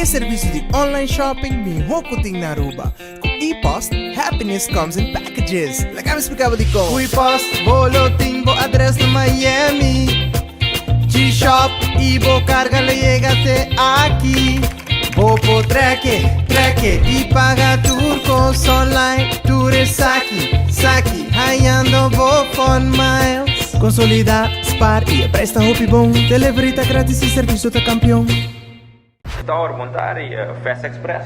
e servicio di online shopping miho cu tin na Aruba. Cu ePost, happiness comes in packages. Laga mi splica bo dicon. Cu ePost, bo lo tin bo adres na Miami. G-Shop y bo carga lo yega te aki. Bo por track e, track e y paga tur cos online. Tur esaki, saki, hayando bo fun miles. Consolida, spaar y e prijs ta hopi bon. Delivery ta gratis y servicio ta campeon. Tower, bon tardi, Fast Express.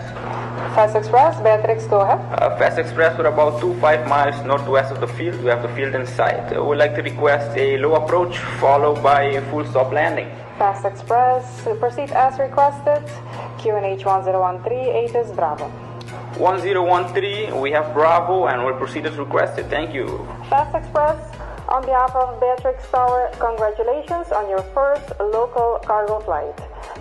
Fast Express, Beatrix, go ahead. Fast Express, we're about 2 5 miles northwest of the field. We have the field in sight. We would like to request a low approach followed by a full stop landing. Fast Express, proceed as requested. QNH 1013, ATIS Bravo. 1013, we have Bravo and we'll proceed as requested. Thank you. Fast Express, on behalf of Beatrix Tower, congratulations on your first local cargo flight.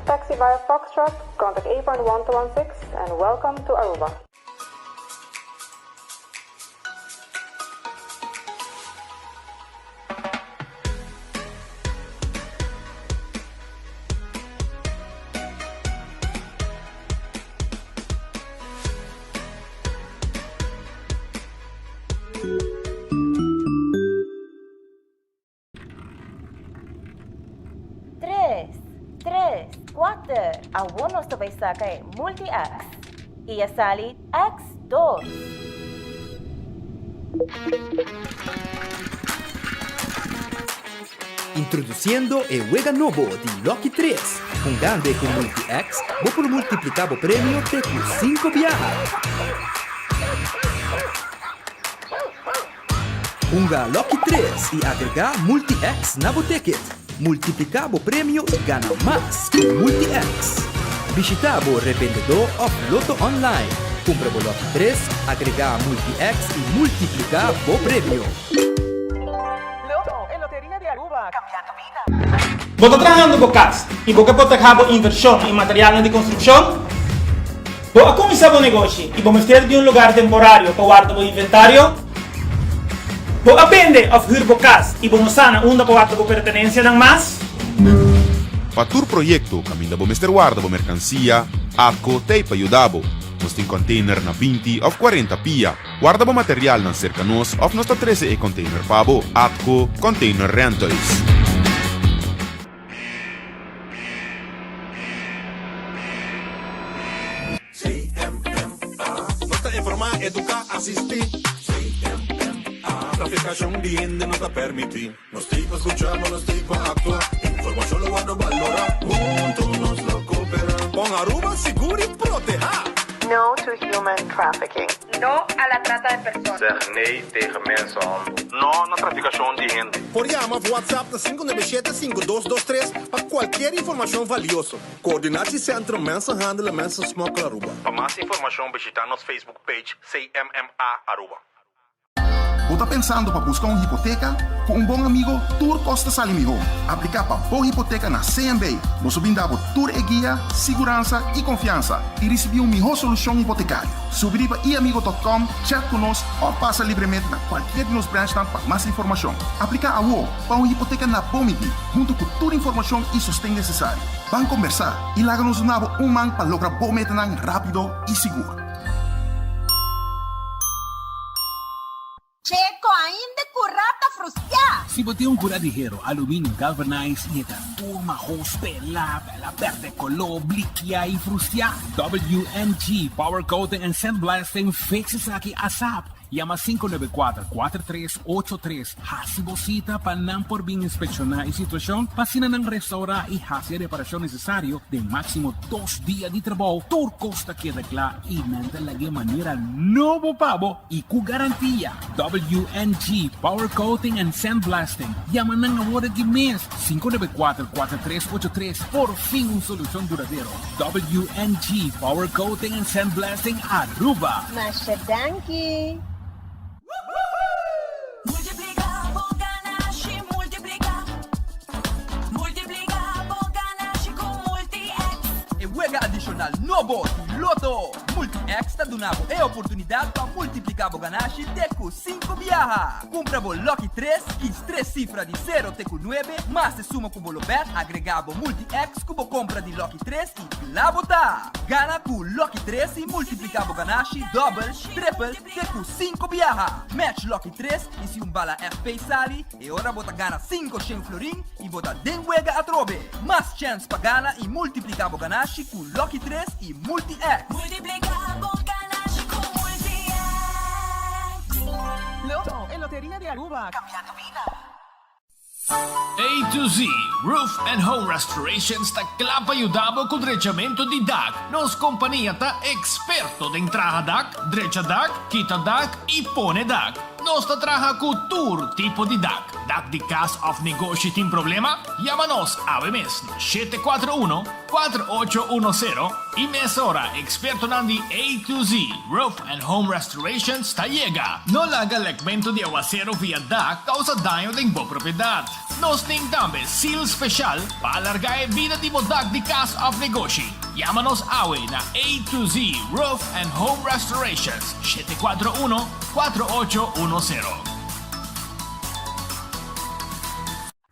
Taxi via Foxtrot, contact apron 1216 and welcome to Aruba. Tres, tres, kuater, awor nos ta bai saka e Multi-X. I a sali X dos. Introduciendo e wega nobo di Lucky Tres. Hungando e cu Multi-X, bo por multiplica bo premio te cu cinco biaha. Hunga Lucky Tres y agrega Multi-X na bo ticket. Multiplica bo premio y gana mas cu Multi-X. Bishita bo revendedor of Lotto Online. Cumpra bo Lucky Tres, agrega Multi-X y multiplica bo premio. Lotto, e loteria di Aruba, cambiando bida. Bo ta trahando bo cas y bo ke proteha bo inversion y materialnan di construccion? Bo a kuminsá bo negoshi i bo mester di un lugar temporario pa warda bo inventario? Bo a bende òf hür bo kas i bo no sa na unda pa warda bo pertenensianan mas? Pa tur proyekto kaminda bo mester warda bo merkansia, ATCO t'ei pa yuda bo. Nos tin kònteiner na 20 òf 40 pia. Warda bo materialnan serka nos òf nos ta trese e kònteiner pa bo. ATCO Container Rentals. CMMA Nos ta informá, eduká, asistí. CMMA Trafikashon di hende no ta permití. Nos tin pa skuchá, ma nos tin pa aktua. Informashon lo wòrdu balorá. Huntu nos lo koperá. Pon Aruba sigur i protehá. No to human trafficking. No a la trata de personas. Zeg nee tegen mensenhandel. No na trafikashon di hende. Por yama of WhatsApp na 597 5223 pa cualkier informacion valioso. Coördinatiecentrum Mensenhandel en Mensensmokkel Aruba. Pa mas informacion bishita nos Facebook page CMMA Aruba. Bo ta pensando pa busca un hipoteca? Cu un bon amigo tur cos ta sali miho. Aplica pa bo hipoteca na CMB. Nos lo bin da bo tur e guia, siguransa y confiansa y ricibi un miho solucion hipotecario. Subi riba iamigo.com, chat cu nos of pasa libremente na cualkier di nos branchnan pa mas informacion. Aplica awo pa un hipoteca na bo midi, hunto cu tur informacion y sosten necesario. Ban combersa y laga nos duna bo un man pa logra bo metanan rapido y sigur. Checo ainda cu rata frustia. Si bo tin un cura di hero, aluminio galvanized y e ta tur mahos, pela, pela perde color, blikia y frustia, WNG Power Coating and Sandblasting fix esaki asap. Yama 594 4383 Hasi bo cita pa nan por bin inspecciona e situacion pa asina nan restaura y hasi e reparacion necesario den maximo dos dia di trabou. Tur cos ta keda cla y nan ta lag'e manera nobo pa bo y cu garantia. WNG Power Coating and Sandblasting. Yama nan awor aki mes, 594 4383. Por fin un solucion duradero. WNG Power Coating and Sandblasting Aruba. Masha danki! Multiplica bo ganashi, multiplica. Multiplica bo ganashi cu Multi-X. E wega adicional nobo di. Lotto! Multi-X ta duna bo e oportunidad pa multiplica bo ganashi te cu cinco biaha. Cumpra bo Lucky tres, kies tres cifra di sero te cu nuebe, mas e suma cu bo lo bet, agrega bo Multi-X cu bo compra di Lucky tres y cla bo ta! Gana cu Lucky tres y multiplica bo ganashi dobbel, triple te cu cinco biaha. Match Lucky tres y si un bala FP sali, E ora bo ta gana cinco shen florin y bo ta den wega atrobe. Mas chens pa gana y multiplica bo ganashi cu Lucky tres y Multi X. Multiplica bo ganashi cu Multi X. Lotto, e loteria di Aruba, cambiando bida. A to Z Roof and Home Restorations ta kla pa yuda bo ku drechamentu di dak. Nos kompania ta eksperto den traha dak, drecha dak, kita dak i pone dak. Nos ta traha ku tur tipo di dak. Dak di kas òf negoshi tin problema? Yama nos awe mes na 741 4810 i mesora ekspertonan di A to Z Roof and Home Restorations ta yega. No laga lekmentu di awaseru via dak kousa daño den bo propiedat. Nos tin tambe seal speshal pa alargá e bida di bo dak di kas òf negoshi. Yama nos awe na A to Z Roof and Home Restorations, 741 4810.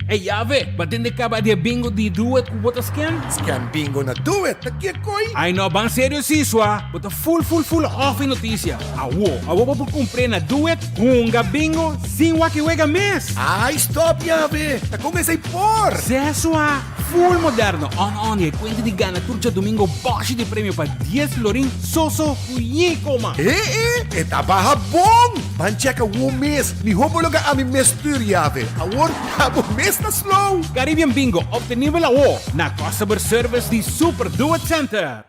Ey Yave, ba tende caba di e bingo di Doet cu bo ta scan? Scan bingo na Doet, ta ke coi? Ay no, ban serio si, swa. Bo ta full full full off e noticia. Awo, awo bo por cumpr'e na Doet, hunga bingo sin wak e wega mes! Ay stop Yave, ta con esey por? Seh swa, full moderno, on on y e cuenta di gana tur djadomingo boshi di premio pa dies florin soso cu yi coma. E e, e ta baha bon! Ban checka wo mes, miho bo loga ami mes stuur Yave. Awor ta bo mes ta slow. Caribbean Bingo obtenibel awo na Customer Service di Super Duet Center.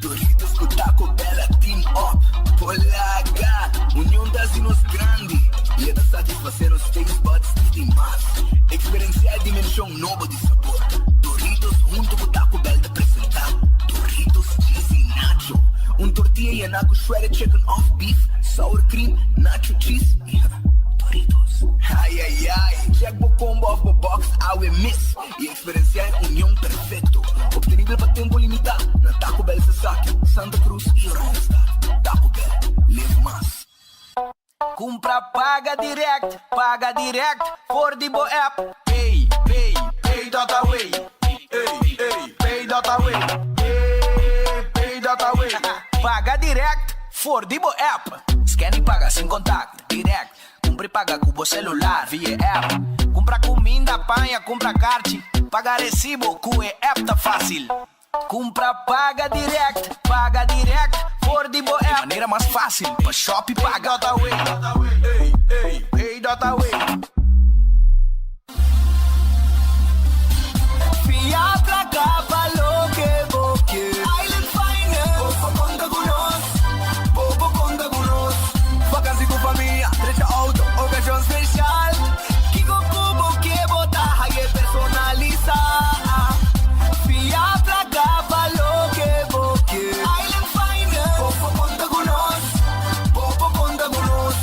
Doritos cu Taco Bell a team up Polaga! Union ta haci nos grandi y e ta satisface nos taste buds di mas. Experiencia e dimension nobo di sabor. Doritos hunto cu Taco Bell ta presenta Doritos Cheesy Nacho, un tortilla yena cu shredded chicken of beef, sour cream, nacho cheese y Doritos. Ay ay ay! Check bo combo of bo box awe mes y experiencia e union perfecto. Obtenibel pa tempo limita na Taco Bell Sasaki, Santa Cruz y Oranjestad. Taco Bell, live mas. Cumpra paga direct, paga direct for di bo app. Pay, pay, pay dot away. Ey, ey, pay dot away. Ey, pay dot away. Paga direct for di bo app. Scan y paga sin contact, direct. Cumpra y paga cu bo celular via e app. Cumpra cuminda, paña, cumpra carchi. Paga recibo cu e app ta facil. Cumpra paga direct, paga direct for di bo app. E manera mas facil pa shop y paga. Pay dot away, ey, ey, pay dot away. Fia placa pa loke bo kier. Island Finance. Bo por conta cu nos, bo por conta cu nos. Vakantie cu famia, drecha auto, ocasion special. Kico cu bo kier bo ta haye personalisa. Fia placa pa loke bo kier. Island Finance. Bo por conta cu nos, bo por conta cu nos.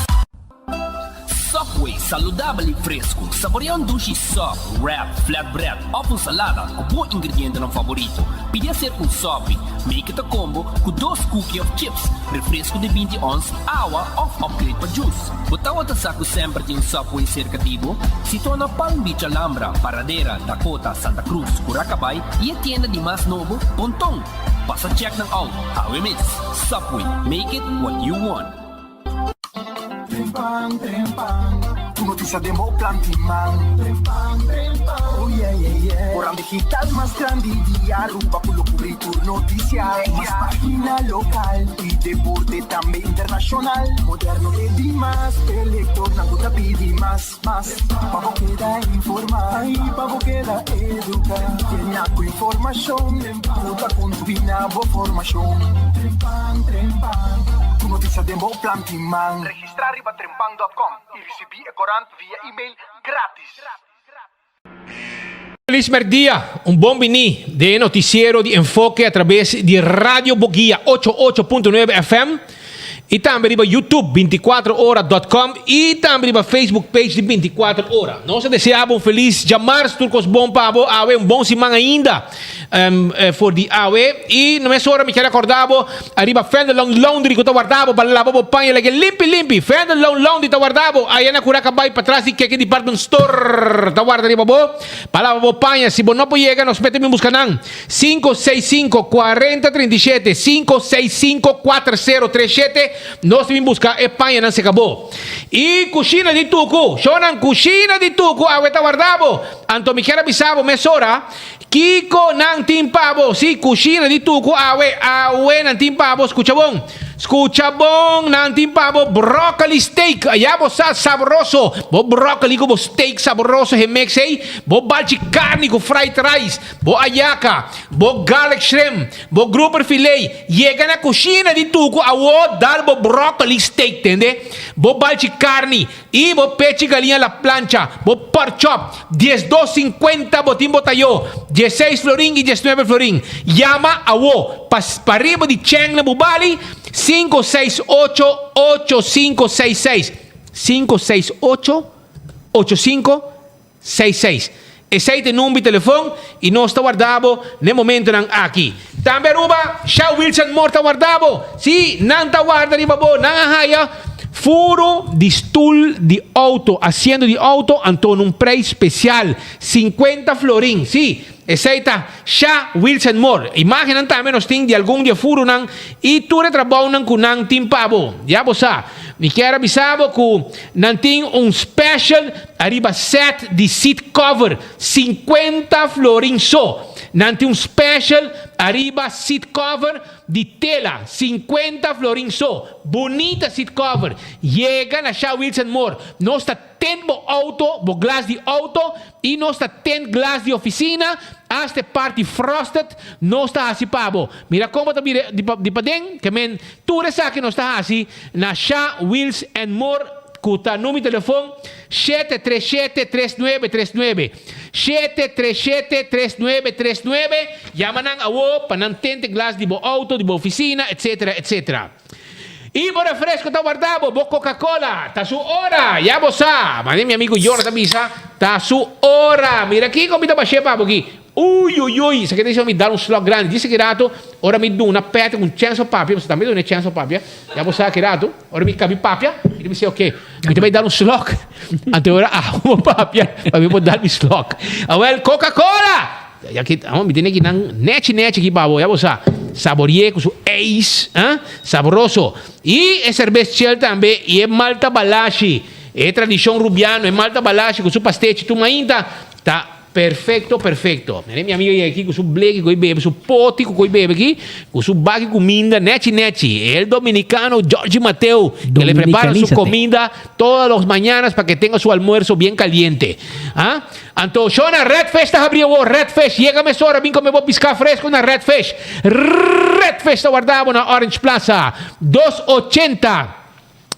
Subway, saludabel y fresco. Saborea un dushi sub, wrap, flatbread of un salada cu bo ingredientenan favorito. Pidi acerca un sopi. Make it a combo cu dos cookie of chips, refresco di binti ons, awa of upgrade pa juice. Bo tawata sa cu semper tin un Subway cerca di bo? Situa na Palm Beach Alhambra, Paradera, Dakota, Santa Cruz, Curacabai y e tienda di mas nobo, Ponton. Pasa check nan out awe mes. Subway, make it what you want. Trempan, trempan, Tur noticia den bo plan di man. Trempan, trempan, oh yeah, yeah, yeah. Koran digital mas grandi di Aruba cu lo cubri tur noticia. Mas pagina local y deporte tambe internacional. Moderno te di mas, e lectornan cu ta pidi mas, mas. Pa bo keda informa y pa bo keda educa. Yena cu informacion cu ta contribui na bo formacion. Trempan, trempan, Tur noticia den bo plan di man. Registra riba trempan dot com y ricibi e corant via email gratis. Feliz merdia, un bon bini den e noticiero di Enfoke a traves di Radio Boguia ocho ocho punto nuebe FM. Y tambe riba YouTube 24 ora dot com y tambe riba Facebook page di 24 ora. Nos ta desea bo un feliz djamars, tur cos bon pa bo awe, un bon siman ainda for di awe. Y na mes ora mi kier acorda bo ariba Fenderloon Laundry cu ta warda bo pa laba bo paña lege limpi limpi. Fenderloon Laundry ta warda bo aya na Curaca bay patras di Keke Department Store ta warda riba bo pa laba bo paña. Si bo no por yega nos mete bin busca nan. 565 40 37 565 4037 Nos ta bin buska e pañanan se kabó. I kushina di tuku, shownan kushina di tuku awe ta warda bo. Anto mi kier a bisa bo mesora kiko nan tin pa bo. Si, kushina di tuku awe, awe nan tin pa bo. Skucha bon, skucha bon, nan tin pa bo broccoli steak. Ya bo sa sabroso, bo broccoli ku bo steak sabroso he mix ei, bo balchi karni ku fried rice. Bo ayaka, bo garlic shrimp, bo grouper filet, yega na kushina di tuku awo dal bo broccoli steak tende, bo balchi karni i bo pechi galiña la plancha, bo pork chop, 12 sinkuenta bo tin bo tayo, dieseis florin i diesnuebe florin. Yama awo pa pariba di Cheng na Bubali, 568 8566, 568 8566. Esei ta e number di telefon y nos ta warda bo n'e momentonan aki. Tambe Aruba, Shell Wilson Moore ta warda bo. Si, nan ta warda riba bo. Nan a haya furo di stoel di auto, asiento di auto, anto n'un prijs special, 50 florin. Si, esei ta Sha Wilson Moore. Imagennan tambe nos tin di algun di e furonan y tur e trabounan cu nan tin pa bo. Ya bo sa. Mi kier a bisa bo cu nan tin un special ariba set di seat cover, 50 florin so. Nan tin un special ariba seat cover di tela, 50 florin so. Bunita seat cover. Yega na Sha Wilson Moore. Nos ta tint bo auto, bo glas di auto y nos ta tint glas di oficina, hasta e parti frosted nos ta haci pa bo. Mira con bo ta bira di paden, ke men tur esaki nos ta haci na Sha Wheels and More cu ta numero di telefon shete tres shete tres nuebe tres nuebe, shete tres shete tres nuebe tres nuebe, yama nan awo pa nan tint e glas di bo auto, di bo oficina, etcetera, etcetera. Y bo refresco ta warda bo, bo Coca Cola, ta su ora, ya bo sa, mane mi amigo Jonathan ta bisa, ta su ora, mira kico mi ta bashe pa bo aki, uy uy uy, esaki ta diciendo mi dal un slok grandi, dice ki rato ora mi duna Patrick un chance pa papia, pasobra tambe duna e chance pa papia, ya bo sa ki rato, ora mi cabi papia, mi ta bisa ok, mi ta bay dal un slok, anto ora abo papia, pa mi por dal mi slok, awel Coca Cola! Ya ki mi tene ki nan nechi nechi ki pa bo, ya bo sa. Saborie ku su ijs, eh, sabroso. I e serbes chel tambe i e malta balashi, e tradishon rubiano, e malta balashi ku su pastechi tur mainta ta perfecto perfecto. Mira mi amigo yega aki ku su bleki ku e bebe, su poti ku e bebe aki, ku su baki kuminda nechi nechi. El dominicano Georgie Mateo, que le prepara su comida todas las mañanas pa que tenga su almuerzo bien caliente. Ah. Anto shona Red Fish ta habri awor, Red Fish, yega mesora bin come bo pisca fresco na Red Fish. Red Fish ta warda bo na Orange Plaza, dos ochenta,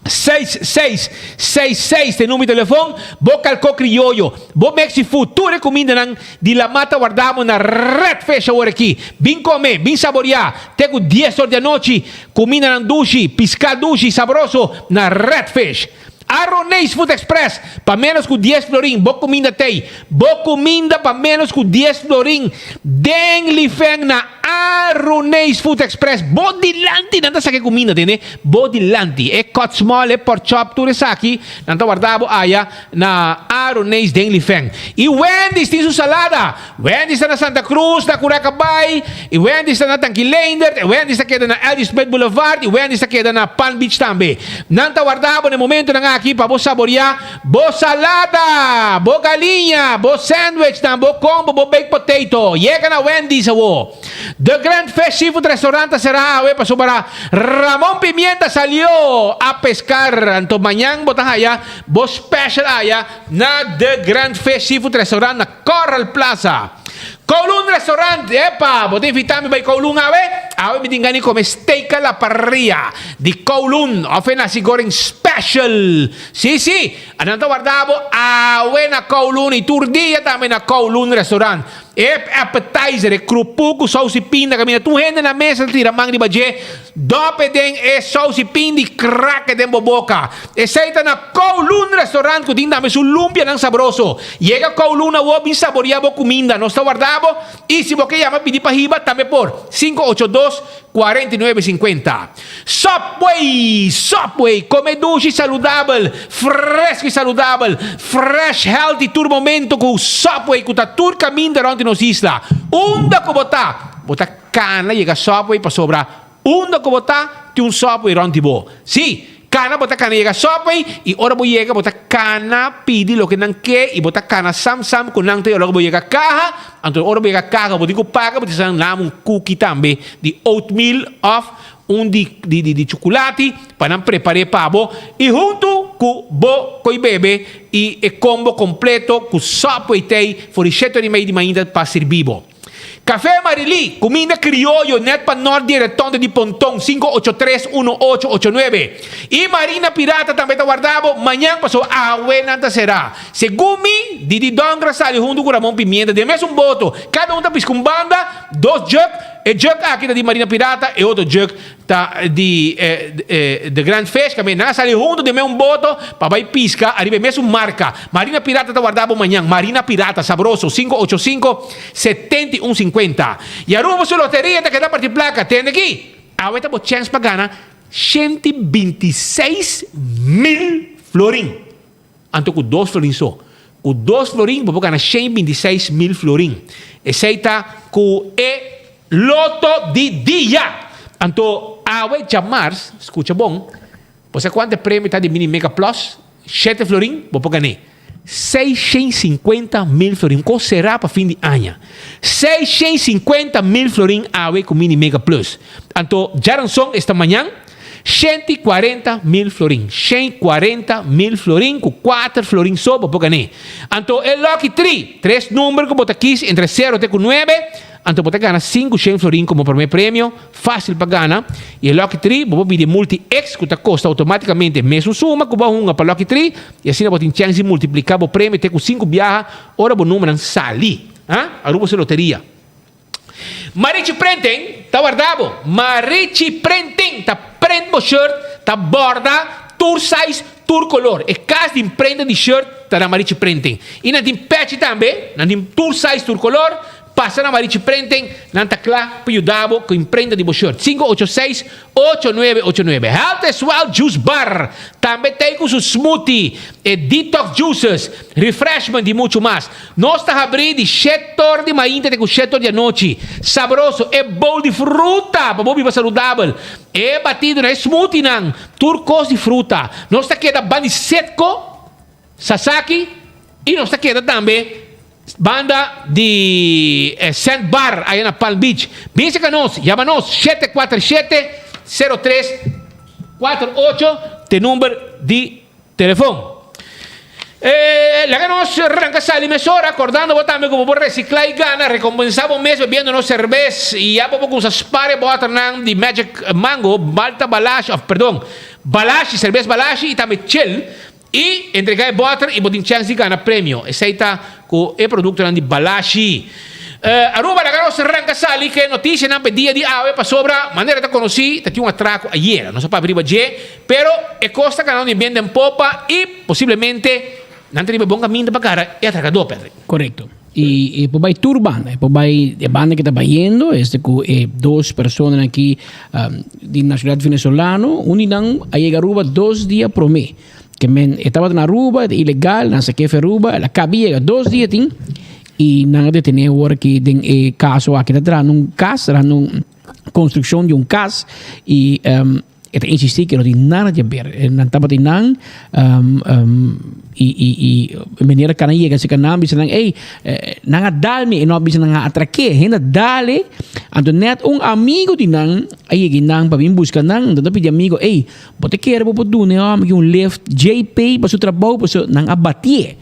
seis seis seis seis ta e numero di telefon, bo calco crioyo, bo Mexi Food, tur e cumindanan di la ta warda bo na Red Fish awor aki. Bin come, bin saboria, te cu dies or di anochi, cumindanan dushi, pisca dushi, sabroso na Red Fish. Aroneis Food Express, pa ménos ku dies florin bo kuminda t'ei. Bo kuminda pa ménos ku dies florin den Lifeng na Aroneis Food Express. Bo dilanti nan ta saka e kuminda, tende? Bo dilanti. E cut small, e pork chop, tur esaki nan ta warda bo aya na Aroneis den Lifeng. I Wendy's tin su salada. Wendy's ta na Santa Cruz, na Curacabai, i Wendy's ta na Tanki Leendert, i Wendy's ta keda na Eldridge Smith Boulevard, i Wendy's ta keda na Palm Beach tambe. Nan ta warda bo na e momentonan aki pa bo saboriá bo salada, bo galiña, bo sandwichnan, bo combo, bo baked potato. Yega na Wendy's awo. The Grand Fish Seafood Restaurant ta será awe pasobra Ramon Pimienta salió a pescar. Anto mañan bo ta haya bo special aya na The Grand Fish Seafood Restaurant na Coral Plaza. Kowloon Restaurant, epa, bo ta invita mi bai Kowloon awe? Awe mi tin gana di come steak a la parrilla di Kowloon of e nasi goreng special. Si, si, nan ta warda bo awe na Kowloon y tur dia tambe na Kowloon Restaurant. E appetizer, e krupu ku saus di pinda kaminda tur hende na mesa ta tira man riba dje. Dòp e den e sous i pindi krak e den bo boka. Esei ta na Kowloon Restaurant ku tin tambe su lumpianan sabroso. Yega Kowloon awor bin saboria bo kuminda. Nos ta warda bo i si bo ke yama pidi pa hiba tambe por, 582 49 50. Subway! Subway! Kome dushi saludabel, fresku i saludabel, fresh, healthy tur momento ku Subway ku ta tur kaminda rònt di nos isla. Unda ku bo ta, bo ta kana yega Subway pasobra unda ku bo ta tin un Subway rònt di bo. Sí, kana bo ta kana yega Subway i ora bo yega bo ta kana pidi loke nan ke i bo ta kana sam sam ku nan te ora ku bo yega kaha. Anto ora bo yega kaha bo tin ku paga bo tin sa nan un cookie tambe di oatmeal òf un di di di chukulati pa nan prepar'é pa bo i huntu ku bo koi bebe i e kombo kompleto ku Subway tei for di shete ora i mei di mainta pa sirbi bo. Café Marilí, kuminda krioyo nèt pa nòrt di e retonde di Ponton, 583 1889. I Marina Pirata tambe ta warda bo mañan pasobra awe nan ta será. Segun mi, Didi Dongra sali huntu ku Ramon Pimienta den mesun boto. Kada un ta piska un banda, dos jug. E jug aki ta di Marina Pirata, e otro jug ta di The Grand Fish. Kami nan a sali huntu den mesun boto pa bai piska ariba e mesun marka. Marina Pirata ta warda bo mañan. Marina Pirata, sabroso, 585 71 50. I Aruba su loteria ta keda parti plaka. Tende aki, awe ta bo chèns pa gana 126 mil florin. Anto ku dos florin so. Ku dos florin bo por gana 126 mil florin. Esei ta ku e loto di dia. Anto awe djamars, skucha bon, bo sa kuantu e premio ta di Mini Mega Plus? Shete florin bo por gan'é. 650 mil florin. Un kos será pa fin di aña. 650 mil florin awe ku Mini Mega Plus. Anto djaranson esta mañan. 140 mil florin. 140 mil florin ku kuater florin so bo por gané. Anto e lucky tri, tres number ku bo ta kis entre sero te ku nuebe, anto bo ta gana 500 florin komo promé premio, fásil pa gana. I e lucky tri bo por pidi e multi X ku ta kosta outomátikamente mesun suma ku bo a hunga pa lucky tri i asina bo tin chèns di multipliká bo premio te ku sinku biaha ora bo numbernan sali. Ha? Aruba su loteria. Marichi Printing ta warda bo. Marichi Printing ta print bo shirt, ta borda tur size, tur color. E cas di imprenta di shirt ta na Marichi Printing. Y nan tin pechi tambe, nan tin tur size, tur color. Pasa na Marichi Printing, nan ta cla pa yuda bo cu imprenta di bo shirt. 586 8989. Health is Wealth Juice Bar tambe t'ei cu su smoothie, e detox juices, refreshment y mucho mas. Nos ta habrí di shetor di mainta te ku shetor di anochi. Sabroso, e bowl di fruta pa bo biba saludabel, e batidonan, e smoothienan, tur kos di fruta. Nos ta keda banda di Setco, Sasaki i nos ta keda tambe banda di Sand Bar aya na Palm Beach. Bin serka nos, yama nos 747 03 48 t'e number di Telefon. E laga nos ranka sali mesora, kordando bo tambe ku bo por resiklá i gana, rekompensá bo mes bebiendo nos serbes i ya bo por kumsa spar e bòternan di Magic Mango, Malta Balashi, òf perdon, Balashi, serbes Balashi i tambe Chel, i entregá e bòter i bo tin chèns di gana premio. Esei ta ku e produktonan di Balashi. Aruba laga nos ranka sali ku e notisianan pa e dia di awe pasobra manera ta konosí ta tin un atrako ayera. Nos a papia riba dje. Pero e kos ta kanando di bien den popa i posiblemente nan ta riba e bon kaminda pa gara e atrakadó, Patrick. Korekto. I e por bai tur banda. E por bai e banda ku ta bayendo, esta ku e dos personanan aki di nashonalidat venezolano, un di nan a yega Aruba dos dia promé. Ke men e tabata na Aruba, e ta ilegal, nan sak'é for Aruba, el a kaba di yega dos dia tin i nan a detené awor aki den e kaso aki. Ta trahando un kas, trahando un konstrukshon di un kas i E ta insistí ke no tin nada di haber. Nan tabatin nan i i i meneer a kana yega serka nan bisa nan ey nan a dal mi e no a bisa nan a atrak'é. Hende a dal e anto nèt un amigo di nan a yega nan pa bin buska nan anto nan ta pidi amigo ey bo ta kere bo por duna e hòmber aki un lift JP pa su trabou pasobra nan a batié.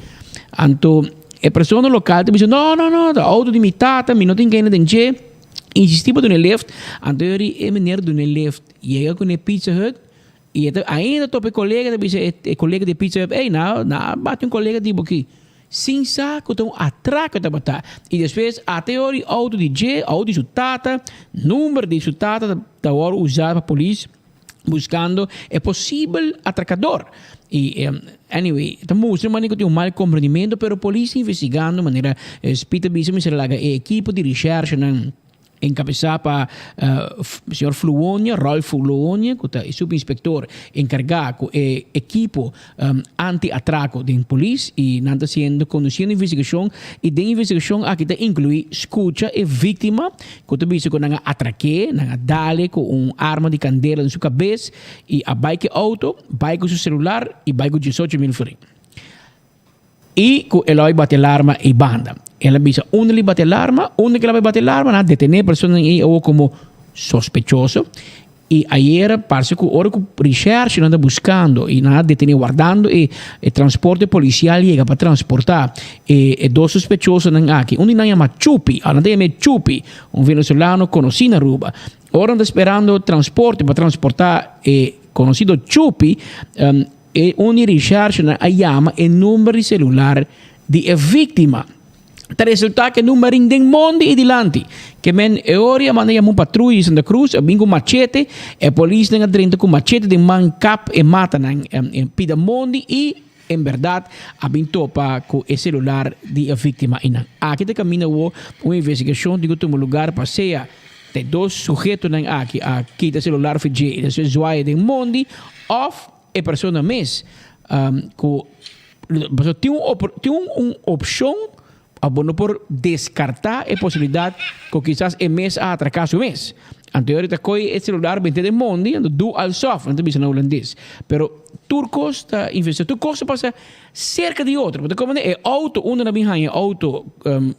Anto e persona lokal ta bisa no no no ta outo di mi tata mi no tin kende den dje. Insistí pa duna e lift, anto yori e meneer duna e lift. Yega ku e Pizza Hut i e ta ainda topa e kolega ta bisa e kolega di Pizza Hut, ey, na na bati un kolega di bo aki. Sin sa ku ta un atrako tabata. I despues ata e ora di outo di dje, outo di su tata, number di su tata ta wòrdu usá pa polis buskando e posibel atrakador. I anyway, ta mustra manera ku tin un mal komprendimentu, pero polis ta investigando manera Speed ta bisa mester laga e ekipo di reshèrshenan Enkabesá pa señor Fluonia, Rolf Fluonia, ku ta e supinspektor enkargá ku e ekipo anti-atrako den polis i nan ta siendo kondusiendo investigashon i den investigashon aki ta inkluí skucha e víktima ku ta bisa ku nan a atrak'é, nan a dal-e ku un arma di kandela den su kabes i a bai ku e outo, bai ku su selular i bai ku diesocho mil florin. I ku el a bai bati alarma ei banda. El a bisa unda li bati alarma, unda ku el a bai bati alarma nan a detené e personanan ei awor komo sospechoso. I ayera parse ku ora ku rishèrshe nan ta buskando i nan a detené wardando e e transporte polisial yega pa transportá e e dos sospechosonan aki. Un di nan yama Chupi, nan ta yam'é Chupi, un venezolano konosí na Aruba. Ora nan ta sperando transporte pa transportá e konosido Chupi, E un di Richardsnan a yama e number di celular di e victima. Ta resulta cu e number ring den mondi y dilanti. Ke men e ora a manda yama un patruya di Santa Cruz a bin cu machete. E polisnan a drenta cu machete den man kap e matanan e pida mondi y en berdad a bin topa cu e celular di e victima eynan. Aki ta caminda awo un investigacion tin cu tuma lugar pa sea ta e dos sujetonan aki a kita celular for dje y despues zwaai den mondi of E persona mes ku pasobra tin un tin un opshon òf bo no por deskartá e posibilidat ku kisas e mes a atraká su mes. Anto e ora ta kohe e selular bente den mondi anto doe alsof nan ta bisa na hulandes. Pero tur kos ta investigá tur kos ta pasa serka di otro. Bo ta komprende e outo unda nan bin haña e outo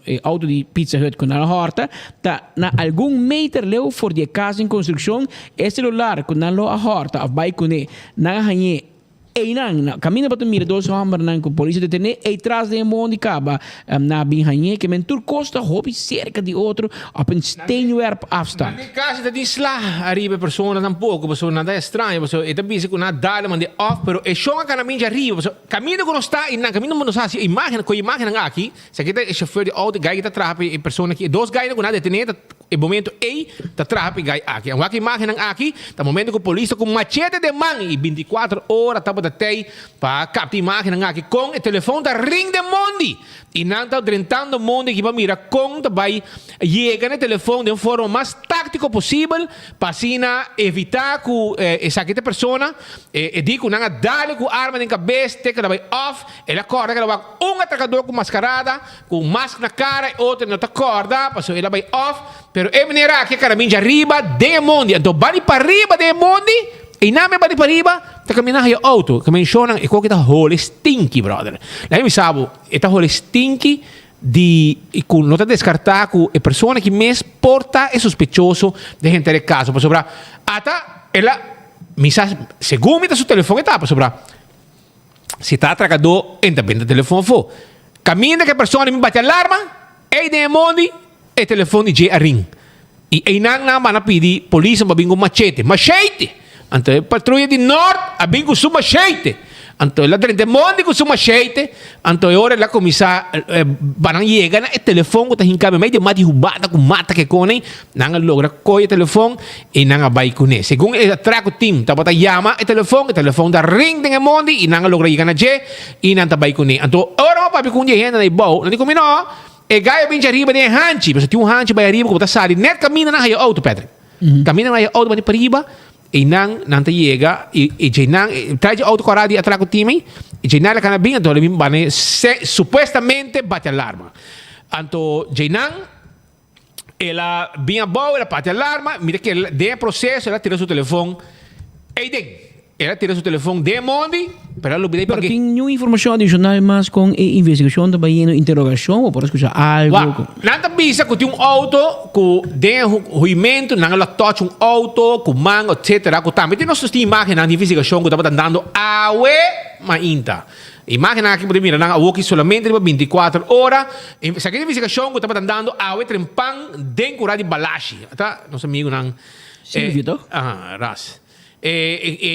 e outo di Pizza Hut ku nan a hòrta ta na algun meter leu for di e kas den konstrukshon. E selular ku nan lo a hòrta òf bai kuné nan a hañ'é einan. Na kaminda bo ta mira dos hòmbernan ku polis a detené ei tras den e mondi kaba nan a bin hañ'é ke men tur kos ta hopi serka di otro op een steenwerp afstand. Nan den kasi ta tin sla ariba e persona tampoco pasobra nan ta extraño pasobra e ta bisa ku nan a dal mande off pero e shon a kana binchi ariba pasobra kaminda ku nos ta einan kaminda nos hasi imagen ku e imagennan aki esaki ta e chauffeur di auto e guy ki ta traha pa e persona aki e dos guynan ku nan a detene ta e momento ey ta traha pa e guy aki a wak e imagennan aki ta momento ku polis ta ku machete den man i binticuatro ora tabata tey pa kapta imagennan aki kon e telefon ta ring den mondi. I nan ta drentando mondi aki pa mira kon ta bai yega na e telefon den forma mas táktiko posibel pa asina evitá ku esaki ta persona e di ku nan a dale ku arma den kabes te ku el a bai òf el a kòrda ku el a wak un atrakadó ku maskarada ku un mask na kara e otro no ta kòrda pasobra el a bai òf pero e manera aki a karamincha riba den e mondi anto bani pariba den e mondi. Einan me bati pariba, ta camina haya auto. Ke menshonan e koki ta hole stinky, brother. Laga mi sa bo, e ta hole stinky di ku no ta deskartá ku e persona ki mes por ta e sospechoso den henter e kaso. Pasobra ata el a, mi sa, segun mi ta su telefon e ta, pasobra si ta atrakadó e ta benta telefon afó. Kaminda ku e persona mi bati alarma, ei den e mondi e telefon di dje a ring. I einan nan a pidi polisnan pa bin ku machete. Machete! Anto e patruya di nort a bin ku su machete. Anto el a drenta e mondi ku su machete. Anto e ora el a kuminsá pa nan yega na e telefon ku ta hinká meimei di mati hubata ku mata ke kone. Nan a logra kohe e telefon i nan a bai kuné. Segun e atraco team tabata yama e telefon, e telefon ta ring den e mondi i nan a logra yega na dje i nan ta bai kuné. Anto ora bo papia ku un di e hende na e bou, nan di ku mi no. E gai a binchi ariba den e hanchi, pasobra tin un hanchi bai ariba ku bo ta sali nèt kaminda nan haya outo, Patrick. Kaminda nan haya outo bani pariba, einan nan ta yega i i djeinan trae dje outo kòrá di atrás ku tin mi, i djeinan la kana bin anto lo bin bani se supuestamente bati alarma. Anto djeinan el a bin abou, el a bati alarma, mira ke den e proseso el a tira su telefon eiden. El a tira su telefon den mondi, pero a lubida y Pero pag'é. tin niun informacion adicional mas con e investigacion ta bayendo, interrogacion, bo por a scucha algo? Wak, nan ta bisa cu tin un auto cu den e huimento nan a lo touch un auto cu man etcetera, cu tambe tin nos tin imagennan di investigacion cu tabata andando awe mainta. Imagennan aki bo ta mira nan awoki solamente riba binticuater ora. Esaki ta investigacion cu tabata andando awe trempan den cura di Balashi. Ata nos amigunan. Silvio, toch? Aha, ras. E, e,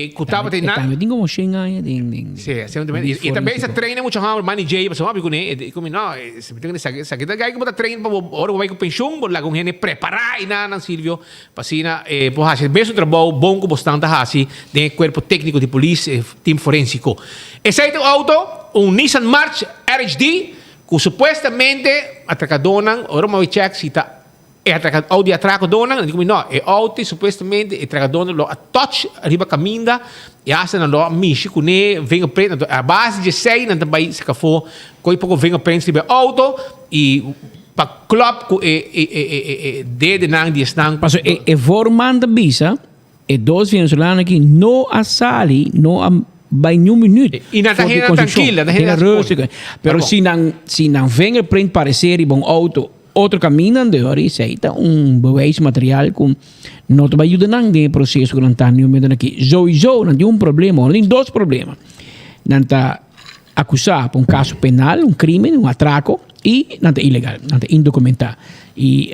e, ku tabata E na... tambe tin como 100 aña den den Sí, así también. Y, y también se traina mucho hambre, Manny J, paso papi kuné, e komi no, se me tiene saque, saque da gai como ta train pa ora bo bai ku pensioen, bo laga un hende prepará y na nan Silvio, pa asina eh, bo hasi bes un trabou bon ku bo stan ta hasi den e cuerpo técnico di polis, e team forénsico. Esei ta un auto, un Nissan March RHD, ku supuestamente atracadónan, ora bo check si ta E atraca auto di atracadonan, nan di cu mi no, e auto supuestamente e tracadonan lo a touch riba caminda y hasta nan lo a mishi cune fingerprint, anto a base di esey nan ta bay saca afo coy poco fingerprints riba e auto y pa klop cu e e e e dedenan di esnan. Paso e e voorman ta bisa e dos venezolano aki no a sali, no a bay niun minuut Y nan ta for di henda construccion. trankil, nan ta Henda henda rustig. Pero si nan si nan fingerprint parece riba un auto Otro kaminda de ori esei ta un bewijsmateriaal ku no ta bai yuda nan den e proseso ku nan ta nu momento aki. Souiso nan tin un problema, nan tin dos problema. Nan ta akusá pa un kaso penal, un krimen, un atrako i nan ta ilegal, nan ta indokumentá. I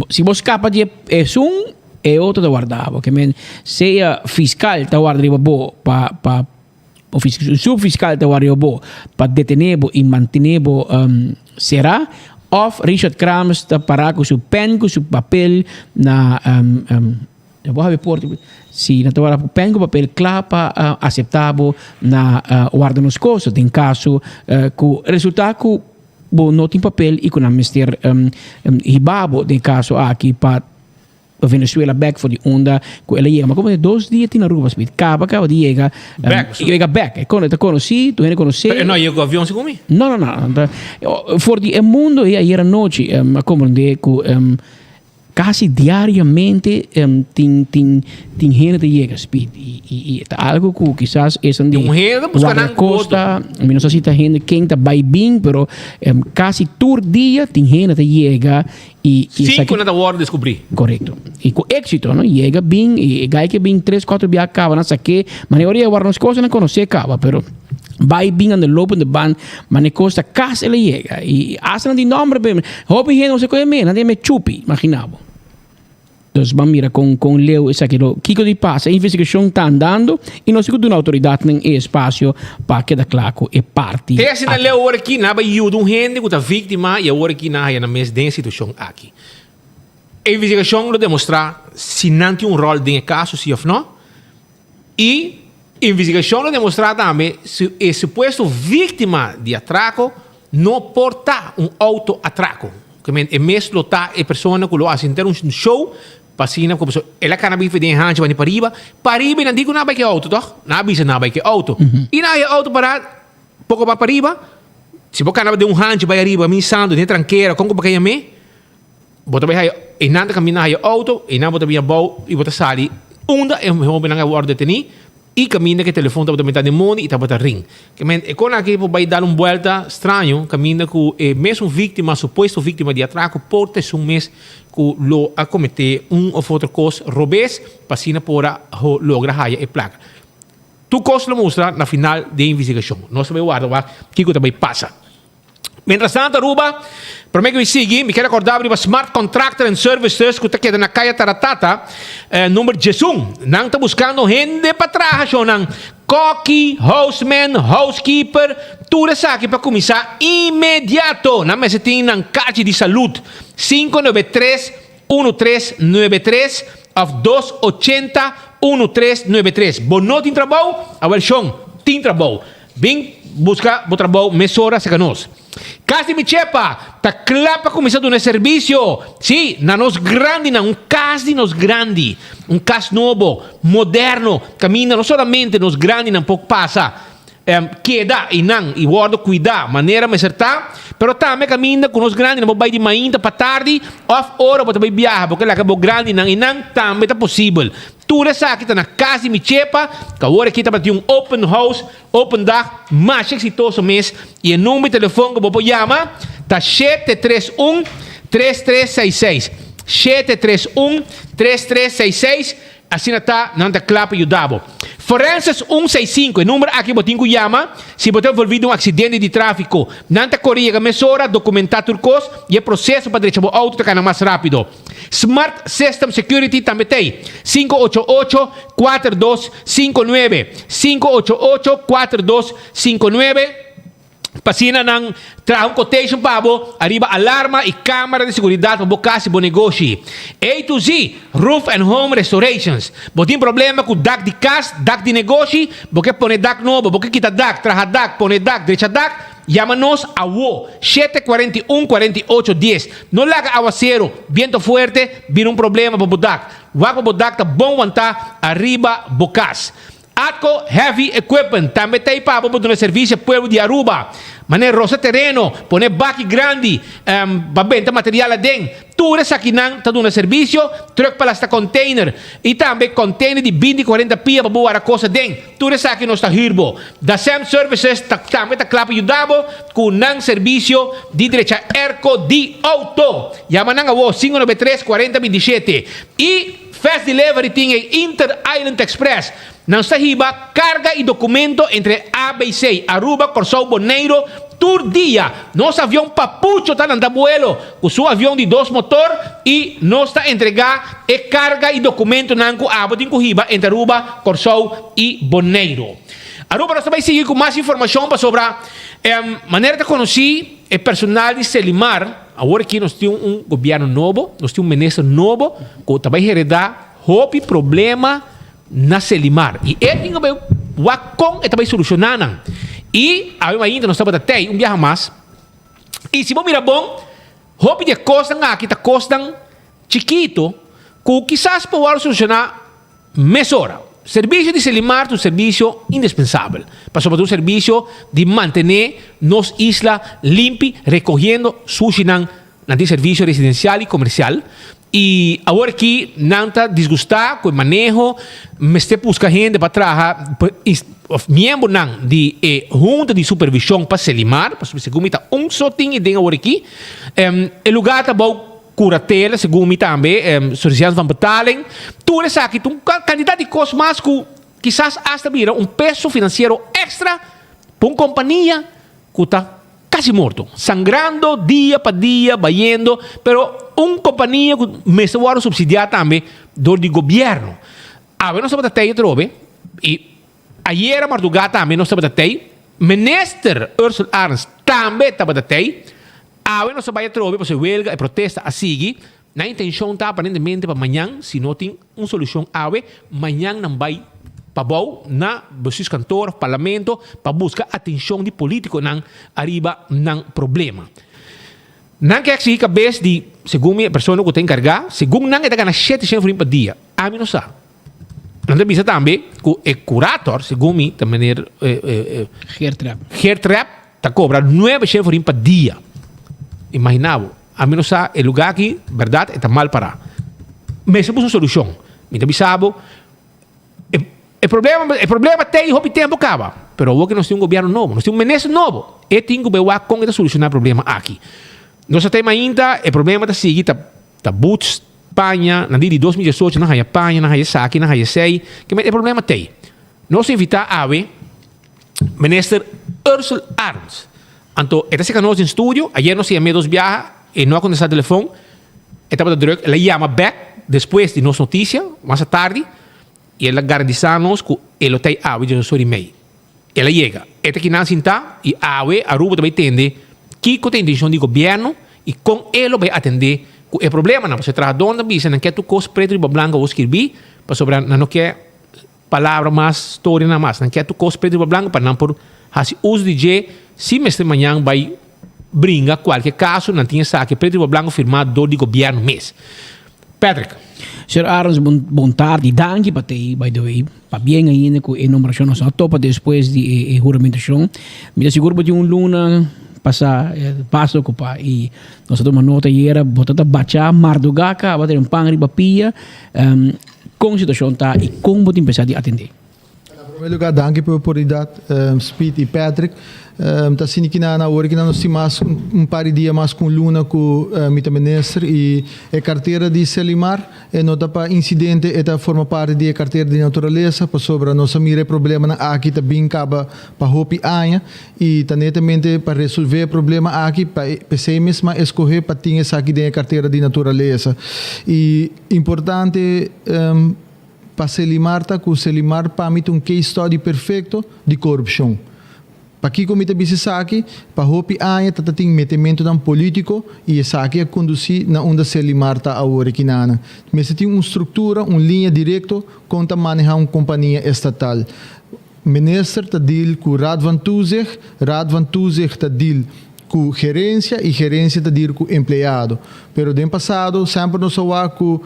si bo skapa di esun e otro ta warda bo. Ke men sea fiskal ta warda riba bo pa pa. Su fiskal ta wòrdu bo pa detené bo i mantené bo será òf Richard Krams ta pará ku su pèn ku su papel na bo habi por si nan ta wòrdu ku pèn ku papel kla pa aseptá bo na warda nos kosa den kaso ku resultá ku bo no tin papel i ku nan mester hiba bo den kaso aki pa Pa Venezuela bek for di unda ku el a yega. Ma komo dos dia tin Aruba speed. Kaba kaba di yega. Bek. Yega bek. E kono e ta konosí, tur hende konosé. Pero e no a yega ku avion segun mi? No, no, no. For di e mundo ei ayera nochi a komprendé ku kasi diariamente tin tin tin hende ta yega speed. I i ta algo ku kisas esun di Un hende ta buska nan ku otro. Guardacosta, mi no sa si ta hende ken ta bai bin, pero kasi tur dia tin hende ta yega Y, y Sin cu nan ta wordo descubri. Correcto. Y cu éxito, no? Yega bin, y e guy que bin tres, cuatro bia caba, nan saké. Mane ora yega nos cosa, nan conoce caba, pero bai bin aan de lopende band, mane cosa casi el a yega. Y hasta nan di nombre, pe, hopi hende no se coge me, nan di me chupi, imagina bo. Dus ban mira con con leu esaki lo kiko di pasa. E investigacion ta andando y nos tin cu duna autoridadnan e espacio pa keda cla cu e parti Te asina aki. leu awor aki nan a yuda un hende cu ta victima y awor aki nan haya nan mes den e situacion aki. E investigacion lo demostra si nan tin un rol den e caso si of no y investigacion lo demostra tambe si e supuesto victima di atraco no por ta un auto atraco. Ke men e mes lo ta e persona ku lo hasi henter un show pa asina ku pasobra el a kana bife den e hanchi bani pariba, pariba i nan di ku nan a bai ku e outo tòg? Nan a bisa nan a bai ku e outo. I nan a haña e outo pará poko ba pariba, si bo kana den un hanchi bai ariba mi santu den e trankera kon ku bo ka yam'é? Bo ta bai haña e nan ta kaminda haña outo, e nan bo ta bini abou i bo ta sali unda e hobennan a wòrdu detení i kaminda ku e telefòn tabata meta den mondi i tabata ring. Ke men e kon aki por bai dal un buelta straño kaminda ku e mesun víktima, supuesto víktima di atrako por ta esun mes ku lo a kometé un òf otro kos robes pa asina por a logra haya e plaka. Tur kos lo mustra na final di e investigashon. Nos ta bai warda wak kiko ta bai pasa. Mientras tanto Aruba, prome ku mi sigui, mi kier akorda bo riba Smart Contractor and Services ku ta keda na Kaya Taratata, number diesun. Nan ta buskando hende pa traha shownan, koki, houseman, housekeeper, tur esaki pa kuminsá inmediato. Nan mester tin nan karchi di salud, 593 1393 òf 280 1393. Bo no tin trabou? Awel shon, tin trabou. Bin buska bo trabou mesora serka nos. Kas di mi Chepa ta kla pa kuminsá duna e servisio. Sí, na nos grandinan, un kas di nos grandi, un kas nobo, moderno, kaminda no solamente nos grandinan por pasa, keda einan i wòrdu kuidá manera mester ta, pero tambe kaminda ku nos grandinan por bai di mainta pa tardi òf ora bo ta bai biaha bo ke laga bo grandinan einan tambe ta posibel. Tur esaki ta na cas di mi chepa, cu awor aki tabatin un open house, open dag, masha exitoso mes y e number di telefon cu bo por yama ta 731 3366, 731 3366, asina ta nan ta cla pa yuda bo. Forenses 165, e number aki bo tin ku yama si bo ta envolví den un aksidente di tráfiko. Nan ta kore yega mesora, dokumentá tur kos i e proseso pa drecha bo outo ta kana mas rápido. Smart System Security tambe t'ei, 588 4259, 588 4259. Pa asina nan traha un quotation pa bo ariba alarma y camera di seguridad pa bo cas y bo negoshi. A to Z Roof and Home Restorations. Bo tin problema cu dak di cas, dak di negoshi, bo ke pone dak nobo, bo ke kita dak, traha dak, pone dak, drecha dak? Yama nos awo, 7 41 48 10. No laga awacero, biento fuerte bira un problema pa bo dak. Wak pa bo dak ta bon wanta ariba bo cas. Atco Heavy Equipment tambe ta ei pa bo pa duna servicio e pueblo di Aruba. Manera rosa tereno, pone baki grandi pa benta material aden. Tur esakinan ta duna servicio, truck pa lasta container y tambe container di binti cuarenta pia pa bo wara cos aden. Tur esaki nos ta huur bo. Dasem Services ta tambe ta cla pa yuda bo cu nan servicio di drecha airco di auto. Yama nan awo 593 40 27 y. Fast Delivery tin e Inter Island Express. Nan sa hiba karga i dokumento entre ABC, Aruba, Kòrsou, Boneiru, tur dia. Nos avion Papucho ta lanta buelo ku su avion di dos motor i nos ta entregá e karga i dokumentonan ku abo tin ku hiba entre Aruba, Kòrsou i Boneiru. Aruba nos ta bai sigui ku mas informashon pasobra manera ta konosí e personal di Selimar, Awor aki nos tin un gobierno nobo, nos tin un minister nobo cu ta bay hereda hopi problema na Selimar. Y e tin cu bay wak con e ta bay soluciona nan. Y awe mainta nos tabata tey un biaha mas. Y si bo mira bon, hopi di e cosnan aki ta cosnan chikito cu kisas por worde soluciona Mesora, servisio di Selimar ta un servisio indispensabel, pasobra ta un servisio di mantené nos isla limpi rekohiendo sushinan na tin servisio residensial i komersial i awor aki nan ta disgustá ku e maneho, mester buska hende pa traha òf miembronan di e hunta di supervishon pa Selimar, pasobra segun mi ta un so tin i den awor aki e lugá ta bou. Curatela, segun mi tambe, Surgeance van Betaling, tur esaki ta un cantidad di cos mas cu kisas hasta bira un peso financiero extra pa un compania cu ta casi morto, sangrando dia pa dia, bayendo, pero un compania cu mester wordo subsidia tambe door di gobierno. Awe nos tabata tey atrobe y ayera marduga tambe nos tabata tey, Minister Ursell Arends tambe tabata tey. Awe nos a bai atrobe pasobra e welga, e protesta a sigui. Nan intencion ta aparentemente pa mañan, si no tin un solucion awe, mañan nan bai pabou na bestuurskantoor of parlamento pa busca atencion di politiconan ariba nan problema. Nan ke exigi cabes di, segun mi, e persona cu ta encarga, segun nan e ta gana shete shen florin pa dia. Ami no sa. Nan ta bisa tambe cu e curator, segun mi, ta meneer Geert Trep. Geert Trep Ta cobra nuebe shen forin pa dia. Imagina bo. Ami no sa e lugar aki, berdad e ta mal para. Mester busca un solucion. Mi ta bisa bo, e e problema e problema t'ey hopi tempo caba. Pero awor ke nos tin un gobierno nobo, nos tin un minister nobo, e tin cu bay wak con e ta soluciona e problema aki. Nos a tema ainda, e problema ta sigui ta ta boots, paña, nan di di 2018 nan haya paña, nan haya esaki, nan haya esey. Ke men e problema t'ey. Nos a invita awe Minister Ursell Arends. Anto e ta seka nos den studio, ayer nos a yam'é dos biaha, e no a kontestá telefon, e tabata druk, el a yama bèk despues di nos notisia, mas atardi, i el a garantisa nos ku e lo ta ei awe djes ora i mei. El a yega, e ta kinan sintá i awe Aruba ta bai tende kiko ta e intenshon di gobièrnu i kon e lo bai atendé ku e problemanan, pasobra e trahadónan ta bisa nan ke tur kos pretu riba blanku awor skirbí, pasobra nan no ke Palabra mas, storianan mas. Nan kier tur kos pretu riba blanku pa nan por hasi uso di dje si mester mañan bai bringa kualke kaso nan tin esaki pretu riba blanku firmá dor di gobièrnu mes. Patrick. Señor Arends, bon bon tardi. Danki pa tei, by the way. Pabien ainda ku e nombrashon nos a topa despues di e huramentashon. Mi ta sigur bo tin un luna pasá basta okupá i nos a tuma nota ayera bo ta ta bachá mardugá kaba tene pan riba pia. Kon situashon ta i kon bo tin pensa di atendé? Promé lugá danki pa e oportunidat Speed i Patrick. Ta asina ki nan awor ki nan nos tin mas un par di dia mas ku un luna ku mi ta minister i e kartera di Selimar e no ta pa insidente e ta forma parti di e kartera di naturalesa pasobra nos a mira e problemanan aki ta bin kaba pa hopi aña i ta netamente pa resolve e problema aki pa p'esei mes m'a eskohe pa tin esaki den e kartera di naturalesa i importante Pa Selimar ta ku Selimar pa mi ta un case study perfecto di corupcion. Pakiko mi ta bisa esaki? Pa hopi aña ta ta tin metementonan politico y esaki a conduci na unda Selimar ta awor ekinana. Mester tin un structura, un liña directo con ta maneha un compania estatal. Minister ta deal cu Raad van Toezicht, Raad van Toezicht ta deal cu gerencia y gerencia ta deal cu empleado. Pero den pasado semper nos a wak cu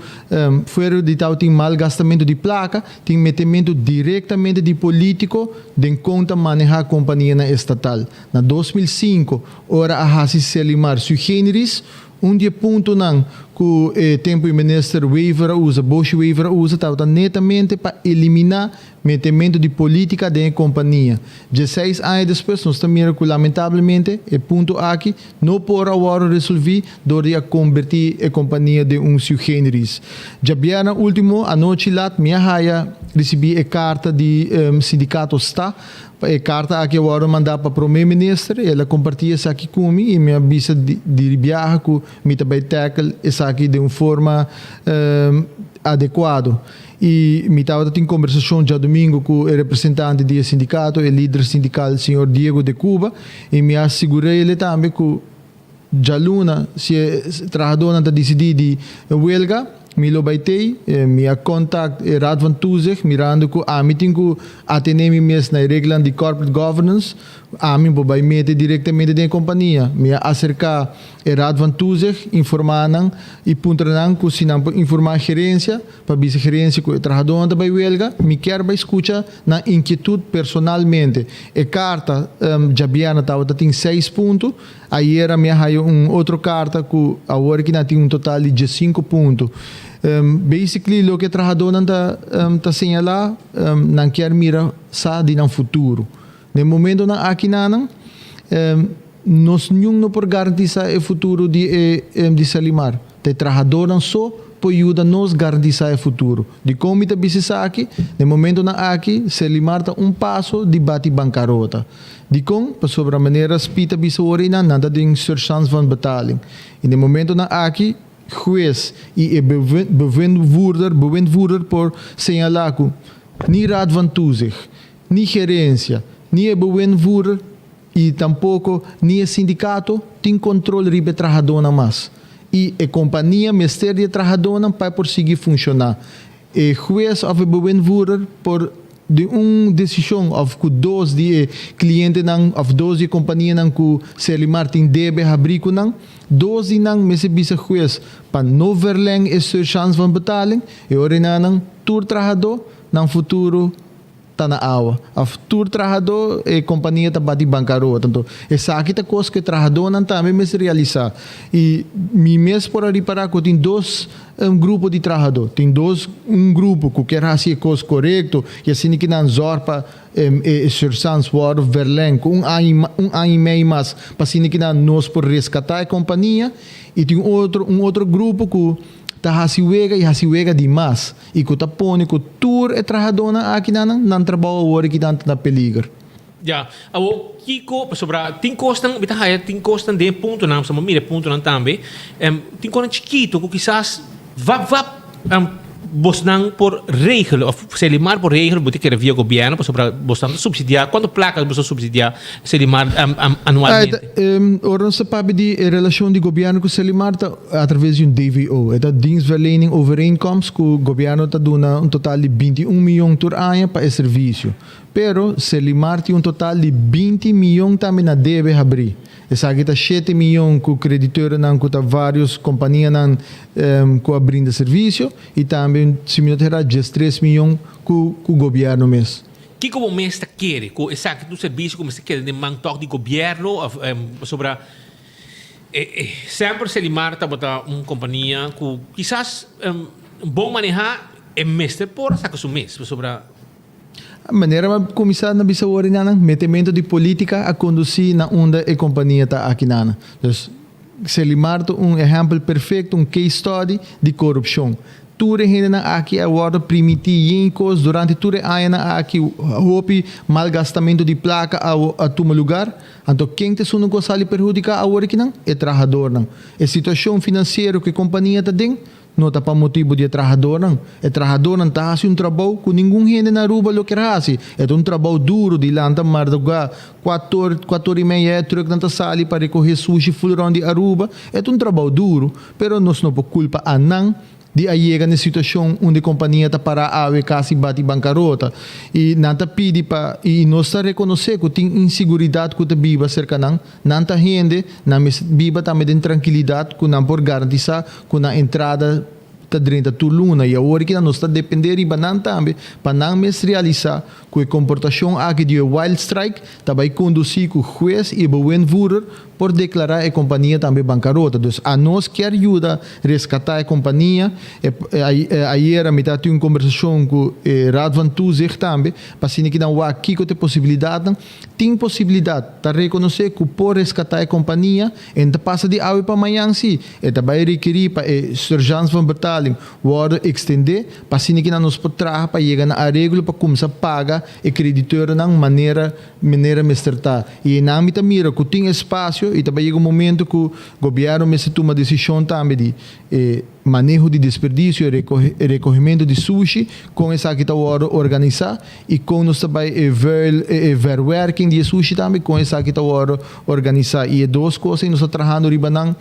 fuera di tabatin malgastamento di placa, tin metemento directamente di politico den con ta maneha companianan estatal. Na 2005 ora a haci Selimar sui generis, Un di e puntonan ku e tempu e minister Wever a usa, Booshi Wever a usa, tabata netamente pa eliminá metementu di polítika den e kompania. Dieseis aña despues nos ta mira ku lamentablemente e punto aki no por a wòrdu resolví dor di a kombertí e kompania den un sui generis. Djabièrnè último anochi lat mi a haya risibí e karta di sindikato sta. E karta aki a wòrdu mandá pa Promé Minister, el a kompartí esaki ku mi i mi a bisa di biaha ku mi ta bai tackle esaki den un forma adekuado. I mi tabata tin kombersashon djadumingu ku e representante di e sindikato, e lider sindikal señor Diego de Cuba, i mi a sigurá el tambe ku Djaluna, si e trahadónan ta disidí di welga, mi lo bai tei. Mi a kontakt e Raad van Toezicht mirando ku ami tin ku atené mi mes na e reglanan di corporate governance. Ami por bai mete direktamente den e kompania. Mi a aserká e Raad van Toezicht, informá nan i puntra nan ku si nan por informá gerensia pa bisa gerensia ku e trahadónan ta bai welga. Mi kier bai skucha nan inkietut personalmente. E karta djabièrnè tabata tin seis punto. Ayera mi a haya un otro karta ku awor ki nan tin un total di diesinku punto. Basically loke e trahadónan ta ta señalá, nan kier mira sa di nan futuro. Den momentonan akinanan nos niun no por garantisá e futuro di e di Salimar. Ta e trahadónan so por yuda nos garantisá e futuro. Dikon mi ta bisa esaki? Den momentonan aki Salimar ta un paso di bati bankarota. Dikon? Pasobra manera Spie ta bisa ora einan, nan ta den surchance van betaling. I den momentonan aki, hues i e bewindvoerder, bewindvoerder por señalá ku ni Raad van Toezicht, ni gerensia, ni e bewindvoerder i tampoko ni e sindikato tin kontrol riba e trahadónan mas. I e kompania mester di e trahadónan pa e por sigui funshoná. E hues òf e bewindvoerder por di un desishon òf ku dos di e klientenan òf dos di e kompanianan ku Serlimar tin debe habrí ku nan, dos di nan mester bisa hues pa no verleng e surchance van betaling, e ora nan tur trahadó nan futuro ta na awa. Òf tur trahadó e kompania ta bati bankarota. Anto esaki ta kos ku e trahadónan tambe mester realisá. I mi mes por a ripará ku tin dos grupo di trahadó. Tin dos un grupo ku kier hasi e kos korekto i asina ki nan zòrg pa e sursans wòrdu verleng ku un aña un aña i mei mas pa asina ki nan nos por reskatá e kompania. I tin otro un otro grupo ku ta hasi wega i hasi wega di mas i ku ta pone ku tur e trahadónan aki nan nan trabou awor ki nan ta na peliger. Ya, awor kiko, pasobra tin kosnan, mi ta haya tin kosnan den e puntonan, pasobra mi mira e puntonan tambe, tin kosnan chikito ku kisas vap vap bosnan por regel òf Selimar por regel, bo ta kere via gobièrnu pasobra bosnan ta supsidiá, kuantu plaka boso ta supsidiá Selimar anualmente? Ora nos ta papia di e relashon di gobièrnu ku Selimar ta atraves di un DVO, e ta Dienstverlening Overeenkomst ku gobièrnu ta duna un total di 21 miyon tur aña pa e servisio. Pero Selimar tin un total di 20 miyon tambe na debe habrí. Esaki ta shete miyon ku krediteurnan ku ta vários kompanianan ku a brinda servisio i tambe si mi no ta herá diestres miyon ku ku gobièrnu mes. Kiko bo mes ta kere ku esaki ta un servisio ku mester keda den man tòg di gobièrnu òf pasobra semper Selimar tabata un kompania ku kisas bon manehá e mester por a saka su mes pasobra. Manera mi a kuminsá na bisa wor nan, metemento di polítika a kondusí na unda e kompania ta aki nan. Dus Serlimar ta un ehèmpel perfekto, un case study di korupshon. Tur e hendenan aki a wòrdu primintí yen kos durante tur e añanan aki, hopi malgastamentu di plaka a a tuma lugar. Anto ken ta esun ku a sali perhudiká awor akinan? E trahadornan. E situashon finansiero ku e kompania ta den no ta pa motibu di e trahadornan. E trahadornan ta hasi un trabou ku ningun hende na Aruba lo kier hasi. E ta un trabou duru di lanta mardugá kuator, kuator i meia e trùknan ta sali pa rekohé sushi ful rònt di Aruba. E ta un trabou duru, pero nos no por kulpa a nan di a yega na e situashon unda e kompania ta pará awe kasi bati bankarota. I nan ta pidi pa, i nos ta rekonosé ku tin inseguridat ku ta biba serka nan. Nan ta hende, nan mester biba tambe den trankilidat ku nan por garantisá ku nan entrada ta drenta tur luna. I awor ki nos ta dependé riba nan tambe pa nan mes realisá ku e komportashon aki di e wild strike ta bai kondusí ku hues i e bewindvoerder por deklará e kompania tambe bankarota. Dus anos kier yuda reskatá e kompania. Ayera mi ta tin un kombersashon ku e Raad van Toezicht tambe pa asina ki nan wak kiko ta e posibilidatnan. Tin posibilidat, ta rekonosé ku por reskatá e kompania, e no ta pasa di awe pa mañan sí. E ta bai rekerí pa e surgeance van betaling wòrdu ekstendé pa asina ki nan nos por traha pa yega na areglo pa kumsa paga e krediteurnan manera manera mester ta. I einan mi ta mira ku tin espasio i ta bai yega un momento ku gobièrnu mester tuma desishon tambe di e maneho di desperdisio, e rekohementu di sushi, kon esaki ta wòrdu organisá i kon nos ta bai e vuil e verwerking di e sushi tambe kon esaki ta wòrdu organisá. I e dos kos ei nos ta trahando riba nan.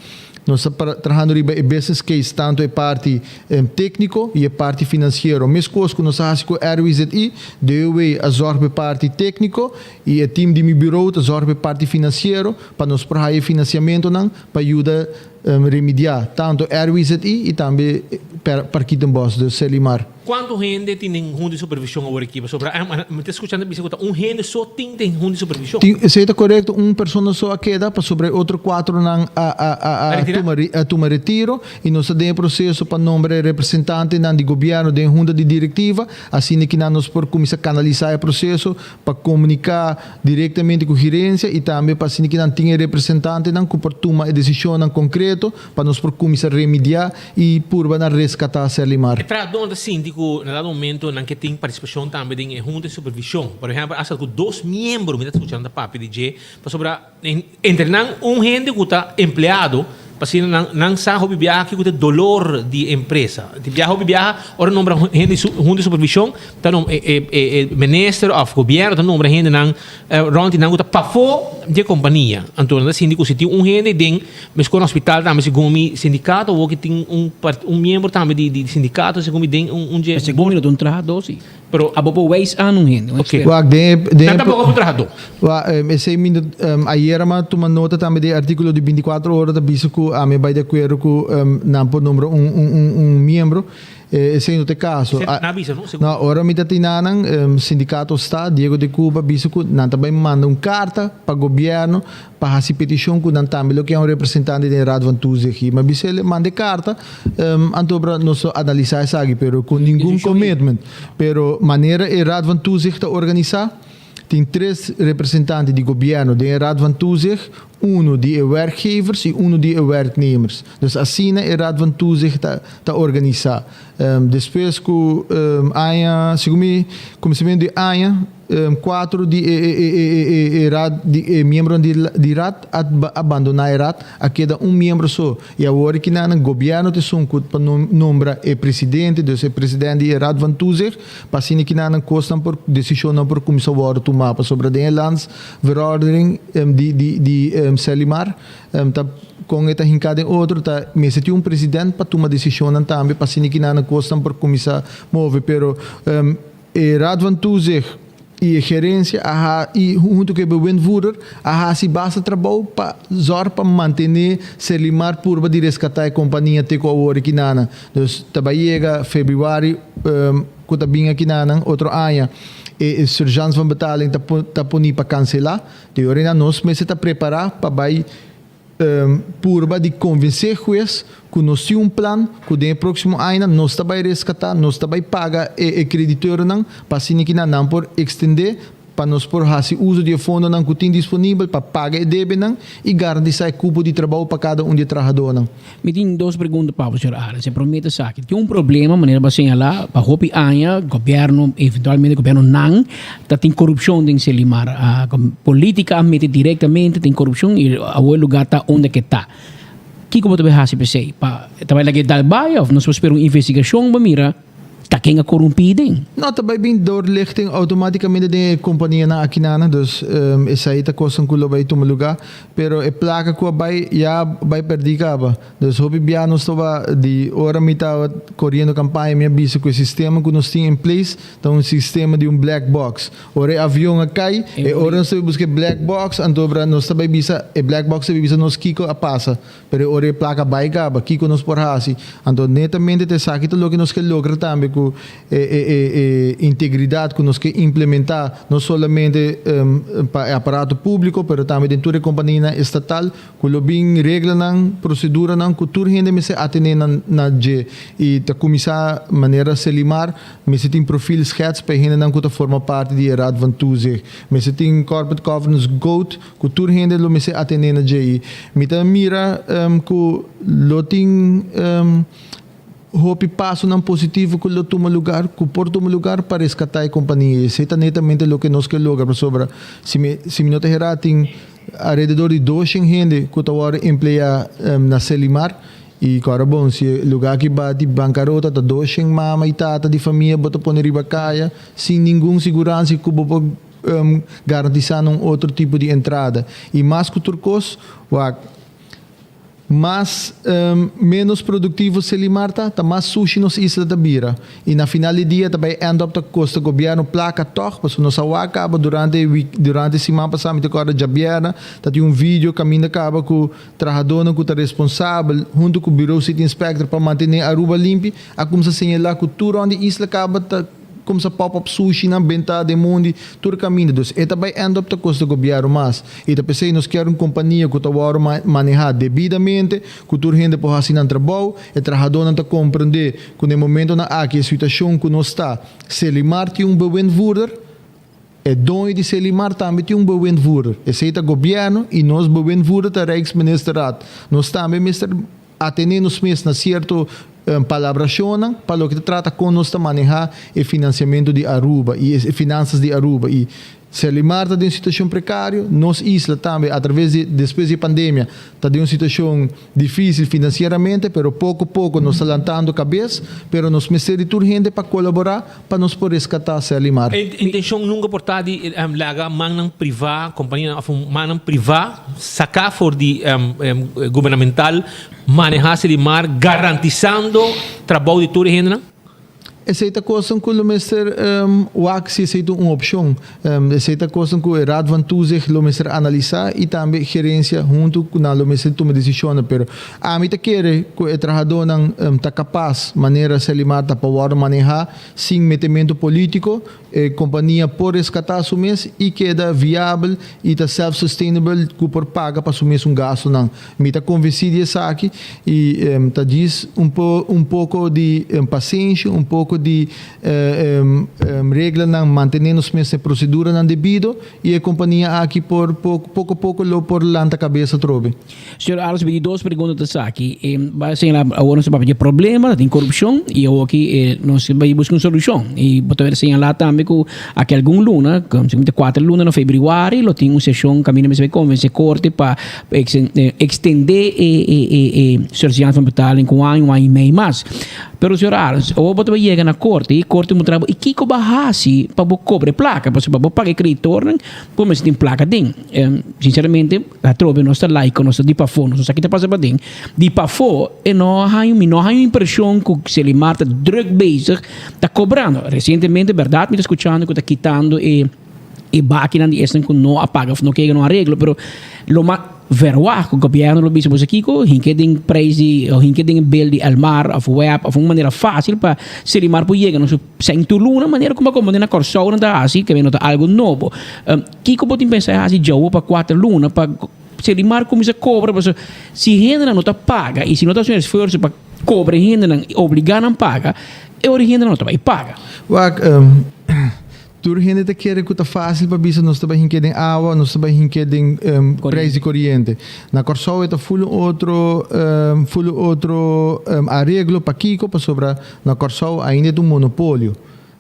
Nos ta trahando riba e business case, tanto e parti tékniko i e parti finansiero. Meskos ku nos a hasi ku RWZI, DOW a zòrg pa e parti tékniko i e tim di mi bureau ta zòrg pa e parti finansiero pa nos por haya e finansiamentonan pa yuda remediá tanto RWZI i tambe Parkietenbos, dus Selimar. Kuantu hende tin den hunta di supervishon awor aki? Pasobra mi ta skuchando bisa ku ta un hende so tin den hunta di supervishon. Tin, esei ta korekto, un persona so a keda pasobra e otro kuatronan a a a a tuma a tuma retiro i nos ta den e proseso pa nombra e representantenan di gobièrnu den hunta di direktiva, asina ki nan nos por kuminsá kanalisá e proseso pa komuniká direktamente ku gerensia i tambe pa asina ki nan tin e representantenan ku por tuma e desishonnan konkreto pa nos por kuminsá remediá I purba na reskatá Serlimar. E trahadónan ta sinti ku na dado momento nan ke tin partisipashon tambe den e hunta di supervishon. Por ehèmpel, asta ku dos miembro mi ta skucha nan ta papia di dje, pasobra entre nan un hende ku ta empleado, pa asina nan nan sa hopi biaha kiko ta e dolor di e empresa. Di biaha hopi biaha ora nombra hende di hunta di supervishon ta nom e e e minister òf gobièrnu ta nombra hendenan Rond di nan ku ta pafó di e kompania. Anto nan ta sinti ku si tin un hende den meskor na hospital tambe segun mi sindikato awor ki tin un un miembro tambe di di sindikato segun mi den un un dje Segun mi no ta un trahadó si. Pero abo por weis aan un hende, un Oké. eksperto. Wak, den e den Nan e tampoko un trahadó. Wak, esei mi no ayera mi a tuma nota tambe di e artíkulo di bintikuatro ora ta bisa ku ami a bai di akuerdo ku nan por nombra un un un un miembro. Esei no ta e kaso. Esei nan a bisa, no? Segun. No, ora mi ta tina nan, sindikato sta, Diego de Cuba bisa ku nan ta bai manda un karta pa gobièrnu pa hasi petishon ku nan tambe lo ke un representante den Raad van Toezicht. Mi a bisa el, manda e karta, anto bra nos lo analisá esaki, pero ku ningun commitment. Pero manera e Raad van Toezicht ta organisá, Tin tres representante di gobièrnu den e Raad van Toezicht, unu di e werkgevers i unu di e werknemers. Dus asina e Raad van Toezicht ta ta organisá. Despues ku aña, segun mi, kuminsamentu di aña, kuatro di e e e e e raad di e miembronan di di raad a a bandoná e raad, a keda un miembro so. I awor kinan gobièrnu ta esun ku pa nombra e presidente, dus e president di e Raad van Toezicht, Pa asina ki nan kosnan por, desishonnan por kuminsá wòrdu tumá pasobra den e landsverordening di di di Selimar ta kon e ta hinká den otro ta mester tin un president pa tuma desishonnan tambe pa asina ki nan kosnan por kuminsá move pero e Raad van Toezicht i e gerensia a ha i huntu ku e bewindvoerder a hasi basta trabou pa zòrg pa mantené Selimar purba di reskatá e kompania te ku awor ki nan. Dus ta bai yega februari ku ta bin akinanan otro aña e surgeance van betaling ta ta poni pa kanselá. Di ora nan nos mester ta prepará pa bai Purba di konvensé hues ku nos tin un plan ku den e próksimo añanan nos ta bai reskatá, nos ta bai paga e kreditornan pa asina ki nan nan por ekstendé pa nos por hasi uso di e fondonan ku tin disponibel pa paga e debenan i garantisá e kupo di trabou pa kada un di e trahadónan. Mi tin dos pregunta pa bo, señor Arends. E promé ta esaki, tin un problema, manera bo a señalá, pa hopi aña gobièrnu, eventualmente gobièrnunan, ta tin korupshon den Selimar. Polítika a mete direktamente den korupshon i awor e lugá ta unda ke ta. Kiko bo ta bai hasi p'esei? Pa ta bai laga e dal bai òf nos por spera un investigashon pa mira ta ken a korumpí den? No, ta bai bin doorlichting outomátikamente den e kompanianan akinana, dus esei ta kosnan ku lo bai tuma lugá. Pero e plaka ku a bai ya bai pèrdí kaba. Dus hopi bia nos tabata di ora mi tabata koriendo kampaña mi a bisa ku e sistema ku nos tin in place ta un sistema di un black box. Ora e avion a kai, e ora nos ta bai buska e black box, anto bra nos ta bai bisa, e black box ta bai bisa nos kiko a pasa. Pero e ora e plaka bai kaba, kiko nos por hasi? Anto netamente ta esaki ta loke nos ke logra tambe ku e e e e integridat ku nos ke implementá no solamente pa e aparato públiko pero tambe den tur e kompanianan estatal ku lo bin reglanan, proseduranan ku tur hende mester atené nan na dje i ta kuminsá manera Selimar mester tin profielschets pa e hendenan ku ta forma parti di e Raad van Toezicht, mester tin Corporate Governance Code ku tur hende lo mester atené na dje i mi ta mira ku lo tin hopi pasonan positivo ku lo tuma lugar, ku por tuma lugar pa reskatá e kompania. I esei ta netamente loke nos ke logra pasobra si mi si mi no ta herá tin alrededor di doshen hende ku ta wòrdu empleá na Selimar i kòrda bon si e lugá aki bati bankarota ta doshen mama i tata di famia bo ta pone riba kaya sin ningun siguransia ku bo por garantisá nan un otro tipo di entrada. I mas ku tur kos wak. Mas ménos produktivo Selimar ta, ta mas sushi nos isla ta bira. I na final di dia ta bai end up ta kosta gobièrnu plaka tòg, pasobra nos a wak kaba durante e wik, durante e siman pasá mi ta kòrda djabièrnè ta tin un video kaminda kaba ku trahadónan ku ta responsabel huntu ku Bureau City Inspector pa mantené Aruba limpi a kumsa señalá ku tur rònt di isla kaba ta Kumsa pop up sushinan benta den mundi tur kaminda. Dus e ta bai end up ta kosta gobièrnu mas. I ta p'esei nos kier un kompania ku ta wòrdu manehá debidamente, ku tur hende por hasi nan trabou, e trahadónan ta komprendé ku na e momentonan aki e situashon ku nos ta, Selimar tin un bewindvoerder, e doño di Selimar tambe tin un bewindvoerder. Esei ta gobièrnu i nos bewindvoerder ta Rijksministerraad. Nos tambe mester. Atené nos mes na sierto palabrashonnan pa loke ta trata kon nos ta manehá e finansiamentu di Aruba i e finansas di Aruba. I Serlimar ta den un situashon prekario, nos isla tambe atraves di despues di e pandemia ta den un situashon difísil finansieramente, pero poko poko nos ta lantando kabes, pero nos mester di tur hende pa kolaborá pa nos por reskatá Serlimar. E intenshon nunka por ta di laga mannan privá, kompanianan òf mannan privá Saká for di gubernamental manehá Selimar garantisando trabou di tur e hendenan? Esei ta kosnan ku lo mester wak si esei ta un opshon. Esei ta kosnan ku e Raad van Toezicht lo mester analisá i tambe gerensia huntu ku nan lo mester tuma desishonnan. Pero ami ta kere ku e trahadónan ta kapas manera Selimar ta pa wòrdu manehá sin metementu polítiko. E kompania por reskatá su mes i keda viabel i ta self-sustainable ku por paga pa su mes un gastunan. Mi ta konvensí di esaki i ta djis un po un poko di pasenshi, un poko di reglanan, mantené nos mes den proseduranan debido i e kompania aki por poko poko lo por lanta kabes atrobe. Señor Arends, mi di dos pregunta ta esaki. E bai señala awor nos ta papia di problema, ta tin korupshon i awor aki nos bai buska un solushon. I bo ta señala tambe ku aki algun luna, segun ta kuater luna na febrüari lo tin un seshon kaminda mester bai konvensé korte pa ekstendé e surseance van betaling ku un aña, un aña i mei mas. Pero señor Arends, awor bo ta bai yega na korte i korte mutra bo i kiko bo a hasi pa bo kobra e plaka? Pasobra pa bo paga e kreditornan bo mester tin plaka aden. Sinceramente, atrobe nos ta laico, nos ta di pafó, nos no sa ki ta pasa paden. Di pafó e no haña, mi no haña un impresion cu Selimar ta druk bezig ta cobrando. Recientemente, berdad, mi ta scuchando cu ta kitando e e bakinan di esnan cu no a paga of no kega no areglo, pero lo mas verwacht cu gobierno lo bisa boso kico, hinke den prijs di, o hinke den e bill di Elmar of web of un manera facil pa Selimar por yega na su sèn tur luna, manera como a como na Corsou nan ta haci, ke no ta algo nobo. Kiko bo tin pensa hasi djawo pa kuater luna pa Selimar kuminsá kobra pasobra si hendenan no ta paga i si no ta hasi un esfuerso pa kobra e hendenan i obligá nan paga, e ora e hendenan no ta bai paga. Wak, tur hende ta kere ku ta fásil pa bisa nos ta bai hink'é den awa, nos ta bai hink'é den preis di koriente. Na Kòrsou e ta ful un otro ful un otro areglo. Pakiko? Pasobra na Kòrsou ainda e ta un monopolio.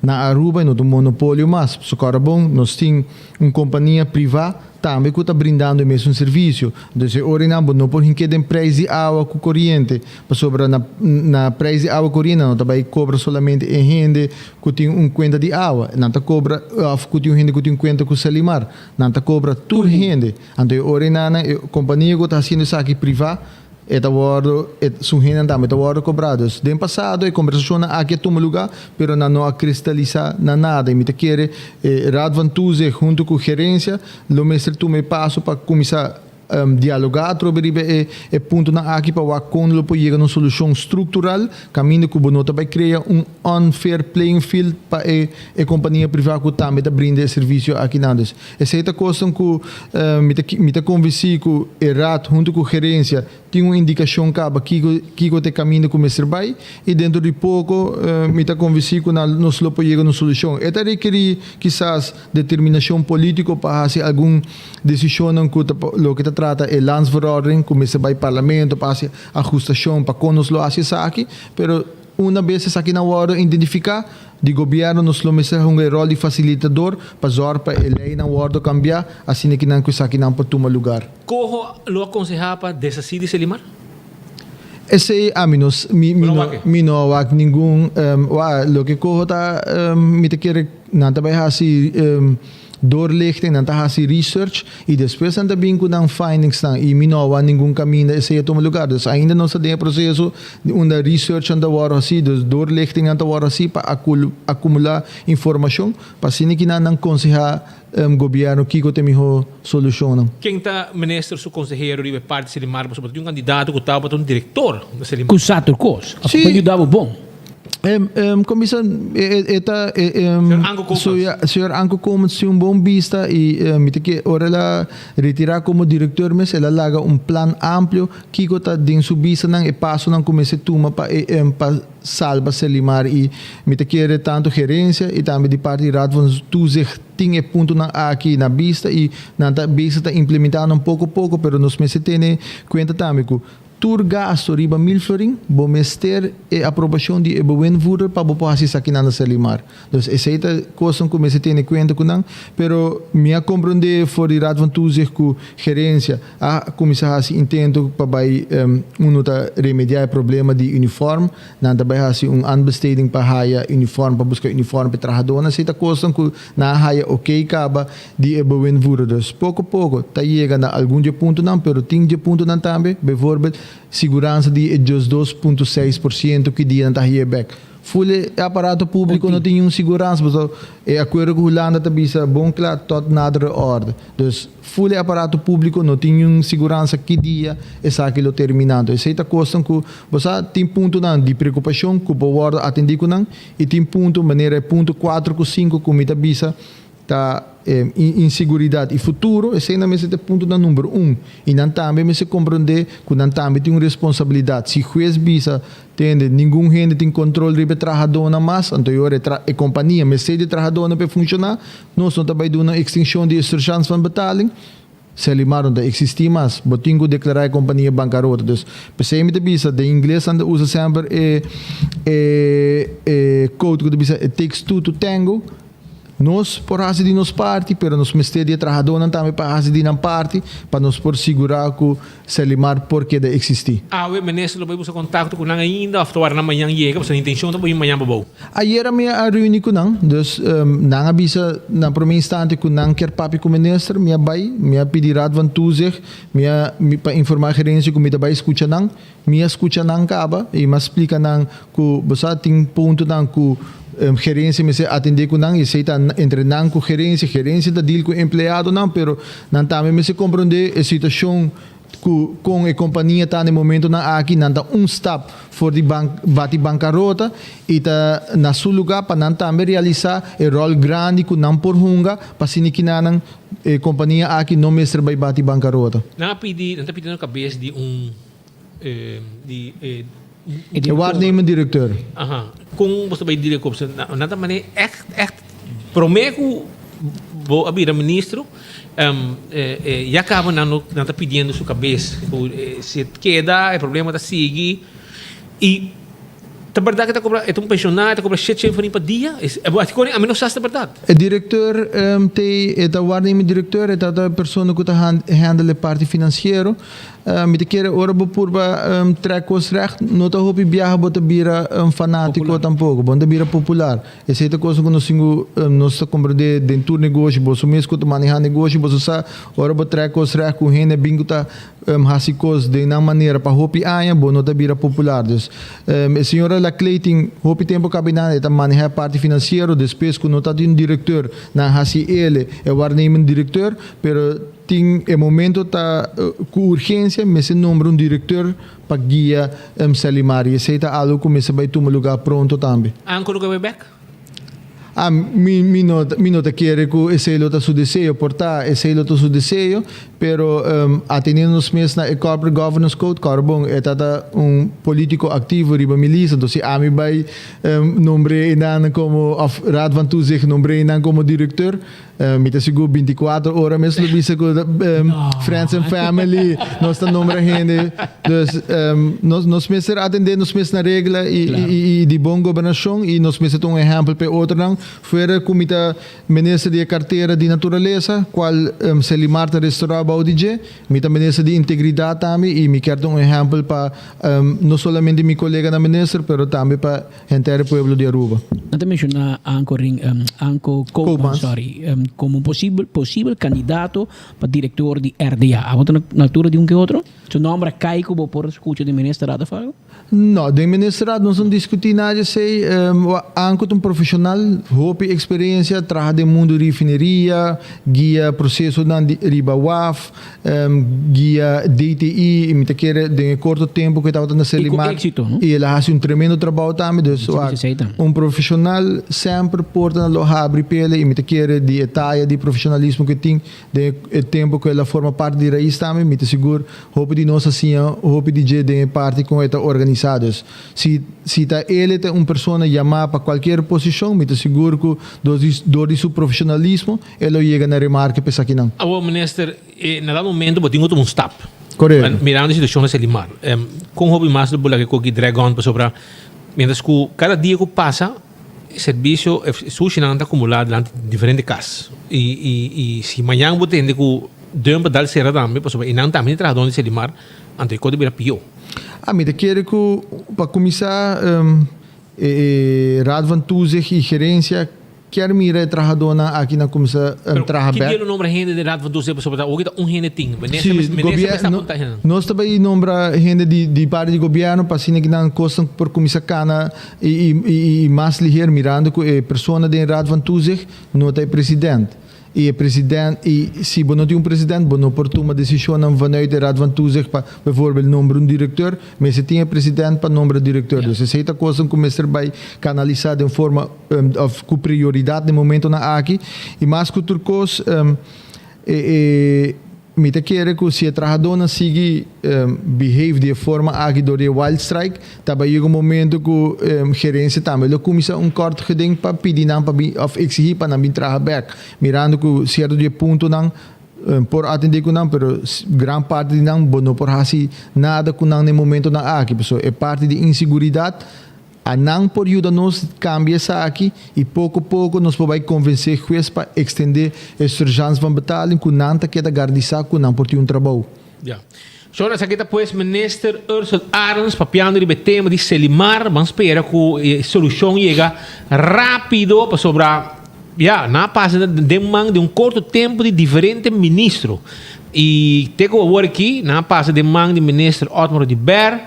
Na Aruba e no ta un monopolio mas. Socorro bon, nos tin un compania priva tambe cu ta brindando e mesun servicio. Dus e ora einan bo no por hink'é den prijs di awa cu coriente, pasobra na na prijs di awa coriente nan no ta bay cobra solamente e hende cu tin un cuenta di awa, nan ta cobra of cu tin un hende cu tin un cuenta cu Selimar, nan ta cobra tur hende. Anto e ora einan e compania cu ta haciendo esaki priva, E ta wòrdu, e su hendenan tambe ta wòrdu kobrá. Dus, den pasado e kombersashonnan aki a tuma lugá, pero nan no a kristalisá na nada. I mi ta kere e Raad van Toezicht huntu ku gerensia lo mester tuma e paso pa kuminsá dialogá atrobe riba e e puntonan aki pa wak kon lo por yega na un solushon struktural kaminda ku bo no ta bai krea un unfair playing field pa e e kompania privá ku tambe ta brinda e servisio akinan. Dus, Esei ta kosnan ku mi ta mi ta konvensí ku e Raad huntu ku gerensia tin un indikashon kaba kiko kiko ta e kaminda ku mester bai i dentro di poko mi ta konvensí ku nan nos lo por yega na un solushon. E ta rekerí kisas determinashon polítiko pa hasi algun desishonnan ku ta loke ta trata e landsverordening ku mester bai parlamento pa hasi ahustashon pa kon nos lo hasi esaki pero Una bes esakinan wòrdu identifiká, di gobièrnu nos lo mester hunga e ròl di fasilitador pa zòrg pa e leinan wòrdu kambiá asina kinan ku esakinan por tuma lugar. Koho lo a konsehá pa deshasí di Selimar? Esei ami no mi mi no mi no a wak ningun wak loke koho ta mi ta kere nan ta bai hasi Doorlichting, nan ta hasi research y despues nan ta bin cu nan findingsnan y mi no a wak ningun caminda esey a tuma lugar. Dus ainda nos ta den e proceso di unda researchnan ta worde haci, dus doorlichtingnan ta worde haci pa acumula informacion pa asina ki nan nan conseha gobierno kico ta e miho solucionnan. Ken ta minister su consehero riba e parti Selimar pasobra tin un candidato cu tabata un director na Selimar. Cu sa tur cos. A por yuda bo bon. Kon bisa e ta Señor Anko Koopmans. Señor Anko Koopmans tin un bon bista i mi ta ke ora el a retirá komo direktor mes el a laga un plan amplio kiko ta den su bistanan e pasonan ku mester tuma pa e pa salba Selimar i mi ta kere tantu gerensia i tambe di parti di Raad van Toezicht tin e puntonan aki na bista i nan ta bezig ta implementá nan poko poko pero nos mester tene kuenta tambe ku Tur gasto riba mil florin, bo mester e aprobacion di e bewindvoerder pa bo por haci esakinan na Selimar. Dus esey ta cosnan cu mester tene cuenta cu nan. Pero mi a comprende for di Raad van Toezicht cu gerencia a cuminsa haci intento pa bay uno ta remedia e problema di uniform. Nan ta bay haci un aanbesteding pa haya uniform, pa busca uniform pa e trahadornan. Esey ta cosnan cu nan a haya ok caba di e bewindvoerder. Dus poko poko ta yega na algun dje puntonan, pero tin dje puntonan tambe, bijvoorbeeld siguransa di e 12.6% ki dia nan ta haye bek. Ful e aparato publico no tin niun siguransa, pasobra e akuerdo ku Hulanda ta bisa bon kla tot nadere orde. Dus ful e aparato publico no tin niun siguransa ki dia esaki lo termina. Anto esei ta kosnan ku bo sa tin puntonan di preokupashon ku por wòrdu atendí ku nan i tin punto manera e punto kuater ku sinku ku mi ta bisa Ta inseguridat i futuro, eseinan mester ta e puntonan number un. I nan tambe mester komprondé ku nan tambe tin un responsabilidat. Si hues bisa, tende, ningun hende tin kontrol riba e trahadónan mas, anto e ora e kompania mester di e trahadónan pa e funshoná, nos no ta bai duna un ekstenshon di e surchans van betaling. Selimar no ta eksistí mas. Bo tin ku deklará e kompania bankarota. Dus, p'esei mi ta bisa, den ingles nan ta usa semper e e quote ku ta bisa, it takes two to tango. Nos por hasi di nos parti, pero nos mester di e trahadónan tambe pa hasi di nan parti pa nos por sigurá ku Selimar por keda eksistí. Awe minister lo bai buska kontakto ku nan ainda òf ta wara nan mañan yega pasobra intenshon ta por bin mañan pa bou. Ayera mi a reuní ku nan, dus nan a bisa na promé instante ku nan kier papia ku minister, mi a bai, mi a pidi Raad van Toezicht mi a pa informá gerensia ku mi ta bai skucha nan. Mi a skucha nan kaba i mi a splika nan ku bo sa tin puntonan ku gerensia mester atendé ku nan i esei ta entre nan ku gerensia. Gerensia ta deal ku empleadonan pero nan tambe mester komprondé e situashon. ku kon e kompania ta na e momentonan aki, nan ta un stap for di bati bankarota i ta na su lugá pa nan tambe realisá e ròl grandi ku nan por hunga pa asina kinanan e kompania aki no mester bai bati bankarota. Nan a pidi, nan ta pidiendo kabes di un di e. E waarnemend directeur. Aha. Kon bo ta bai dile ku nan ta manera ègt ègt promé ku bo a bira ministro ya kaba nan no nan ta pidiendo su kabes ku si e keda e problema ta sigui i ta bèrdat ku e ta kobra e ta un pensionario e ta kobra shet shen florin pa dia ami no sa si ta bèrdat. E directeur te e ta waarnemend directeur e ta ta persona ku ta handle e parti finansiero. Mi ta kere ora bo purba trek kos recht, no ta hopi biaha bo ta bira fanátiko tampoko, bo no ta bira popular. Esei ta kosnan ku nos tin ku nos ta komprendé den tur negoshi. Boso mes ku ta manehá negoshi, boso sa ora bo trek kos recht ku hende bin ku ta hasi kos den nan manera pa hopi aña, bo no ta bira popular. Dus e señora Laclay tin hopi tempu kabinan, e ta manehá e parti finansiero, despues ku no ta tin un direkteur, nan hasi el e waarnemend direkteur, pero. Tin e momento ta ku urgensia mester nombra un direkteur pa guia Selimar i esei ta algu ku mester bai tuma lugá pronto tambe. Anko lo ke bai bek? Ah, mi mi no mi no ta kere ku esei lo ta su deseo. Por ta esei lo ta su deseo, pero ateniendo nos mes na e Corporate Governance Code, kòrda bon, e ta ta un polítiko aktivo riba mi lista, entonces si ami bai nombr'é einan komo òf Raad van Toezicht nombr'é einan komo direkteur, Mi ta sigur 24 ora mes lo bisa ku friends and family nos ta nombra hende. Dus nos nos mester atendé nos mes na regla i i di bon gobernashon i nos mester ta un ehèmpel pa e otronan. Fuera ku mi ta minister di e kartera di naturalesa kual Celimar ta restorá bou di dje, mi ta minister di integridat tambe i mi kier ta un ehèmpel pa no solamente mi koleganan minister pero tambe pa Henter e pueblo di Aruba. Nan ta menciona Anko Ring, Anko Koopmans, sorry, como un posibel, posibel candidato pa director di RDA. Abo ta na altura di un ke otro? Su nomber a cay cu bo por scucha den ministerraad of algo? No, den ministerraad nos no discuti nada di esey. Anko ta un profesional, hopi experiencia, traha den mundo di refineria, guia procesonan di riba waf. Guia DTI y mi ta kere den e corto tempo cu e tabata na Selimar y el a haci un tremendo trabao tambe dus un profesional semper porta lo habri pele y mi ta kere di e taya di profesionalismo cu e tin den e tempo cu el a forma parti di Raiz tambe mi ta sigur hopi di nos a siña hopi di dje den e parti con e ta organisa dus si si ta el e ta un persona yama pa cualkier posicion mi ta sigur cu door di su profesionalismo E lo yega na remarke pa esakinan. Awor minister, na dat momento bo tin ku tuma un stap. Korekto. Mirando e situashon na Selimar, kon hopi mas lo bo laga e koki drag on pasobra mientras ku kada dia ku pasa e servisio, e sushinan ta akumulá dilanti diferente kas. I i i si mañan bo tende ku dump a dal sera tambe pasobra einan tambe tin trahadónan di Selimar, anto e kos ta bira pió. Ami ta kere ku pa kuminsá e Raad van Toezicht i gerensia Kier mira e trahadónan aki na kuminsá traha Pero bèk. ki dia lo nombra hende den Raad van Toezicht pasobra ta oki ta un hende tin. Sí, Minister minister gobier mester no apunta hende. nos ta bai nombra hende di di parti di gobièrnu pa asina ki nan kosnan por kuminsá kana i i i i mas liher mirando ku e persona den Raad van Toezicht no ta e president. I e president i si bo no tin un president bo no por tuma desishonnan vanuit e Raad van Toezicht pa bijvoorbeeld nombra un direkteur. Mester tin e president pa nombra direkteur. Dus esei ta kosnan ku mester bai kanalisá den forma of ku prioridat den momentonan aki. I mas ku tur kos e e mi ta kere ku si e trahadónan sigui behave di e forma aki dor di e wild strike ta bai yega un momento ku gerensia tambe lo kuminsá un kort geding pa pidi nan pa bin of eksihí pa nan bin traha bèk mirando ku sierto di e puntonan Por atendé ku nan, pero gran parti di nan bo no por hasi nada ku nan na e momentonan aki. Pasobra e parti di inseguridat a nan por yuda nos kambia esaki i poko poko nos por bai konvensé hues pa ekstendé e surgeance van betaling ku nan ta keda garantisa ku nan por tin un trabou. Ya. Shor esaki ta pues Minister Ursell Arends papiando riba e tema di Selimar. Ban spera ku e solushon yega rápido pasobra ya nan a pasa den man den un korto tempu di diferente ministro. I te ku awor aki nan a pasa den man di Minister Otmar Oduber.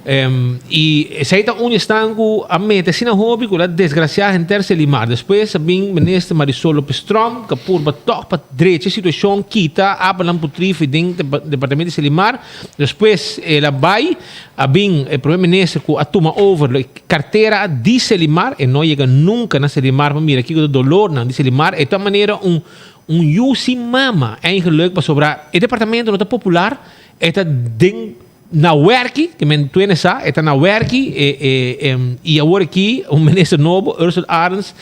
I esei ta un esnan ku a mete asina hopi ku el a desgrasiá henter Selimar. Despues a bin minister Marisol Lopez Tromp ku a purba tòg pa drecha e situashon, kita apanan putrí fi den departamento di Selimar. Despues el a bai, a bin e prome minister ku a tuma over e kartera di Selimar. E no yega nunka na Selimar pa mira kiko ta dolornan di Selimar. E ta manera un un yu sin mama eigenlijk pasobra e departamento no ta popular, e ta den. Na werki, ke men tuene sa, e ta na werki e e i awor aki un minister nobo, Ursula Arends,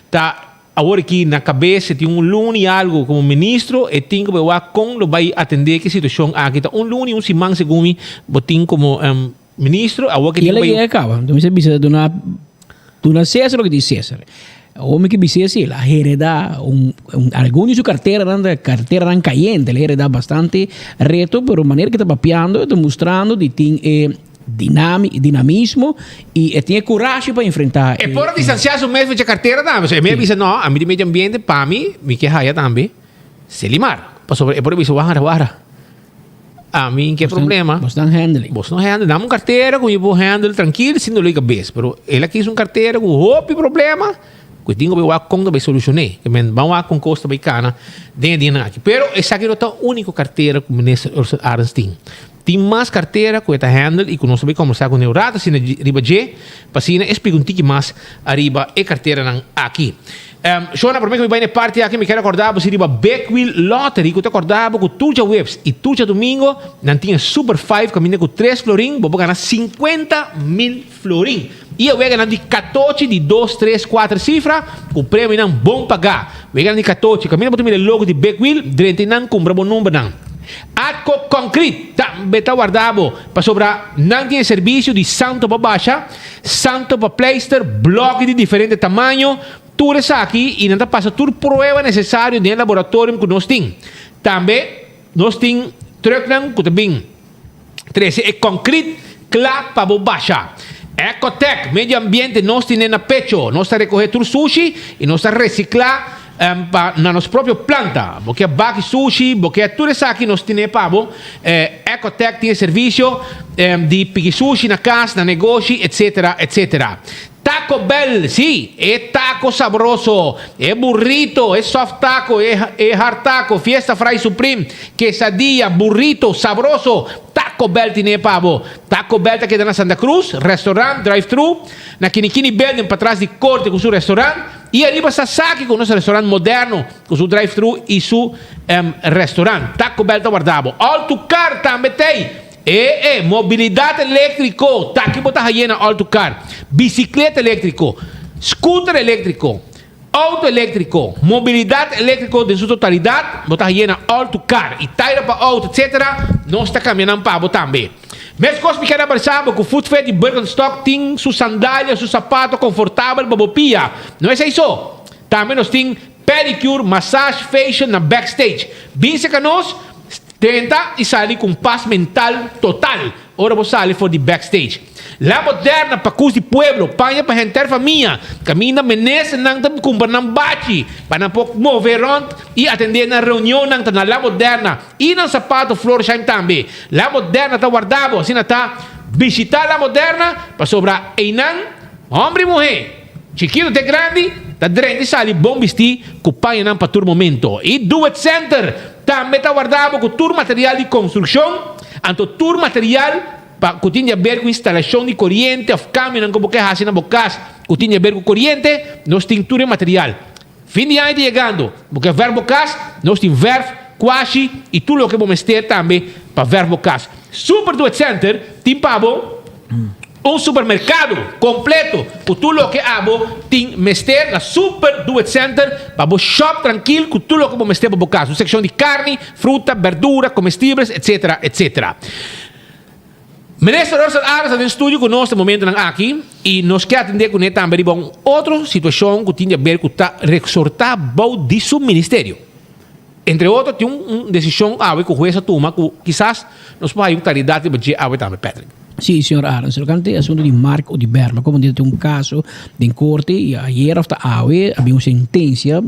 ta awor aki na kabes, e tin un luna i algo komo ministro, e tin ku bai wak kon lo bai atendé ku e situashon aki. Ta un luna i un siman segun mi bo tin komo ministro, awor ke I tin el a bai. yega kaba, mi ta bisa duna Duna Cesar loke di Cesar. Homi ke bis'é si, el a heredá un, un, algun di su karteranan ta karteranan kayente, el a heredá bastante reto, pero manera ke ta papiando, e ta mustrando di tin e dinami, dinamismo i e tin e kurashi pa enfrentá E por a distansiá su mes for dje kartera tambe. So e mi a bisa, no, ami di medio ambiente, pa mi, mi ke haya tambe Selimar. Pasobra e por a bisa, wara, wara. Ami ke problema. Bos dan handle. Bos no handle. Dame un cartera ku mi por handle trankil sin dolor di kabes. Pero el a kis un cartera ku hopi problema ku e tin ku bai wak kon ta bai solushoné. Ke men ban wak kon kos ta bai kana den e dianan aki. Pero esaki no ta úniko cartera ku minister Ursell Arends tin. Tin mas cartera ku e ta handle i ku nos ta bai kombersá kuné un rato asina riba dje pa asina e splika un tiki mas ariba e carteranan aki. Shona, promé ku mi bai na e parti aki mi kier akorda bo si riba Big Wheel Lottery ku ta akorda bo ku tur djaweps i tur djadumingo nan tin e Super Five kaminda ku tres florin bo por gana 50,000 florin i e weganan di katochi di dos, tres, kuater sifra ku premionan bon pagá. Weganan di katochi kaminda bo ta mira e logo di Big Wheel drenta nan kumpra bo numbernan. Atco Concrete tambe ta warda bo pasobra nan tin e servisio di santo pa basha, santo pa pleister, bloki di diferente tamaño, tur esaki y nan ta pasa tur prueba necesario den e laboratorium cu nos tin. Tambe nos tin trucknan cu ta bin trece e concrete cla pa bo basha. Ecotec, medio ambiente nos tine na pecho. Nos ta recoge tur sushi y nos ta recicla pa na nos propio planta. Bo kier baki sushi, bo kier tur esaki nos tine pa bo. Ecotec tin e servicio di piki sushi na cas, na negoshi, etc. Etc. Taco Bell, sí, e taco sabroso, e burrito, e soft taco, e e hard taco, fiesta fry supreme, quesadilla, burrito, sabroso, Taco Bell tine pa bo. Taco Bell ta keda na Santa Cruz, restaurant, drive thru, na Kinikini Building patras di Corte cu su restaurant, y ariba Sasaki cu nos restaurant moderno cu su drive thru y su restaurant. Taco Bell ta warda bo. All to Car tambe t'ey. E e mobilidat eléktriko, taki bo ta haye na Alto Car, bisikleta eléktriko, scooter eléktriko, outo eléktriko, mobilidat eléktriko den su totalidat bo ta haye na Alto Car i taira pa outo etc. Nos ta kambia nan pa bo tambe. Meskos mi kier abrasa bo ku Footfit di Birkenstock tin su sandalia, su sapato konfortabel pa bo pia. No esei so, tambe nos tin pedicure, massage, facial na backstage. Bin seka nos. Tenta i sali ku un pas mental total ora bo sali for di backstage. La Moderna pa kus di pueblo, paña pa henter famia, kaminda menesenan ta kumpra nan bachi pa nan por move rònt i atendé nan reunionnan ta na La Moderna i nan sapato Florsheim tambe. La Moderna ta warda bo, asina ta bishita La Moderna pasobra einan hòmber i muhé. Chikitu te grandi ta drenta i sali bon bistí ku pañanan pa tur momento. I Do It Center tambe ta warda bo ku tur material di konstrukshon, anto tur material pa ku tin di aber ku instalashon di koriente òf kambionan ku bo ke hasi na bo kas ku tin di aber ku koriente, nos tin tur e material. Fin di aña ta yegando, bo ke vèrf bo kas? Nos tin vèrf, kwashi i tur loke bo mester tambe pa vèrf bo kas. Super Do It Center tin pa bo un supermerkado kompleto ku tur loke abo tin mester na Super Do It Center pa bo shop trankil ku tur loke bo mester pa bo kas. Un sekshon di karni, fruta, berdura, komestibles, etsetera, etsetera. Minister Ursell Arends ta den studio ku nos den momentonan aki i nos ke atendé kuné tambe riba un otro situashon ku tin di aber ku ta resortá bou di su ministerio. Entre otro tin un desishon awe ku hues a tuma ku kisas nos por haya un klaridat riba dje awe tambe, Patrick. Sí, señor Arends, tocante e asunto di Mark Oduber, lo como tin un caso den corte y ayer of ta awe a bin un sentencia.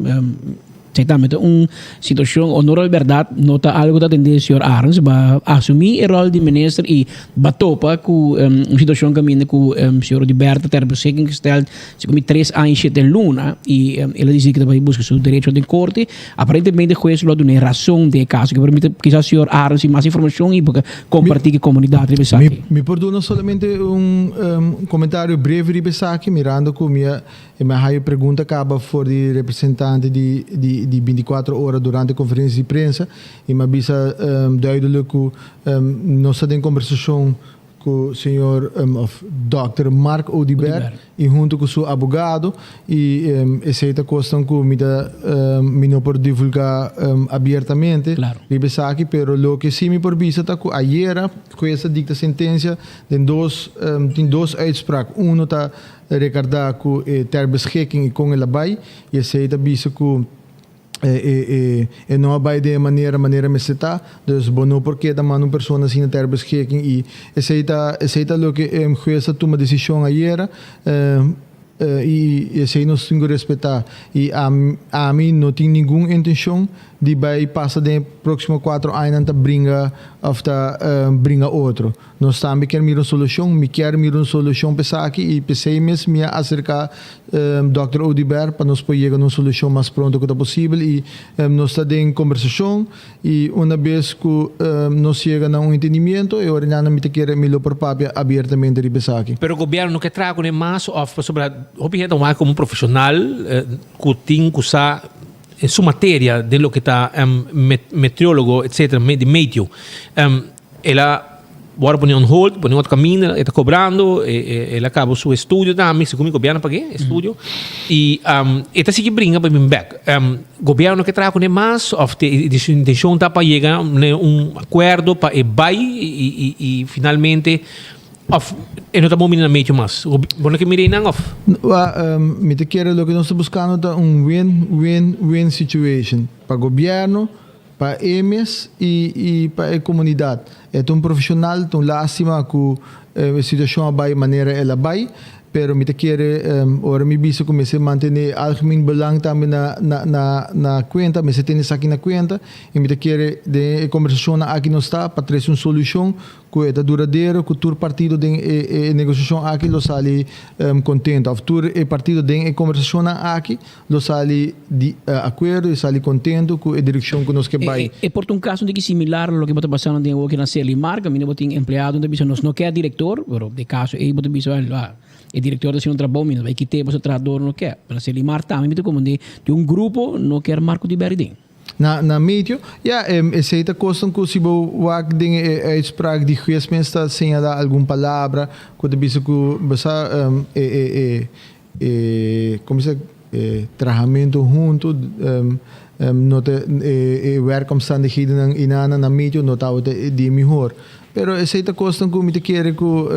Esei tambe ta un situacion honor al berdad no ta algo ta atende señor Arends ba asumi e rol di minister y ba topa cu un situacion caminda cu señor Oduber ta ter beschikking gesteld segun mi tres aña y shete luna y el a dicidi cu ta bay busca su derecho den corte. Aparentemente huez lo a duna e razon den e caso aki pero mi ta kisas señor Arends tin mas informacion y por comparti cu e comunidad riba esaki. Mi por duna solamente un comentario breve riba esaki mirando cu mi a E mi a haya pregunta caba for di representante di di di binticuatro ora durante conferencia di prensa y mi a bisa duidelijk cu nos ta den conversacion cu señor of Dòkter Mark Oduber y hunto cu su abogado y esey ta cosnan cu mi ta mi no por divulga abiertamente riba esaki pero loke si mi por bisa ta cu ayera hues a dicta sentencia den dos tin dos uitspraak uno ta Rekarda ku e ter beschikking i kon el a bai, i esei ta bisa ku e e no a bai den e manera manera mester ta, dus bo no por keda manda un persona asina ter beschikking i esei ta esei ta loke e hues a tuma desishon ayera i esei nos tin ku respetá i ami no tin ningun intenshon di bai pasa den e próksimo kuatro añanan ta bringa òf ta bringa otro. Nos tambe kier mira un solucion, mi kier mira un solucion pa esaki y p'esey mes mi a acerca Dòkter Oduber pa nos por yega na un solucion mas pronto cu ta posibel y nos ta den conversacion y una bes cu nos yega na un entendimiento e ora nan mi ta kere mi lo por papia abiertamente riba esaki. Pero gobierno no ke traha cu ne mas of pasobra hopi hende ta wak como un profesional cu tin cu sa en su materia den loke ta meteorologo etcetera di meteo. El a wòrdu pone on hold, pone otro kaminda, e ta kobrando, el a kaba su estudio tambe, segun mi gobièrnu a pag'é estudio, i e ta sigui bringa pa bin bèk. Gobièrnu no ke traha kuné mas òf te su intenshon ta pa yega na un akuerdo pa e bai i finalmente òf e no ta bon bini na medio mas? Bo no ke mira einan òf? Mi ta kere loke nos ta buskando ta un win win win situation pa gobièrnu, Pa e mes y y pa e comunidad. E ta un profesional, ta un lastima cu e situacion a bay manera el a bay, pero mi ta kere ora mi bisa cu mester mantene e algemeen belang tambe na na na na cuenta, mester tene esaki na cuenta y mi ta kere den e conversacionnan aki nos ta pa trece un solucion Ku e ta duradero ku tur partido den e e negosiashon aki lo sali kontento òf tur e partido den e kombersashonnan aki lo sali di akuerdo i sali kontento ku e direkshon ku nos ke bai. E por ta un kaso un tiki similar loke bo ta pasando den awoki na Serlimar, kaminda bo tin empleado ta bisa nos no ke direktor, pero den kaso ei bo ta bisa e direktor ta hasiendo un trabou mi no bai kit'é pasobra trahador no ke. Pero na Serlimar tambe mi ta komprendé di un grupo no kier Marco Tiberi den. Na na medio, ya, esei ta kosnan ku si bo wak den e uitspraak di hues mes ta señalá algun palabra ku ta bisa ku bo sa e e e e komo se e trahamentu huntu no ta e e werkomstandighedennan inana na medio no tabata di e mihor. Pero esei ta kosnan ku mi ta kere ku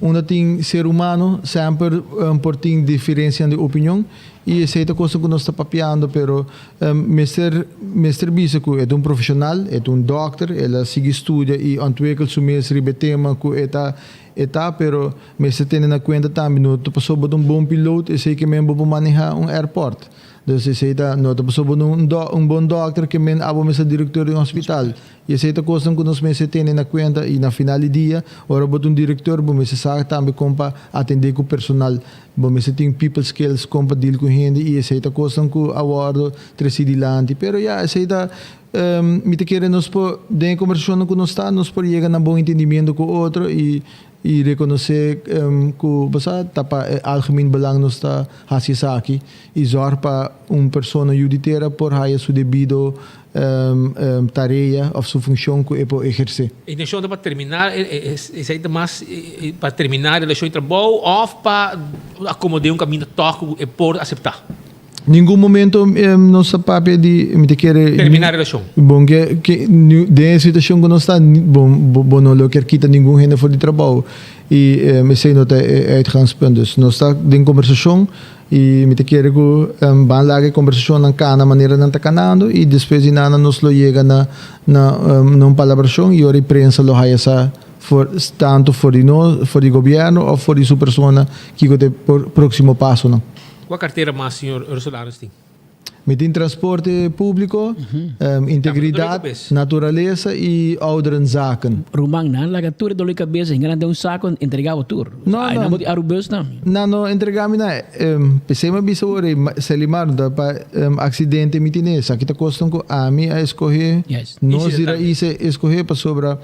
Unda tin ser humano semper por tin diferencianan di opinion y esey ta cosa cu nos ta papiando pero mester mester bisa cu e ta un profesional, e ta un dokter, el a sigui studia y ontwikkel su mes riba e tema cu e ta e ta pero mester tene na cuenta tambe no ta pasobra bo ta un bon piloot esey ke men bo por maneha un airport. Dus esey ta no ta pasobra bo ta un un bon dokter ke men abo mester director di un hospital. I esei ta kosnan ku nos mester tene na kuenta i na final di dia, ora bo ta un direktor bo mester sa tambe kon pa atendé ku personal. Bo mester tin people skills kon pa deal ku hende i esei ta kosnan ku a wòrdu tresí dilanti. Pero ya, esei ta, mi ta kere nos por, den e kombersashonnan ku nos ta, nos por yega na bon entendimiento ku otro i i rekonosé ku bo sa ta pa e algemeen belang nos ta hasi esaki i zòrg pa un persona yu di tera por haya su debido tarea òf su funshon ku e por ehersé. E intenshon ta pa terminá esei ta mas pa terminá e relashon di trabou òf pa akomod'é un kaminda tòg ku e por aseptá? Ningun momento nos ta papia di mi ta kere. Terminá relashon. Bon ke ke den e situashon ku nos ta bon bo no lo kier kita ningun hende for di trabou i esei no ta e uitgangspunt. Dus nos ta den kombersashon i mi ta kere ku ban laga e kombersashonnan kana manera nan ta kanando i despues di nana nos lo yega na na un palabrashon i ora e prensa lo haya sa for tantu for di nos for di gobièrnu òf for di su persona kiko ta e próksimo pasonan. Kua kartera mas señor Russel Arends tin? Mi tin transporte públiko, integridat, naturalesa i ouderenzaken. Ruman, nan laga tur e dolor di kabes hinga nan den un sako entrega bo tur. No, Ai no. nan bo di Arubus nan. Nan no entrega mi nan. P'esei mi a bisa ora ei, Selimar, no ta pa aksidente mi tine. Esaki ta kosnan ku ami a eskohé, nos di Raiz a eskohé pasobra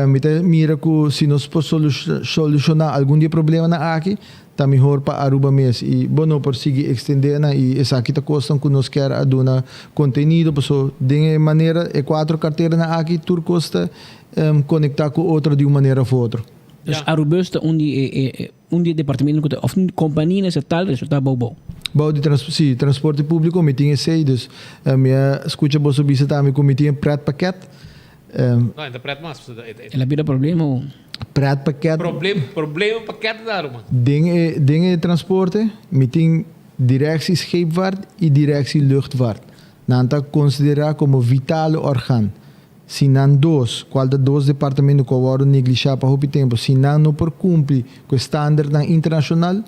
mi ta mira ku si nos por solushoná algun di e problemanan aki, Ta mihor pa Aruba mes y bo no por sigui extende nan y esaki ta cosnan cu nos kier a duna contenido paso den e manera e cuatro carteranan aki tur cos ta conecta cu otro di un manera of otro. Dus Arubus ta un di e un di e departamento cu ta of compania estatal resulta bou bou. Bou di si transporte publico mi tin esey dus mi a scucha boso bisa tambe cu mi tin e pretpakket. No, e ta pret mas. El a bira problema o? Pretpakket. Problem, problema pakket ta ruman. Den e, den e transporte mi tin Directie Scheepvaart y Directie Luchtvaart. Nan ta considera como vitale orgaan. Si nan dos, cual ta dos departamento cu a wordo neglisha pa hopi tempo, si nan no por cumpli cu e standardnan internacional,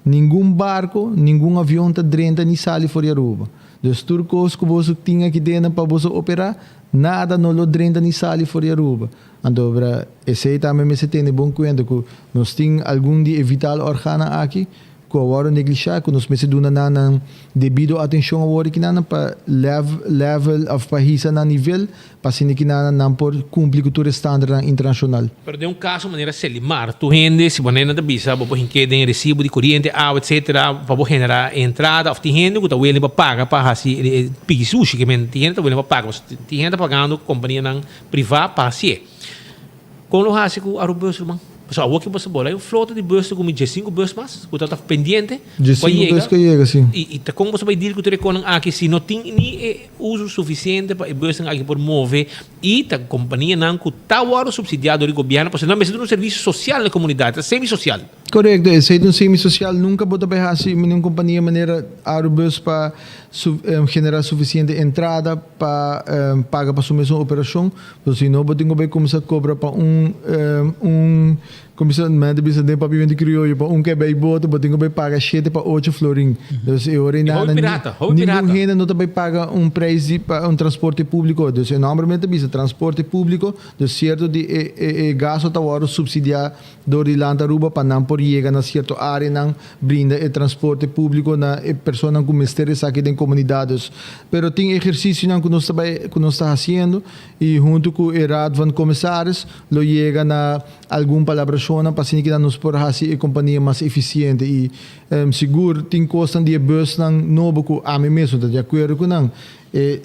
Ningun barco, ningun avion ta drenta ni sali for di Aruba. Dus tur cos cu boso tin aki dentro pa boso opera, nada no lo drenta ni sali for di Aruba. Anto bra, esey tambe mester tene bon cuenta cu nos tin algun di e vital organan aki cu a wordo neglisha, cu nos mester duna nan nan debido atencion awor aki nan pa level of pa hisa nan nivel Pa asina ki nan nan por cumpli cu tur e standardnan internacional. Pero den un caso manera Selimar, tur hende, si bo nena ta bisa bo por hink'é den recibo di coriente, awa etcetera pa bo genera e entrada of tin hende cu ta willing pa paga pa haci e piki sushi ke men tin hende ta willing pa paga pasobra tin hende ta pagando companianan priva pa hacié. Kon lo hasi ku Arubus ruman? Pasobra awor ki bo sa bola e un flota di bus ta kumi diesinku bus mas ku ta ta pendiente ku a Diesinku bus ku a yega, si. I ta kon bo sa bai deal ku tur e konan aki si no tin ni e uso sufisiente pa e busnan aki por move i ta kompanianan ku ta wòrdu supsidiá dor di gobièrnu pasobra nan mester duna un servisio sosial na e komunidat, ta semi-sosial. Korekto, esei ta un semi-sosial, nunka bo ta bai hasi un kompania manera Arubus pa generá sufisiente entrada pa paga pa su mesun operashon. So si no bo tin ku bai kumsa kobra pa un un kumsa mi ta bisa den papiamento krioyo pa un kebei boto bo tin ku bai paga shete pa ocho florin. Dus e ora ei Hopi nada pirata, hopi ningun pirata. hende no ta bai paga un prijs di pa un transporte públiko. Dus e nòmber mi ta bisa transporte públiko dus sierto di e e e gasto ta wòrdu supsidiá dor di Land Aruba pa nan por yega na sierto áreanan brinda e transporte públiko na e personanan ku mester esaki den komunidat. Dus, pero tin ehersisionan ku nos ta bai ku nos ta hasiendo i huntu ku e Raad van Commissaris lo yega na algun palabrashonnan pa asina kinan nos por hasi e kompania mas efisiente i sigur tin kosnan di e busnan nobo ku ami mes no ta di akuerdo ku nan. E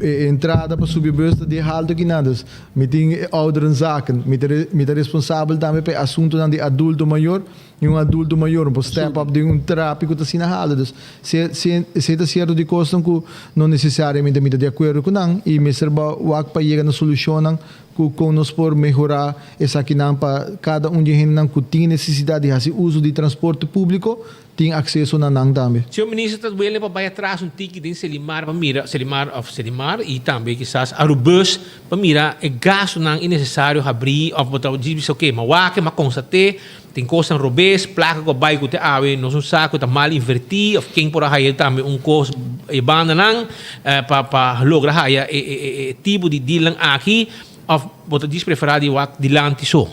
e entrada pa subi bus ta di halto ki nan, dus mi tin e ouderenzaken, mi ta mi ta responsabel tambe pa e asuntonan di adulto mayor, i un adulto mayor no por step up den un trapi ku ta asina halto, dus si si esei ta sierto di kosnan ku no nesesariamente mi ta di akuerdo ku nan i mester ba wak pa yega na solushonnan ku kon nos por mehorá esakinan pa kada un di e hendenan ku tin e nesesidat di hasi uso di transporte públiko Tin akseso na nan tambe. Señor Minister ta duele pa bai atras un tiki den Selimar pa mira, Selimar of Selimar y tambe kisas Arubus pa mira e gastonan inecesario habri of bo ta djis bisa ok ma wak ma constate tin cosnan robes, placa cu a bai cu te awe nos no sa cu ta mal inverti of ken por a haya tambe un cos e bandanan pa pa logra haya e e tipo di dealnan aki of bo ta djis prefera di wak dilanti so.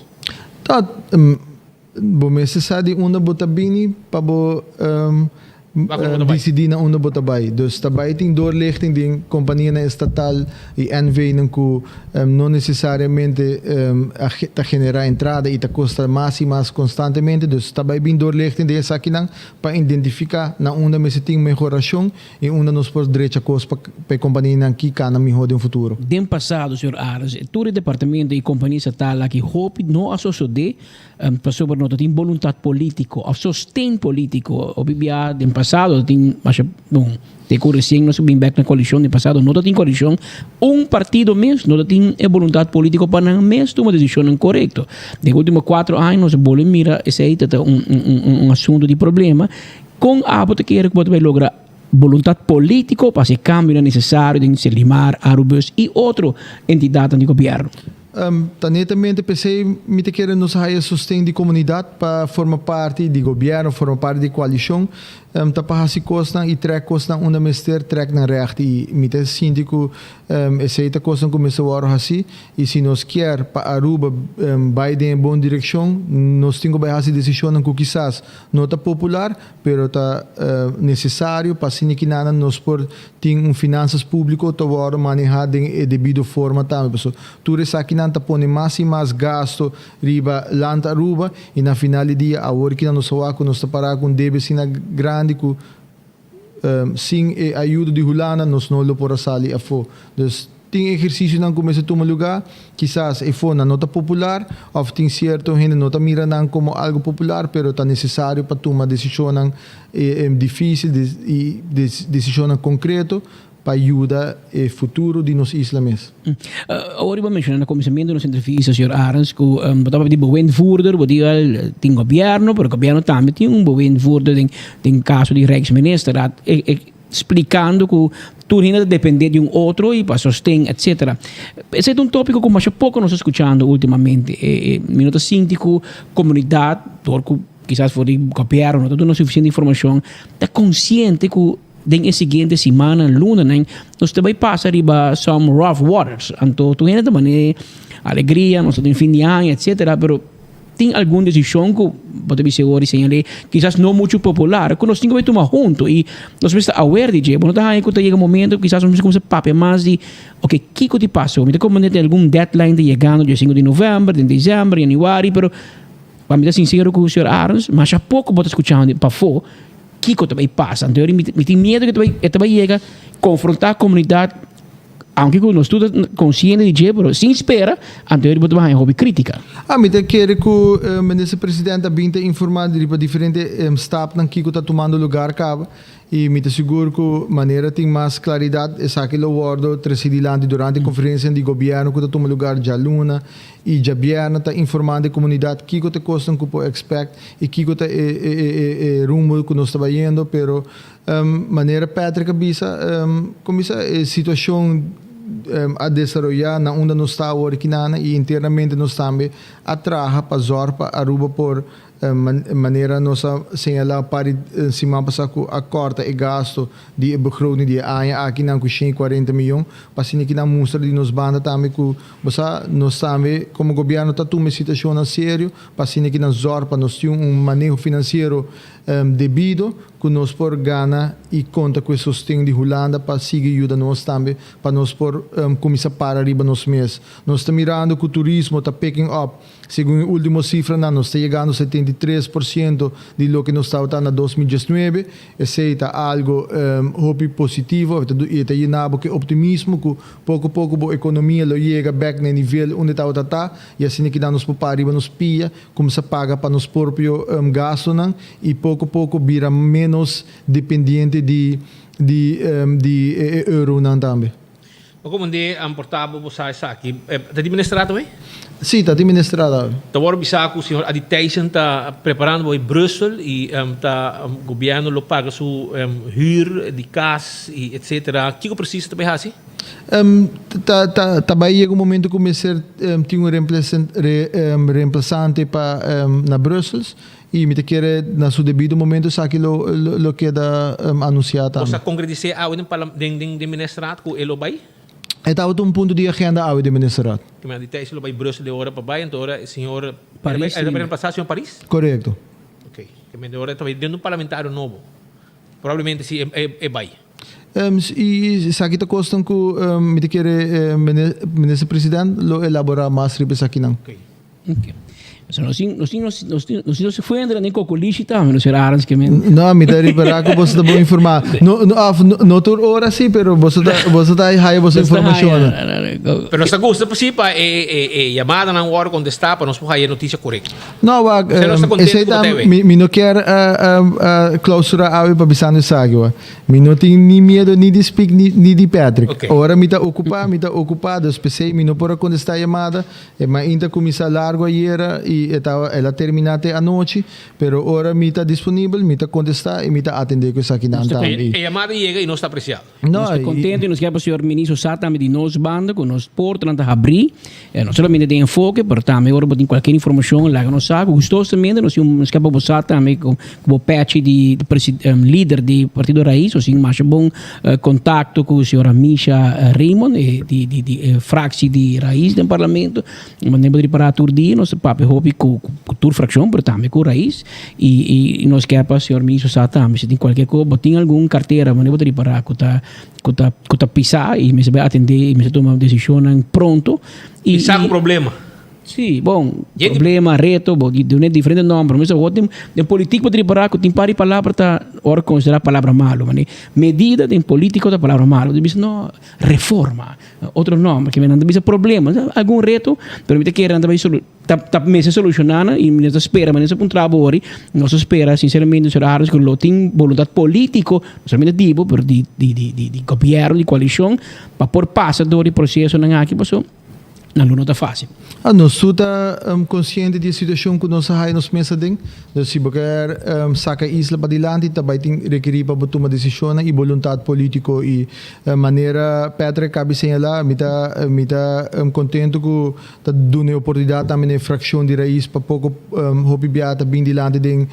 Ta Bo mester sa di unda bo ta bini pa bo disidí na unda bo ta bai. Dus ta bai tin doorlichting den kompanianan estatal i NVnan ku no nesesariamente ta generá entrada i ta kosta mas i mas konstantemente. Dus ta bai bin doorlichting den esakinan pa identifiká na unda mester tin mehorashon i unda nos por drecha kos pa e kompanianan ki kana mihó den futuro. Den pasado, señor Arends, tur e departamento i kompania estatal aki hopi no a sosodé Pasobra no ta tin boluntat polítiko òf sosten polítiko. Hopi bia den pasado ta tin masha, bon, te ku resien nos a bin bèk na koalishon, den pasado no ta tin koalishon, un partido mes no ta tin e boluntat polítiko pa nan mes tuma desishonnan korekto. Den último kuatro aña nos a bolbe mira esei ta ta un un asuntu di problema. Kon abo ta kere ku bo ta bai logra boluntat polítiko pa hasi e kambionan nesesario den Serlimar, Arubus i otro entidatnan di gobièrnu? Ta netamente p'esei mi ta kere nos haya sosten di komunidat pa forma parti di gobièrnu, forma parti di koalishon. ta pa hasi kosnan i trèk kosnan unda mester trèk nan règt i mi ta sinti ku esei ta kosnan ku mester wòrdu hasi i si nos kier pa Aruba bai den e bon direkshon nos tin ku bai hasi desishonnan ku kisas no ta popular pero ta nesesario pa asina kinanan nos por tin un finansas públiko ta wòrdu manehá den e debido forma tambe pasobra tur esakinan ta pone mas i mas gasto riba Land Aruba i na final di dia awor kina nos a wak ku nos ta pará ku un debe asina grandi ku sin e ayudo di Hulanda nos no lo por a sali afó. Dus tin ehersisionan ku mester tuma lugá, kisas e fonan no ta popular òf tin sierto hende no ta mira nan komo algu popular pero ta nesesario pa tuma desishonnan difísil i desishonnan konkreto pa yuda e futuro di nos isla mes. Awor riba menshoná na kuminsamentu di nos entrevista, señor Arends, ku bo tabata di bewindvoerder, bo di wel tin gobièrnu, pero gobièrnu tambe tin un bewindvoerder den den kaso di Rijksministerraad, splikando ku tur hende ta dependé di un otro i pa sosten etcetera. Esei ta un tópiko ku masha poko nos ta skuchando últimamente. Mi no ta sinti ku komunidat, dor ku kisas for di gobièrnu no ta duna sufisiente informashon, ta konsiente ku Den e siguiente simannan, lunanan, nos ta bai pasa riba some rough waters. Anto tur hende ta manera alegria, nos ta den fin di aña, etcetera, pero tin algun desishon ku bo ta bisa awor i señal'é kisas no muchu popular ku nos tin ku bai tuma huntu i nos mester aware di dje. Bo no ta haña ku ta yega momento ku kisas nos mester kuminsá papia mas di oke kiko di pasa awor. Mi ta komprendé tin algun deadline ta yegando dia sinku di novèmber, den desèmber, yanüari, pero pa mi ta sinsero ku señor Arends, masha poko bo ta skuchando di pafó. Kiko ta bay pasa? Anto mi tin miedo ku e ta bay yega konfrontá komunidat, aunke ku nos tur ta konsiente di dje, pero sin spera, anto bo ta bay haña hopi krítika. A mi ta kere ku Minister President a bin ta informá riba diferente stapnan kiko ta tumando lugar kaba i mi ta sigur ku manera tin mas klaridat esaki lo wòrdu trese dilanti durante konferensianan di gobièrnu ku ta tuma lugar djaluna i djabièrnè ta informando e komunidat kiko ta e kosnan ku por expect I kiko ta e e e e rumbo ku nos ta bayendo, pero manera Patrick a bisa, kon bisa e situashon a desaroyá na unda nos ta awor akinana i internamente nos tambe a traha pa zòrg pa Aruba por manera nos a señalá un par di siman pasá ku a kòrta e gasto di e begroting di e aña akinan ku 140 miyon pa asina kinan mustra di nos banda tambe ku bo sa nos tambe komo gobièrnu ta tuma e situashonnan serio. Pa asina ki nan zòrg pa nos tin un maneho finansiero debido ku nos por gana i konta ku e sosten di Hulanda pa sigui yuda nos tambe pa nos por kuminsá para riba nos mes. Nos ta mirando ku turismo ta picking up. Segun e último sifranan nos ta yegando 73% di loke nos tabata na 2019. Esei ta algo hopi positivo i e ta yena bo ku e optimismo ku poko poko bo ekonomia lo yega bèk na e nivel unda e tabata ta. I asina ki nan nos por para riba nos pia, kumsa paga pa nos propio gastonan i poko poko bira ménos dependiente di di di e euronan tambe. Bo komand'é a portá bo bo sa esaki. Ta di ministerado awe? Sí, ta di ministerado awe. Ta wòrdu bisá ku señor Adi Thijssen ta preparando bo bai Brussel i ta gobièrnu lo paga su hür di kas i etsetera. Kiko presis ta bai hasi? Ta ta ta bai yega un momento ku mester tin un reemplasante pa na Brussels i mi ta kere na su debido momento esaki lo lo keda anunsiá tambe. Bo sa konkretis'é awe den parla den den den ministerraad ku e lo bai? E tabata un punto di agenda awe den ministerraad. Ke men di Thijs lo bai Brussel de ora pa bai anto ora e señor Paris e ta bai reemplasa señor Paris? Korekto. Oké. Ke men de ora ta bai den un parlamentario nobo. Probablemente si e e bai. I esaki ta kosnan ku mi ta kere Minister President lo elaborá mas riba esakinan. Ok. So nos tin, nos tin, nos tin, nos tin nos fuentenan den Kokolishi tambe, nos ser Arends ke men. No, mi ta ripará ku boso ta bon informá. No, no, of no tur ora sí, pero boso ta, boso ta haya boso informashonnan. Pero nos ta gusta por sí pa e, e, e yamadanan wòrdu kontestá pa nos por haya e notisia korekto. No, wak, esei ta, mi, mi no kier clausura awe pa bisando esaki, wak. Mi no tin ni miedo ni di speak ni, ni di Patrick. Okay. Ora mi ta ocupa, mi ta ocupa, dus p'esei mi no por a contesta yamada. E mainta cuminsa largo ayera y. i e ta el a terminá te anochi, pero ora mi ta disponibel mi ta kontestá i mi ta atendé ku esakinan tambe. E yamada yega i nos ta apresiá. Nos ta kontento i nos kier pa señor Ministro sa tambe di nos banda ku nos portanan ta habrí, no solamente den enfoke pero tambe ora bo tin kualkier informashon laga nos sa ku gustosamente nos tin nos kier pa bo sa tambe ku bo pechi di lider di Partido Raiz nos tin masha bon kontakto ku señora Misha Raymond di di e fraksie di Raiz den parlamento. Manera bo ta ripará tur dia nos ta papia hopi ku tur frakshon pero tambe ku Raiz i nos ke pa señor ministro sa tambe si tin kualkier kos bo tin algun kartera manera bo ta ripará ku ta ku ta ku ta pisá i mester bai atendé i mester tuma desishonnan pronto i Pisá ku problema. Si, bon, problema, reto, bo di dun'é diferente nòmber. Mi sa awor den den politik bo ta ripará ku tin par di palabra ta ora konsiderá palabra malu. Manera medida den polítiko ta palabra malu. Bo ta bisa no, reforma. Otro nòmber ke nan ta bisa problema, algun reto, pero mi ta kere nan ta bai solu ta ta mester solushoná nan i nos ta spera manera nos a puntra bo ori, nos ta spera sinceramente señor Harris ku lo tin boluntat polítiko, no solamente di bo pero di di di di di gobièrnu di koalishon pa por pasa dor di prosesonan aki paso nan lo no ta fásil. Ah, nos tur ta konsiente di e situashon ku nos a haya nos mes aden. Dus si bo kier saka e isla padilanti ta bai tin rekerí pa bo tuma desishonnan i boluntat polítiko i Manera Patrick kabi señalá, mi ta mi ta kontentu ku ta duna e oportunidat tambe na e frakshon di Rais pa poko hopi biaha ta bin dilanti den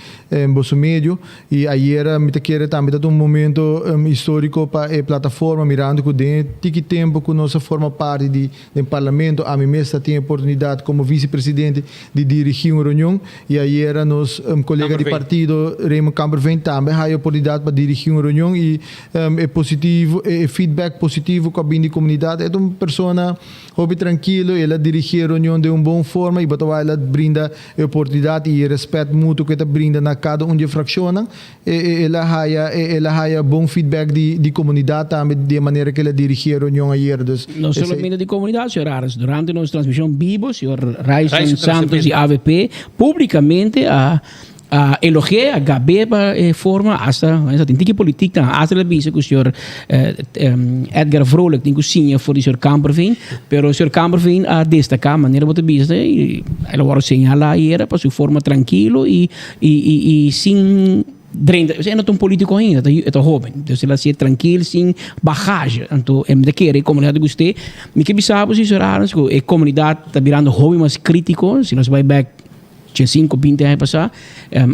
boso medio. I ayera mi ta kere tambe ta un momento históriko pa e plataforma mirando ku den e tiki tempu ku nos a forma parti di den parlamento ami mes ta tin e oportunidat komo visepresidente di dirigí un reunion i ayera nos kolega di partido Raymond Kamperveen tambe haya oportunidat pa dirigí un reunion i E positivo, e feedback positivo ku a bin di komunidat. E ta un persona hopi trankilo, el a dirigí e reunion den un bon forma i bo ta wak el a brinda e oportunidat i e rèspèt mutuo ku e ta brinda na kada un di e frakshonnan. El a haya, el a haya bon feedback di di komunidat tambe di e manera ku el a dirigí e reunion ayer. Dus No esei. solamente di komunidat, señor Arends. Durante nos transmishon bibo, señor Ryson Santos di avp públikamente a A elogi'é, a gab'é pa e forma, asta sa tin tiki politik ta, asta el a bisa ku señor Edgar Vrolijk tin ku siña for di señor Kamperveen, pero señor Kamperveen a destaká manera bo ta bisa i el a wòrdu señalá ayera pa su forma trankilo i i sin drenta, e no ta un politiko ainda, e ta hoben, entonces el a hasié trankil sin bagahe, anto e mi ta kere e komunidat ta gust'é. Mi ke bisa bo si señor Arends ku e komunidat ta birando hopi mas kritiko, si nos bai bèk Diesinco, binti aña pasá.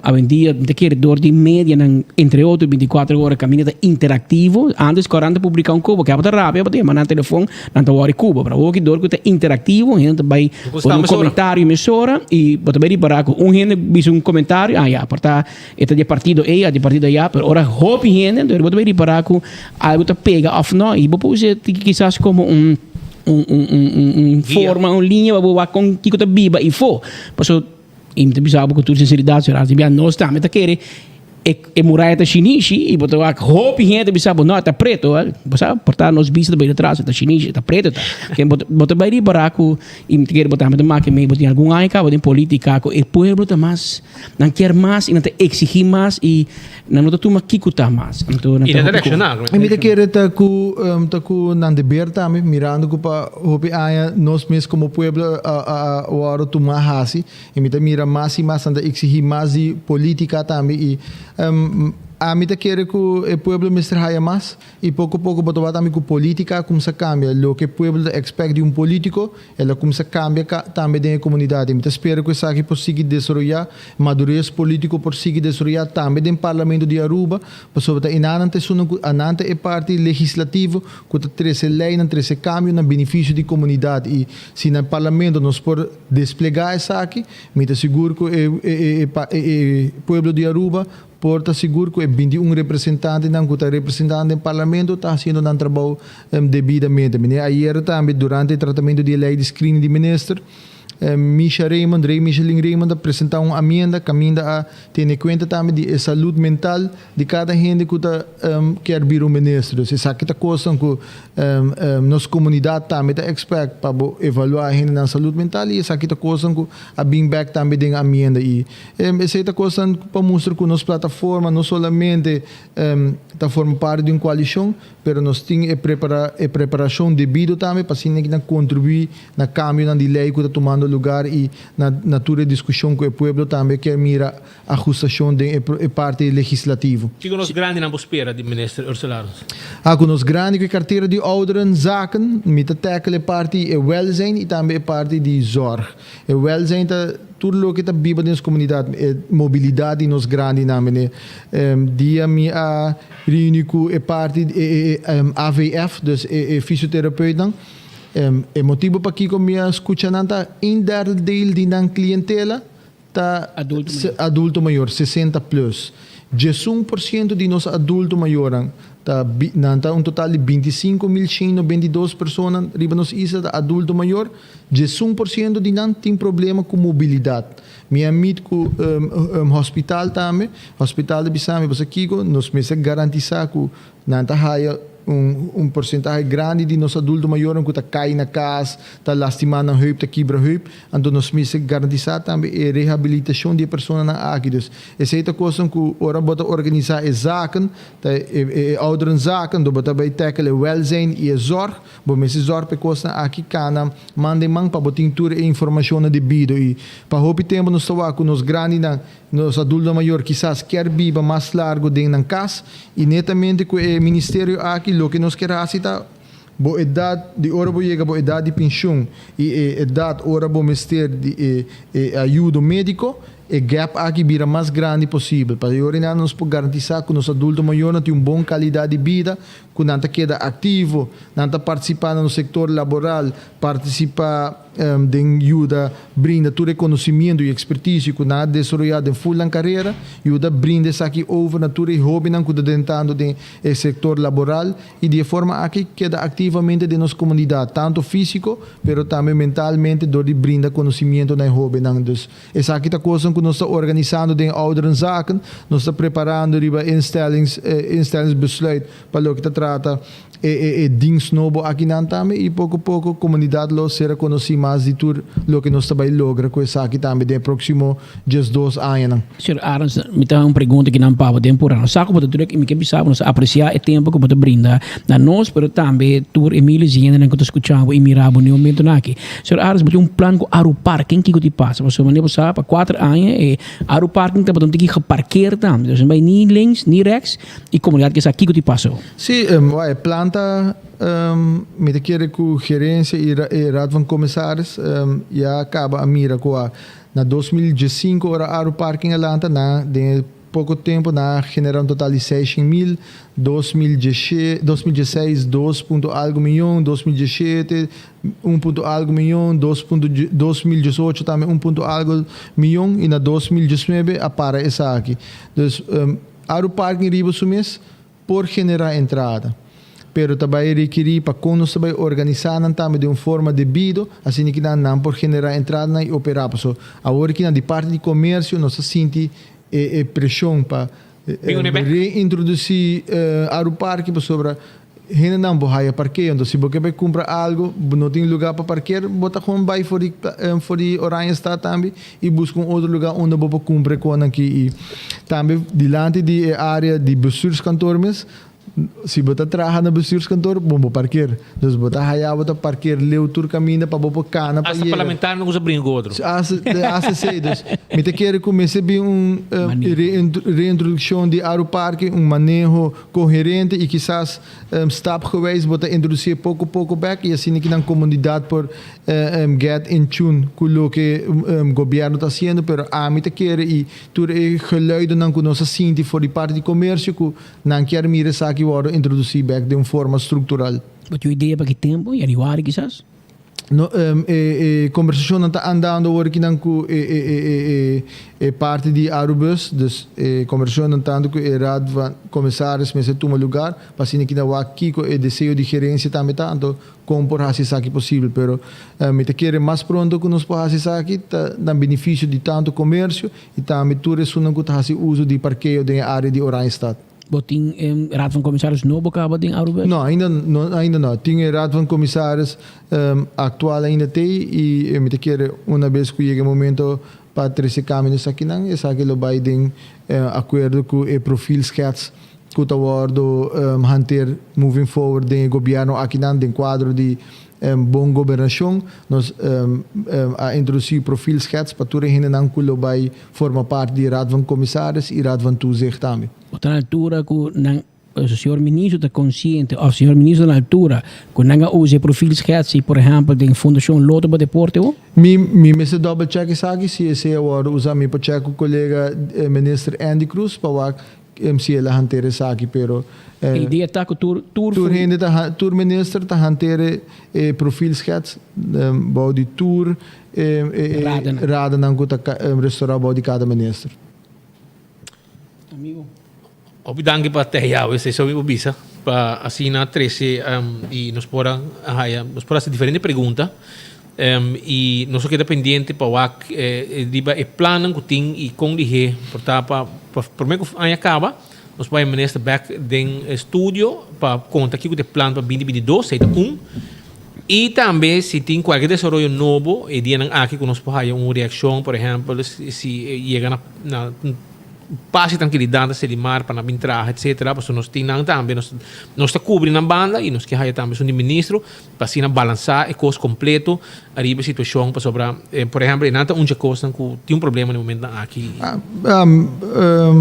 Awendia mi ta kere dor di medianan, entre otro binticuatro ora kaminda ta interactivo. Antes ku nan ta publiká un kobo, ke abo ta rabia, abo ta yama nan telefon, nan ta wòri ku bo. Pero awoki dor ku ta interactivo, hende ta bai pone un komentario mesora i bo ta bai ripará ku un hende bisa un komentario, ah ya, por ta e ta di e partido ei òf di e partido aya, pero ora hopi hende, entonces bo ta bai ripará ku algu ta pega òf no i bo por usa kisas komo un un un un un un forma, un liña pa bo wak kon kiko ta biba ifó. Paso, i mi ta bisa bo ku tur sinseridat, señor Arts, bia nos tambe ta kere e e muraya ta shinishi i bo ta wak hopi hende ta bisa bo no, e ta preto. Wèl, bo sa, por ta nos bista ta bai detras, e ta shinishi, e ta preto ta. Ken bo ta bo ta bai ripará ku i mi ta kere bo tambe ta make mei bo tin algun aña kaba den politika ku e pueblo ta mas, nan kier mas i nan ta eksigí mas i Nan no ta tuma kiko ta mas. Anto nan I ta nan ta hopi ku. reakshoná. I mi ta kere ta ku ta ku nan deber tambe, mirando ku pa hopi aña nos mes komo pueblo a a a wòrdu tumá hasi i mi ta mira mas i mas nan ta eksigí mas di polítika tambe i ami ta kere ku e pueblo mester haya mas i poko poko bo ta wak tambe ku polítika a kumsa kambia loke e pueblo ta expect di un polítiko El a kumsa kambia tambe den e komunidat i mi ta spera ku esaki por sigui desaroyá, madures polítiko por sigui desaroyá tambe den Parlamento di Aruba, pasobra ta enanan ta esunnan ku anan ta e parti legislativo ku ta trese leinan, trese kambio na benefisio di komunidat i si na Parlamento nos por desplegá esaki, mi ta sigur ku e e e pueblo di Aruba Por ta sigur ku e 21 representantenan ku ta representá den Parlamento ta hasiendo nan trabou debidamente. Meneer ayera tambe durante e tratamentu di e lei di screening di minister, Misha Raymond, Rey Michelin Raymond a presentá un amienda kaminda a tene kuenta tambe di e salud mental di kada hende ku ta kier bira un minister. Dus esaki ta kosnan ku nos komunidat tambe ta expect pa bo evaluá hendenan salud mental i esaki ta kosnan ku a bin bek tambe den amienda i Esei ta kosnan pa mustra ku nos plataforma no solamente ta forma parti di un koalishon, pero nos tin e prepara e preparashon debido tambe pa asina nan kontribuí na kambionan di lei ku ta tumando. tumando lugar y na na tur e discusion cu e pueblo tambe kier mira ahustacion den e parti legislativo. Kico nos grandinan por spera di Minister Ursula Arends? A Cu nos grandi cu e cartera di ouderenzaken, mi ta tackle e parti e welzijn y tambe e parti di zorg. E welzijn ta tur loke ta biba den nos comunidad, e mobilidad di nos grandinan. Mene dia mi a reuni cu e parti e AVF, dus e fysiotherapeutnan, e motibo pakico mi a scucha nan ta een derde deel di nan clientela ta adulto mayor, 60 plus. 11% di nos adulto mayornan ta nan ta un total di 25.192 persona riba nos isla ta adulto mayor, 11% di nan tin problema ku mobilidat. Mi a meet ku hospital tambe, hospital ta bisa mi, pasobra kiko nos mester garantisá ku Nan ta haya un un porsentahe grandi di nos adulto mayornan ku ta kai na kas, ta lastimá nan heup, ta kibra heup. Anto nos mester garantisá tambe e rehabilitashon di e personanan aki. Dus esei ta kosnan ku ora bo ta organisá e zaken, ta e e ouderenzaken, anto bo ta bai tackle e welzijn i e zorg, bo mester zorg pa e kosnan aki kana man den man pa bo tin tur e informashonnan debido. I pa hopi tempu nos ta wak ku nos grandinan Nos adulto mayor kisas kier biba mas largo den nan kas i netamente ku e ministerio aki loke nos kier hasi ta bo edat di ora bo yega bo edat di penshun i e edat ora bo mester di e e ayudo mediko e gap aki bira mas grandi posibel pa e ora nan nos por garantisa ku nos adulto mayornan tin un bon kalidat di bida ku nan ta keda aktivo nan ta partisipa na nos sektor laboral partisipa Den yuda brinda tur e konosimiento i ekspertisio ku nan a desaroyá den ful nan karera, yuda brinda esaki over na tur e hóbennan ku ta drentando den e sektor laboral i di e forma aki keda aktivamente den nos komunidat, tantu físiko pero tambe mentalmente dor di brinda konosimiento na e hóbennan. Dus esaki ta kosnan ku nos ta organisando den Ouderenzaken, nos ta preparando riba instellings instellingsbesluit pa loke ta trata E e e dings nobo akinan tambe i poko poko komunidat lo ser a konosí mas di tur loke nos ta bai logra ku esaki tambe den e próksimo 12 añanan. Señor Arends, mi ta un pregunta ki nan pa bo den pura. Nos sa ku bo ta druk i mi ke bisa bo nos ta apresiá e tempu ku bo ta brinda na nos, pero tambe tur e miles di hendenan ku ta skucha bo i mira bo den e momentunan aki. Señor Arends, bo tin un plan ku Aruparking, kiko ti pasa? Pasobra manera bo sa pa kuater aña e Aruparking tabata un tiki geparkeer tambe. Dus no bai ni links ni rechts i komunidat ke sa kiko ti pasa. Sí, e plan ta, mi ta kere ku gerencia i e Raad van Commissaris ya kaba a mira ku a na 2015 ora Aru Parking a lanta nan den e poko tempu nan a genera un total di 600.000, 2016 dos punto algu miyon, 2017 un punto algu miyon, dos punto 2018 tambe un punto algu miyon i na 2019 a para esaki. Dus Aru Parking riba su mes por generá entrada, pero ta bai rekirí pa kon nos ta bai organisá nan tambe den un forma debido, asina ki nan nan por generá entradanan i operá. Paso awor ki nan di parti di komersio nos ta sinti e e preshon pa reintrodusí Aruparke pasobra hendenan bo haya parkeo. Enton si bo ke bai kumpra algu bo no tin lugá pa parker bo ta gewoon bai for di for di Oranjestad tambe i buska un otro lugá unda bo por kumpra e konan aki i tambe dilanti di e área di bestuurskantoor mes si bo ta traha na bestuurskantoor bo bo parker dus bo ta haya bo ta parker leu tur kaminda pa bo por kana pa Hasta yega. parlamentario no gusta bringa ku otro. Hasta hasta esei dus mi ta kere ku mester bin un reintrodukshon di Aruparke un maneho koherente i kisas stapgewijs bo ta introducié poco poco bek i asina ki nan comunidad por get in tune cu loke gobierno ta haciendo pero ami ta kere i tur e geluidennan cu nos a sinti for di parti di comercio cu nan kier mira esaki wordo introduci bek den un forma structural. Bo tin un idea pa ki tempo? Januari kisas? No, e e conversacionnan ta andando awor kinan cu e e e e e parti di Arubus, dus e conversacionnan tanto cu e Raad van Commissaris mester tuma lugar pa asina kina wak kico e deseo di gerencia tambe ta, anto con por haci esaki posibel. Pero mi ta kere mas pronto cu nos por haci esaki ta na beneficio di tanto comercio y tambe tur esunnan cu ta haci uzo di parkeo den e area di Oranjestad. Bo tin e Raad van Commissaris nobo caba den Aruba? No, ainda no, ainda no. Tin e Raad van Commissaris actual ainda tey y mi ta kere una bes cu yega e momento pa trece cambio den esakinan, esaki lo bay den acuerdo cu e profielschets cu ta wordo hanteer moving forward den e gobierno akinan den cuadro di. Bon gobernashon. Nos a introdusí profielschets pa tur e hendenan ku lo bai forma parti di Raad van Commissaris i Raad van Toezicht tambe. Bo ta na altura ku nan señor ministro ta konsiente òf señor ministro ta na altura ku nan a usa e profielschets si por ehèmpel den Fundashon Lotto pa Deporte o? Mi mi mester double check esaki si esei a wòrdu usá. Mi por check ku kolega minister Endy Croes pa wak si el a hanter esaki pero. E idea ta ku tur tur. Tur hende ta tur minister ta hanter e profielschets bou di tur e radennan ku ta restaurá bou di kada minister. Amigo. Hopi danki pa teha awe, esei mi por bisa, pa asina trece y nos por a haya, nos por haci diferente pregunta y nos a keda pendiente pa wak riba e plannan cu tin y con lihé por ta pa prome cu aña caba nos por haya minister bek den studio pa conta kico ta e plan pa binti 22, esei ta un. Y tambe si tin cualkier desaroyo nobo e dianan aki cu nos por haya un reaccion, por ehempel si yega na na pas y trankilidad na Selimar pa nan bin traha etcetera, pasobra nos tin nan tambe, nos nos ta cubri nan banda y nos ke haya tambe esun di ministro pa asina balansa e cos completo ariba e situacion pasobra por ehempel e nan ta un dje cosnan cu tin un problema na e momentonan aki.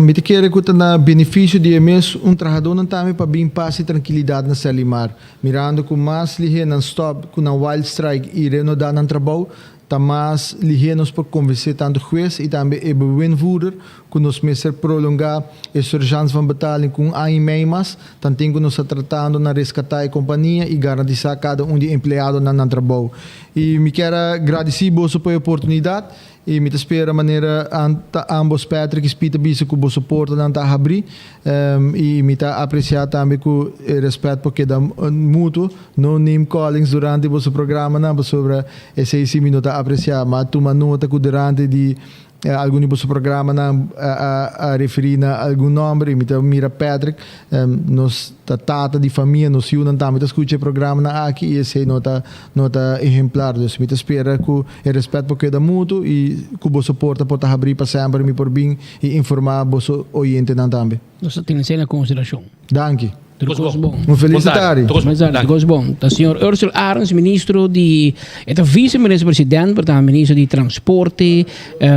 Mi ta kere cu ta na beneficio di e mes un trahadonan tambe pa bin pas y trankilidad na Selimar. Mirando ku mas lihé nan stòp ku nan wild strike i renodá nan trabou, ta mas lihé nos por konvensé tantu hues i tambe e bewindvoerder ku nos mester prolongá e surgeance van betaling ku un aña i mei mas, tanten ku nos ta tratando na reskatá e kompania i garantisá kada un di e empleadonan nan trabou. I mi kier a gradisí boso pa e oportunidat I mi ta spera manera ta ambos Patrick i Speed ta bisa ku boso portanan ta habrí. I mi ta apresiá tambe ku e rèspèt por keda mutuo. No name callings durante boso programanan pasobra esei sí mi no ta apresiá. Ma tuma nota ku durante di algun di boso programanan a referí na algun nòmber i mi ta mira Patrick. Nos ta tata di famia, nos yunan tambe ta skucha e programanan aki i esei no ta no ta ehemplar. Dus mi ta spera ku e rèspèt por keda mutu i ku boso porta por ta habrí pa semper mi por bin i informá boso oyentenan tambe. Nos ta tene esei na konsiderashon. Danki. Tur kos bon. Un felis tardi. Tur kos bon. Ta señor Ursel Arends, ministro di, e ta vice minister president, pero ta ministro di transporte,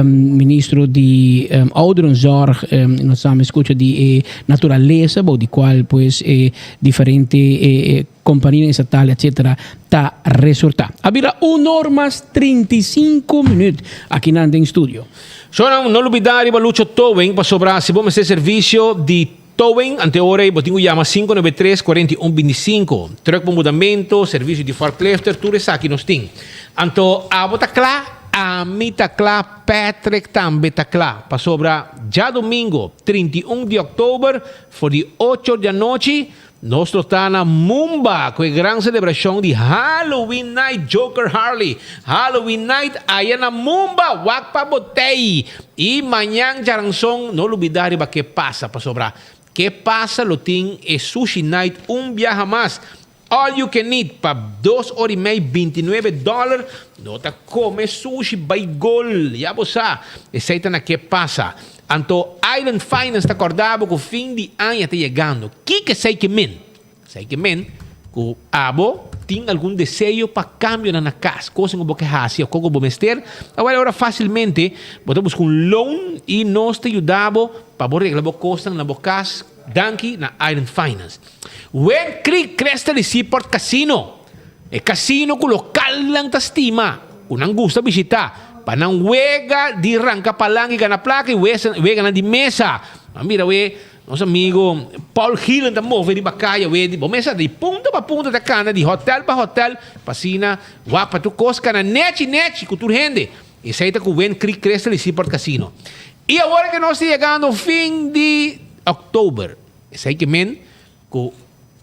ministro di ouderenzorg, nos tambe skucha di e naturalesa, bou di kual pues e diferente kompanianan estatal etcetera ta resortá. A bira un or mas 35 minüt akinan den studio. Shownan, no lubidá riba Lucho Towing pasobra si bo mester servisio di Towing, ante ora ei bo tin ku yama 593 41 25. Truck pa mudamentu, servisio di forklifter, tur esaki nos tin. Anto abo ta kla? Ami ta kla, Patrick tambe ta kla. Pasobra djadumingo 31 di òktober for di ocho or di anochi nos lo ta na Mumba ku e gran selebrashon di Halloween Night Joker Harley. Halloween Night aya na Mumba, wak pa bo tei! I mañan djaranson no lubida riba ke pasa pasobra ke pasa lo tin e sushi night un biaha mas. All you can eat pa dos ora i mei 29 dollar no ta kome sushi bai gol ya bo sa esei ta na ke pasa. Anto Island Finance ta korda bo ku fin di aña ta yegando kiko esei ke men? Esei ke men ku abo tin algun deseo pa kambionan na kas, kosa ku bo ke hasi òf kos ku bo mester, awor ora fasilmente bo ta buska un loan i nos ta yuda bo pa bo regla bo kosnan na bo kas danki na Island Finance. Wen Creek Crystal di Seaport Casino, e kasino ku lokalnan ta stima, ku nan gusta bishita pa nan wega di ranka palanka i gana plaka i weganan di mesa. A mira we Nos amigo Paul Gielen ta move riba kaya we di bo mesa di punta pa punta ta kanda di hotel pa hotel pa asina wak pa tur kos kana nechi nechi ku tur hende. Esei ta ku Wind Creek Crystal i Seaport Casino. I awor ke nos ta yegando fin di oktober esei ke men ku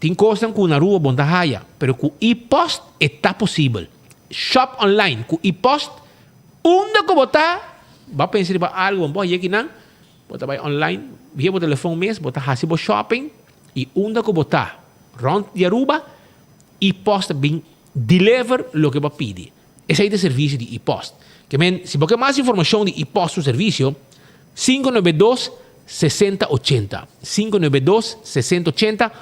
tin kosnan ku na Aruba bon ta haya pero ku e-post e ta posibel. Shop online ku e-post unda ku bo ta bo a pensa riba algu bo a yeki nan Bo ta bai online via bo telefon mes, bo ta hasi bo shopping y unda cu bo ta rond di Aruba, E-Post ta bin deliver loke bo a pidi. Esey ta e servicio di E-Post. Ke men, si bo ke mas informacion di E-Post su servicio, 592 60 80, 592 60 80,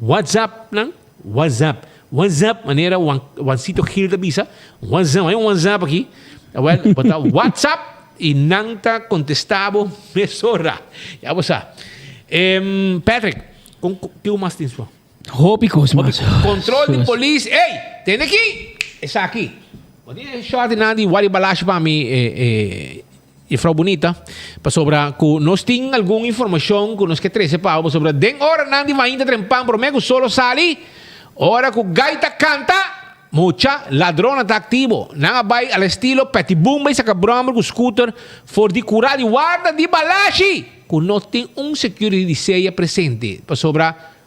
WhatsApp nan, WhatsApp. WhatsApp, manera Juan, Juancito Gil ta bisa, WhatsApp, hay un WhatsApp aki. Awel, bo ta WhatsApp y nan ta contesta bo mesora. Ya bo sa. Em, Patrick, con kico mas tin sua? Hopi cos mas. Control di polis. Ey, tende aki. Esaki. Bo tin e short nan di Wari Balashi pa mi, eh, eh, Juffrouw Bunita, pasobra ku nos tin algun informashon ku nos ke trese pa bo pasobra den oranan di mainta trempan promé ku solo sali, ora ku gaita kanta, mucha ladronnan ta aktivo. Nan a bai al estilo Patty Boom bai saka bròmer ku scooter for di kurá di warda di Balashi ku no tin un security di seya presente pasobra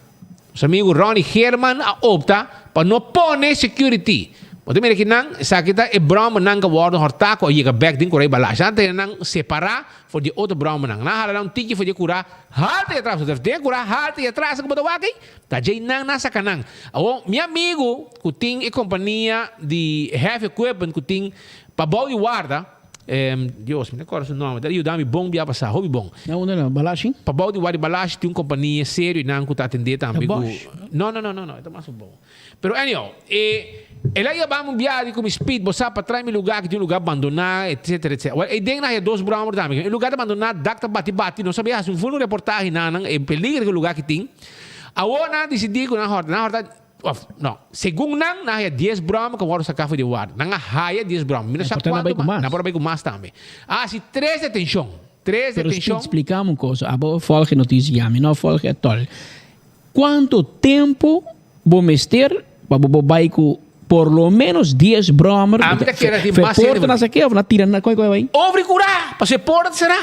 Nos amigu Ronnie Geerman a opta pa no pone security. Bo ta mira kinan, esaki ta e bròmernan ku a wòrdu hòrtá ku a yega bèk den kurá i balash. Nan a tene nan separá for di e otro bròmernan. Nan a hala nan un tiki for di e kurá haltu i atras. Pasobra den e kurá haltu i atras ku bo ta wak ei, ta djei nan nan saka nan. Awor, mi amigu ku tin e kompania di heavy equipment ku tin pa bou di warda, Dios, mi ta kòrda su nòmber. Ta yuda mi bon bia pasá, hopi bon. Na unda nan? Balashi? Pa bou di Wadi Balashi tin un kompania serio i nan ku ta atendé tambe ku. Ta Bosch? No, no, no, no, no, e ta mas un bon. Pero anyhow, e el a yaba mi un biaha di ku mi speed, bo sa, pa trae mi lugá ki tin un lugá bandoná, etcetera, etcetera. Wèl, ei den nan haya dos bròmer tambe. E lugá ta bandoná, dak ta bati bati, nos a bai hasi un full un reportahe na nan, e peligro ku e lugá ki tin. Awor nan a disidí ku nan hòrta, nan hòrta. Of, no, segun nan, nan a haya dies bròmer ku a wòrdu saká for di warda. Nan a haya dies bròmer. Mi no sa Nan por ta bai kuantu ku mas. Nan por a bai ku mas tambe. A hasi tres detenshon. Tres Pero detenshon. Speed, splika mi un cosa. Abo a volg e notisia, mi no a volg e atòl. Kuantu tempu bo mester pa bo por bai ku por lo menos dies bròmer? Ami ta kere tin Fe mas hende porta nan por sa ke of nan tira nan koi koi bai? Over di kurá, pasobra e porta ta será.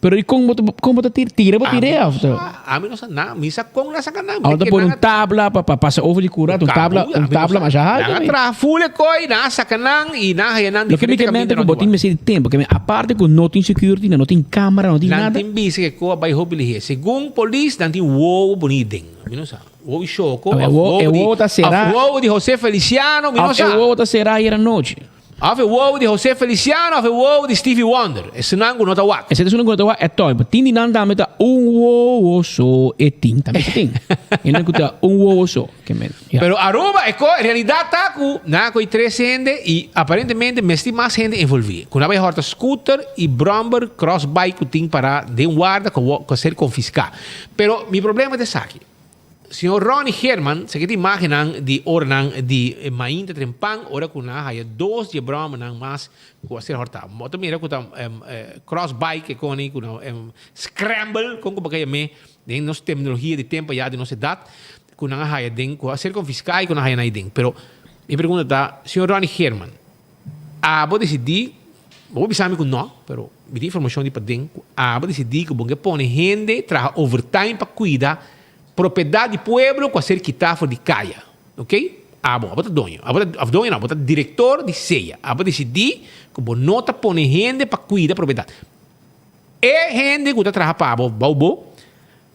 Pero i kon bo ta kon bo ta tira tira bo tira of ta? Ami no sa na mi sa kon nan saka nan. Awor ta pone un tabla pa pa pasa over di kura un tabla un tabla masha haltu. Nan a traha ful e koi nan a saka nan i nan a haya nan Loke mi diferente ke mente kaminda ku bo tin mester di tempo ke aparte ku no tin security nan no tin kamera no tin Nan nada. tin bisa ke koi a bai hopi lihé. Segun polis nan tin wowo boni den. Mi no sa. Wowo shoko E of wowo e wowo di wowo ta sera. of wowo di Jose Feliciano mi no Of e sa. wowo ta sera ayera nochi. Of e wowo di José Feliciano of e wowo di Stevie Wonder. Esunnan ku no ta wak. Esei ta esunnan ku no ta wak e tòg. Pero tin di nan tambe ta un wowo so e tin. Tambe ta tin. Hende ku ta un wowo so. Ke men, ya. Pero Aruba e ko, e realidat ta ku nan a kohe tres hende i aparentemente mester mas hende envolví. Ku nan bai hòrta scooter i bromber cross bike ku tin pará den warda ku a ku a ser konfiská. Pero mi problema ta esaki. Señor Ronnie Geerman, sa kete imagennan di oranan di mainta trempan ora ku nan a haya dos di e bròmernan mas ku a ser hòrtá. Bo ta mira ku ta cross bike e koni ku nan scramble, kon ku bo ka yam'é den nos terminologia di tempu ayá di nos edat, ku nan a haya den ku a ser konfiská i ku nan a haya nan aden. Pero mi pregunta ta, señor Ronnie Geerman, Abo decidí, bo por bisa mi cu no, pero mi tin informacion di paden cu abo decidí cu bo ke pone hende traha overtime pa cuida propiedad di pueblo cu a ser kita for di caya. Ok? Abo, abo ta doño. Abo ta, of doño no, abo ta director di SEA. Abo decidí cu bo no ta pone hende pa cuida propiedad. E hende cu ta traha pa abo bou bo,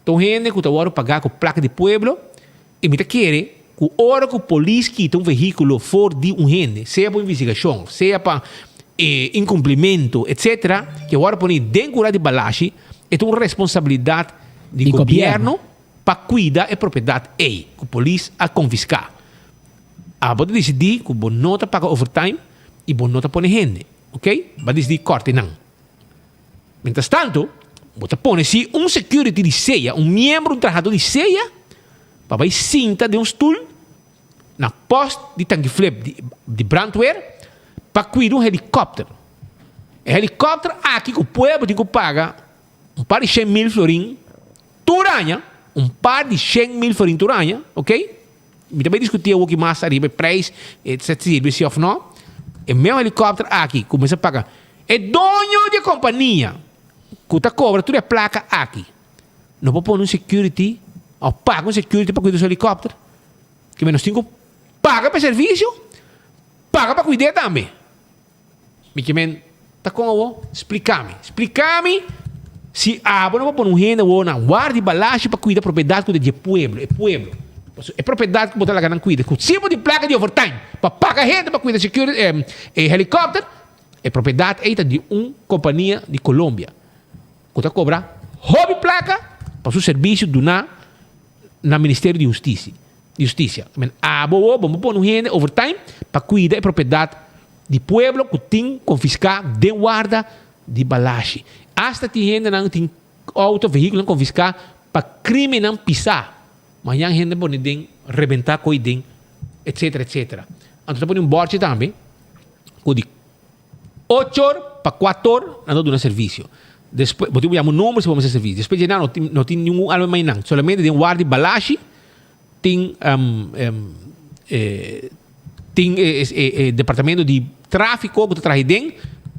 Ta un hende ku ta wòrdu pagá ku plaka di pueblo i mi ta kere ku ora ku polis kita un vehíkulo for di un hende, sea pa investigashon, sea pa inkumplimentu, etsetera, ke wòrdu poni den kura di balashi, e ta un responsabilidat di gobièrnu pa kuida e propiedat ei ku polis a konfiská. Abo ta disidí ku bo no ta paga overtime i bo no ta pone hende, oke? Bo a disidí kòrte nan. Mientras tanto, bo ta pone si un security di sea, un miembro, un trahador di sea, pa bai sinta den un stoel na post di Tangiflip di, di brandweer pa cuida un helicopter. E helicopter aki cu pueblo tin cu paga un par di 100,000 florin tur aña, un par di 100,000 florin tur aña, ok? Mi ta bai diskutí awoki mas ariba e prijs, e sa sirbi si òf no. E meu helikòpter aki ku mester paga. E doño di e kompania ku ta kobra tur e plaka aki no por pone un security òf paga un security pa kuida su helikòpter. Ke nos tin ku paga pa e servisio, paga pa kuid'é tambe. Mi ke men ta kon awo? Splika mi. Splika mi si abo no por pone un hende awo na warda di balashi pa kuida propiedat ku ta di e pueblo, e pueblo. Pasobra e propiedat ku bo ta laga nan kuida ku si bo tin plaka di overtime pa paga hende pa kuida security e helikòpter, e propiedat ei ta di un kompania di Colombia ku ta kobra hopi plaka pa su servisio duná na Ministerio di Hustisia. Di hustisia. Men abo bo bo pone un hende overtime pa kuida e propiedat di pueblo ku tin konfiská den warda di Balashi. Asta tin hendenan tin outo, vehíkulonan konfiská pa krímennan pisá. Mañan hende pone den rebentá koi den etcetera etcetera. Anto ta pone un bòrchi tambe ku di Ocho or pa cuatro or nan ta duna servicio. Despues, bo tin cu yama un nomber si bo mester servicio. Despues dje nan no tin, no tin ningun alma mainan. Solamente den wardi Balashi tin tin e e departamento di trafico cu ta traha den.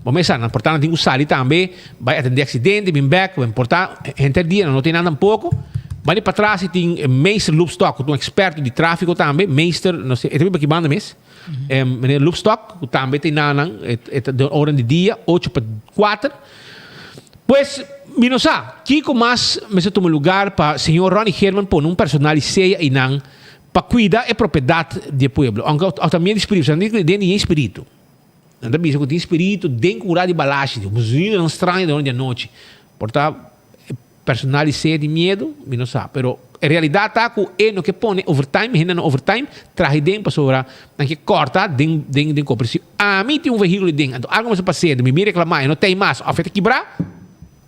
Bo mester sa, nan por ta nan tin cu sali tambe bay atende accidente, bin bek. Bo por ta henter dia nan no tin nan tampoco. Bani patras si tin meester Loopstok cu ta un experto di trafico tambe. Meester, no se, e ta biba aki banda mes. Meneer Loopstok, ku tambe ta inanan, e ta den ora di dia, ocho pa kuater. Pues, mi no sa, kiko mas mester tuma lugar pa señor Ronnie Geerman pone un personal di sea einan pa kuida e propiedat di e pueblo. Aunke òf ta miedu di spiritu, nan di den di e spiritu. Nan ta bisa ku tin spiritu den kura di balashi, un zonidonan straño den ora di anochi. Por ta. Personal di sea di miedu, mi no sa, pero e realidad ta cu e no ke pone overtime, hende no overtime, traha den pasobra nan ke corta den den den copre. Si ami tin un vehiculo den, anto algo mester pasa, mi bin reclama e no tey mas of e ta kibra,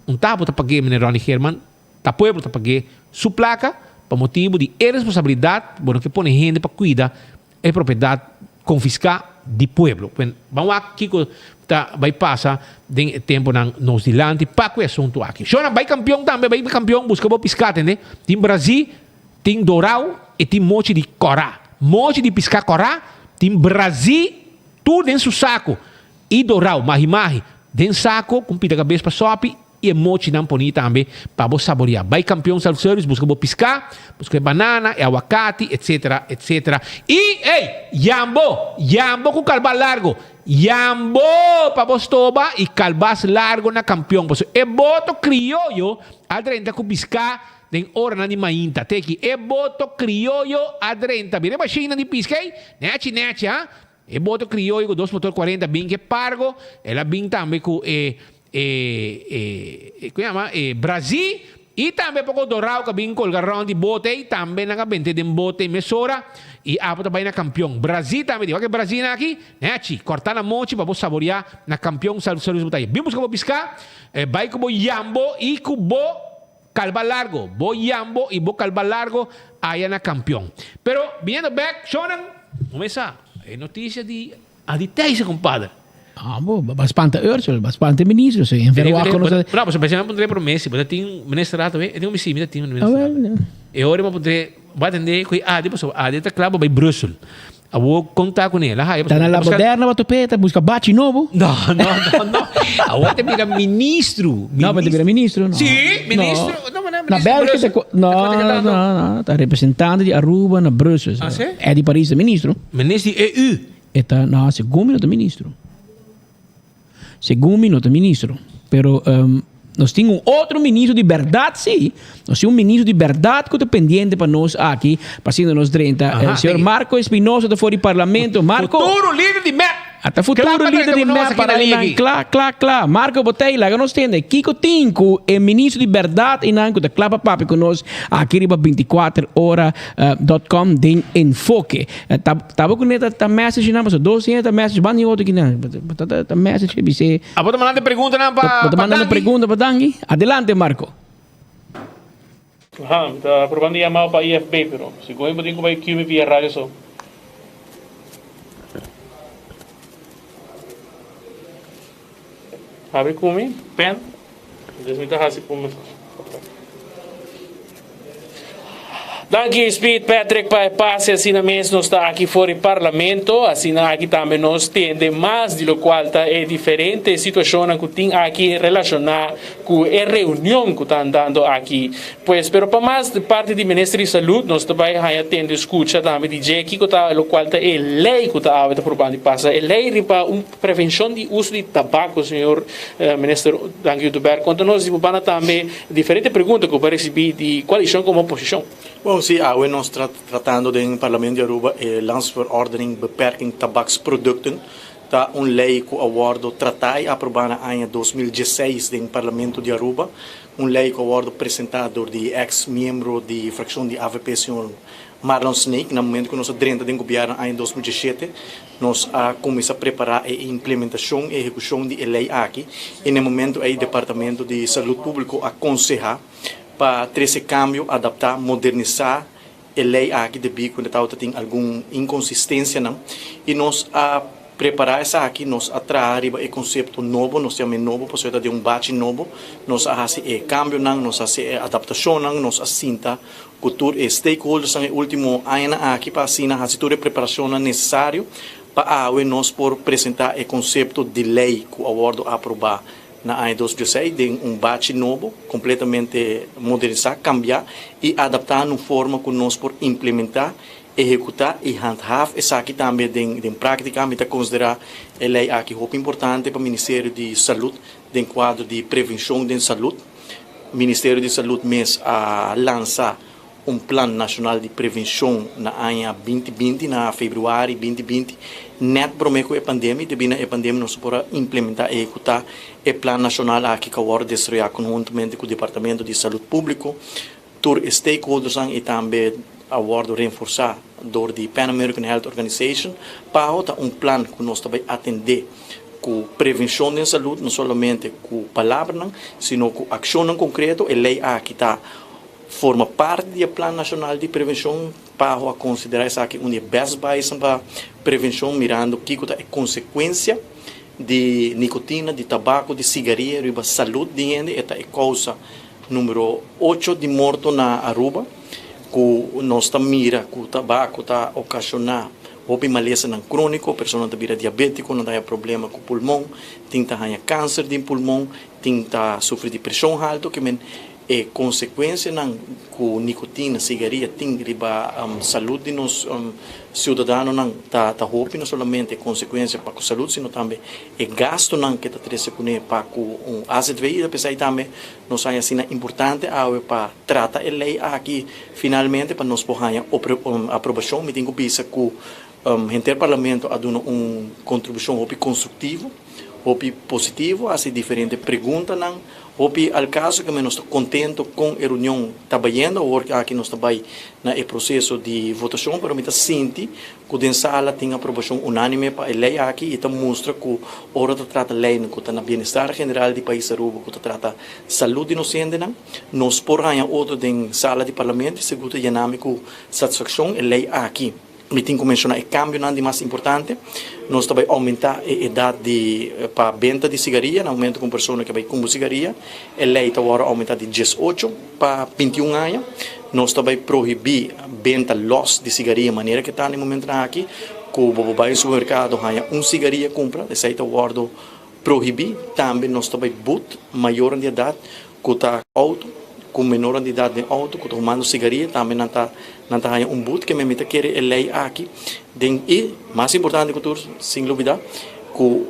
un tabo ta pague, meneer Ronnie Geerman, ta pueblo ta pague su placa pa motibo di e responsabilidad, bo no ke pone hende pa cuida E propiedat konfiská di pueblo. Wen, ban wak kiko ta bai pasa den e temponan nos dilanti pa ku e asuntu aki. Shona, bai kampion tambe, bai kampion buska bo piská, tende? Tin brazí, tin dorau i tin mochi di kòrá. Mochi di piská kòrá, tin brazí tur den su saku i dorau, mahi-mahi, den saku ku un pida kabes pa sòpi I e mochinan poni tambe pa bo saborea. Bai Kampion Self Service buska bo piská, buska e banana, e awakati, etsetera, etsetera. I, ey, yambo! Yambo ku kalbas largo! Yambo pa bo stoba i kalbas largo na Kampion. Pasobra e boto krioyo a drenta ku piská den oranan di mainta. Te aki, e boto krioyo a drenta. Mira e mashinnan di piska ey, nechi nechi, ha? E boto krioyo ku dos motor kuarenta bin ke pargo, el a bin tambe ku e e e ku yama e brazí i tambe poko dorao ku a bin kolga rònt di bote ei tambe nan a bente den bote mesora i abo ta bai na kampion. Brazí tambe di wak e brazínan aki nechi kòrtá na mochi pa bo saboriá na kampion self service bo ta bin buska bo piská bai ku bo yambo i ku bo Kalba largo, bo yambo y bo kalba largo aya na campeon. Pero biniendo bek, shownan, bo mes sa, e noticia di Adi Thijssen, compadre. Ah, bo, ba spanta Ursel, ba spanta e ministro, si. En verwacht kono sa. No, pasobra mi a puntra e prome si bo ta tin ministerraad awe, e tin un si, mi ta tin ministerraad. E ora mi a puntra, bo a tende cu e Adi, pasobra Adi ta cla pa bay Brussel. Awor konta kuné, el a haya Ta na la moderna bo top'é, ta buska bachi nobo. No, no, no, no. Awor ta bira ministro. No, pero ta bira ministro, no. Sí, ministro. No, no, na Bélgica ta no, no, no, ta representante di Aruba na Brussel. Ah, sí? Eddy Paris ta ministro. Ministro di EU. E ta, no, segun mi no ta ministro. Segun mi no ta ministro. Pero nos tin un otro ministro di berdad si. Nos tin un ministro di berdad cu ta pendiente pa nos aki, pa asina nos drenta. Aha, Señor thank you. Marco Espinosa ta for di parlamento. Marco! Futuro lider di mep! Ata futuro Kla pa lider drenta di ku nos mep aki para na einan. liga. Kla, kla, kla. Marco Botey, laga nos tende. Kiko tin ku e ministro di berdad einan ku ta kla pa papia ku nos aki riba 24 ora dot com den Enfoke. Ta taba ku ne ta ta message nan pasobra dos hende ta message banda i otro kinan. Ta ta ta message bis'é. A bo ta mandando preguntanan pa Bo ta pa mandando Dangui? pregunta pa Dangui? Adelante Marco. Aha, mi ta probando yamao pa IFB pero segun bo tin ku bai Cume via radio so. Habri ku mi pen, des mi ta hasi ku mi. Danki Speed Patrick pa e pase asina mes nos ta aki for di Parlamento asina aki tambe nos tende mas di locual ta e diferente situacionnan cu tin aki relaciona cu e reunion cu ta andando aki pues pero pa mas di parti di Minister di Salud nos ta bay haya tende scucha tambe di dje kico ta locual ta e ley cu ta awe ta probando di pasa e ley riba un Prevencion di uso di tabaco, señor Minister Dangui Oduber, conta nos di bo banda tambe diferente pregunta cu bo a ricibi di coalicion como oposicion. Bon, si, awe nos ta tratando den Parlamento di Aruba e Landsverordening Beperking Tabaksproducten. Ta un ley cu a wordo trata y aproba na aña 2016 den Parlamento di Aruba. Un ley cu a wordo presenta door di ex miembro di fraccion di avp señor Marlon Sneek. Na momento cu nos a drenta den gobierno aña 2017 nos a cuminsa prepara e implementacion y ehecucion di e ley aki y na e momento ey Departamento di Salud Publico a conseha pa trece cambio, adapta, modernisa E ley aki debí cu tabata tin algun inconsistencianan y nos a prepara esaki, nos a traha riba e concepto nobo, nos yama e nobo pasobra ta den un bachi nobo, nos a haci e cambionan, nos a haci e adaptacionnan, nos a sinta cu tur e stakeholdersnan e ultimo añanan aki pa asina haci tur e preparacionnan necesario pa awe nos por presenta e concepto di ley cu a wordo aproba Na aña 2006 den un bachi nobo, completamente modernisá, cambiá y adaptá na un forma cu nos por implementá, ehecutá y handhaaf esaki tambe den den práctica. Mi ta considerá e ley aki hopi importante pa Ministerio di Salud den cuadro di prevencion den salud. Ministerio di Salud mes a lansa un plan nashonal di prevenshon na aña 2020, na februari 2020, nèt promé ku e pandemia. Debí na e pandemia nos por a implementá, ehekutá e plan nashonal aki ku a wòrdu desaroyá konhuntamente ku Departamento di Salud Públiko, tur e stakeholdersnan i tambe a wòrdu renforsá dor di Pan American Health Organization. PAHO ta un plan ku nos ta bai atendé ku prevenshon den salud, no solamente ku palabranan, sino ku akshonnan konkreto. E lei aki ta Forma parti di e Plan Nashonal di Prevenshon, PAHO a konsiderá esaki un di e best buysnan pa prevenshon mirando kiko ta e konsekuensia di nikotina, di tabako, di sigaria riba salud di hende. E ta e kousa numero ocho di morto na Aruba ku nos ta mira ku tabako ta okashoná hopi malesanan króniko, personanan ta bira diabétiko, nan ta haña problema ku pulmon, tin ta haña kanser di pulmon, tin ta sufri di preshon haltu, ke men E konsekuensianan ku nikotina, sigaria, tin riba salud di nos siudadanonan ta ta hopi, no solamente e konsekuensia pa ku salud, sino tambe e gastunan ke ta trese kuné pa ku un azv. I ta p'esei tambe nos haña asina importante awe pa trata e lei aki finalmente pa nos por haña aprobashon. Mi tin ku bisa ku henter parlamento a duna un kontribushon hopi konstruktivo. Hopi positivo, hasi diferente preguntanan. Hopi al caso ke nos ta contento con e reunion ta bayendo. Awor aki nos ta bay na e proceso di votacion, pero mi ta sinti cu den sala tin aprobacion unanime pa e ley aki y ta mustra cu ora ta trata leynan cu ta na bienestar general di pais Aruba, cu ta trata salud di nos hendenan, nos por haña otro den sala di parlamento y sigur ta yena mi cu satisfaccion e ley aki. Mi tin ku menshoná e kambionan di mas importante. Nos ta bai oumentá e edat di pa benta di sigaria. Na momentu ku un persona ke bai kumpra sigaria, e lei ta wòrdu oumentá di 18 pa 21 aña. Nos ta bai prohibí benta lòs di sigaria manera ke ta na e momentunan aki, ku bo por bai un supermerkado haña un sigaria kumpra, esei ta wòrdu prohibí. Tambe nos ta bai but mayornan di edat ku ta outo, ku menornan di edat den outo ku ta humando sigaria tambe nan ta nan ta haña un but. Keme mi ta kere e lei aki den i mas importante ku tur sin lubida ku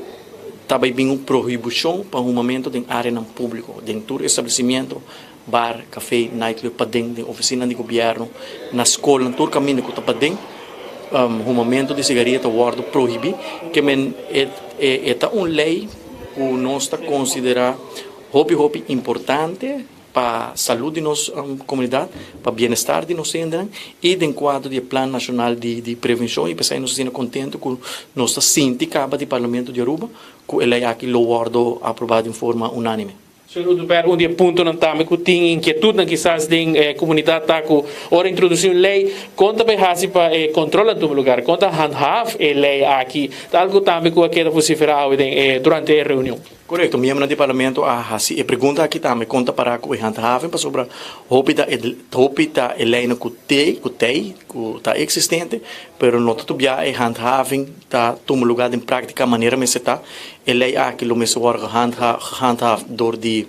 ta bai bin un prohibushon pa humamentu den areanan públiko, den tur establesimiento, bar, kafé, nightclub paden, den ofisinanan di gobièrnu, na skolnan, tur kaminda ku ta paden humamentu di sigaria ta wòrdu prohibí. Kemen e e ta un lei ku nos ta konsiderá. Hopi hopi importante pa salud di nos comunidad, pa bienestar di nos hendenan y den cuadro di e Plan Nacional di Prevencion y p'esey nos ta asina contento cu nos ta sinti caba di Parlamento di Aruba cu e ley aki lo wordo aproba den forma unanime. Señor Oduber, un di e puntonan tambe cu tin inquietudnan kisas den e comunidad ta cu ora introduci un ley, con ta bay haci pa e control na tuma lugar? Con ta handhaaf e ley aki? Ta algo tambe cu a keda vocifera awe den e durante e reunion. Korekto, miembronan di parlamento a hasi e pregunta aki tambe kon ta pará ku e handhaven pasobra hopi ta e hopi ta e leinan ku tei ku tei ku ta eksistente pero no ta tubia e handhaven ta tuma lugá den práktika manera mester ta. E lei aki lo mester wòrdu gehandha gehandhaafd dor di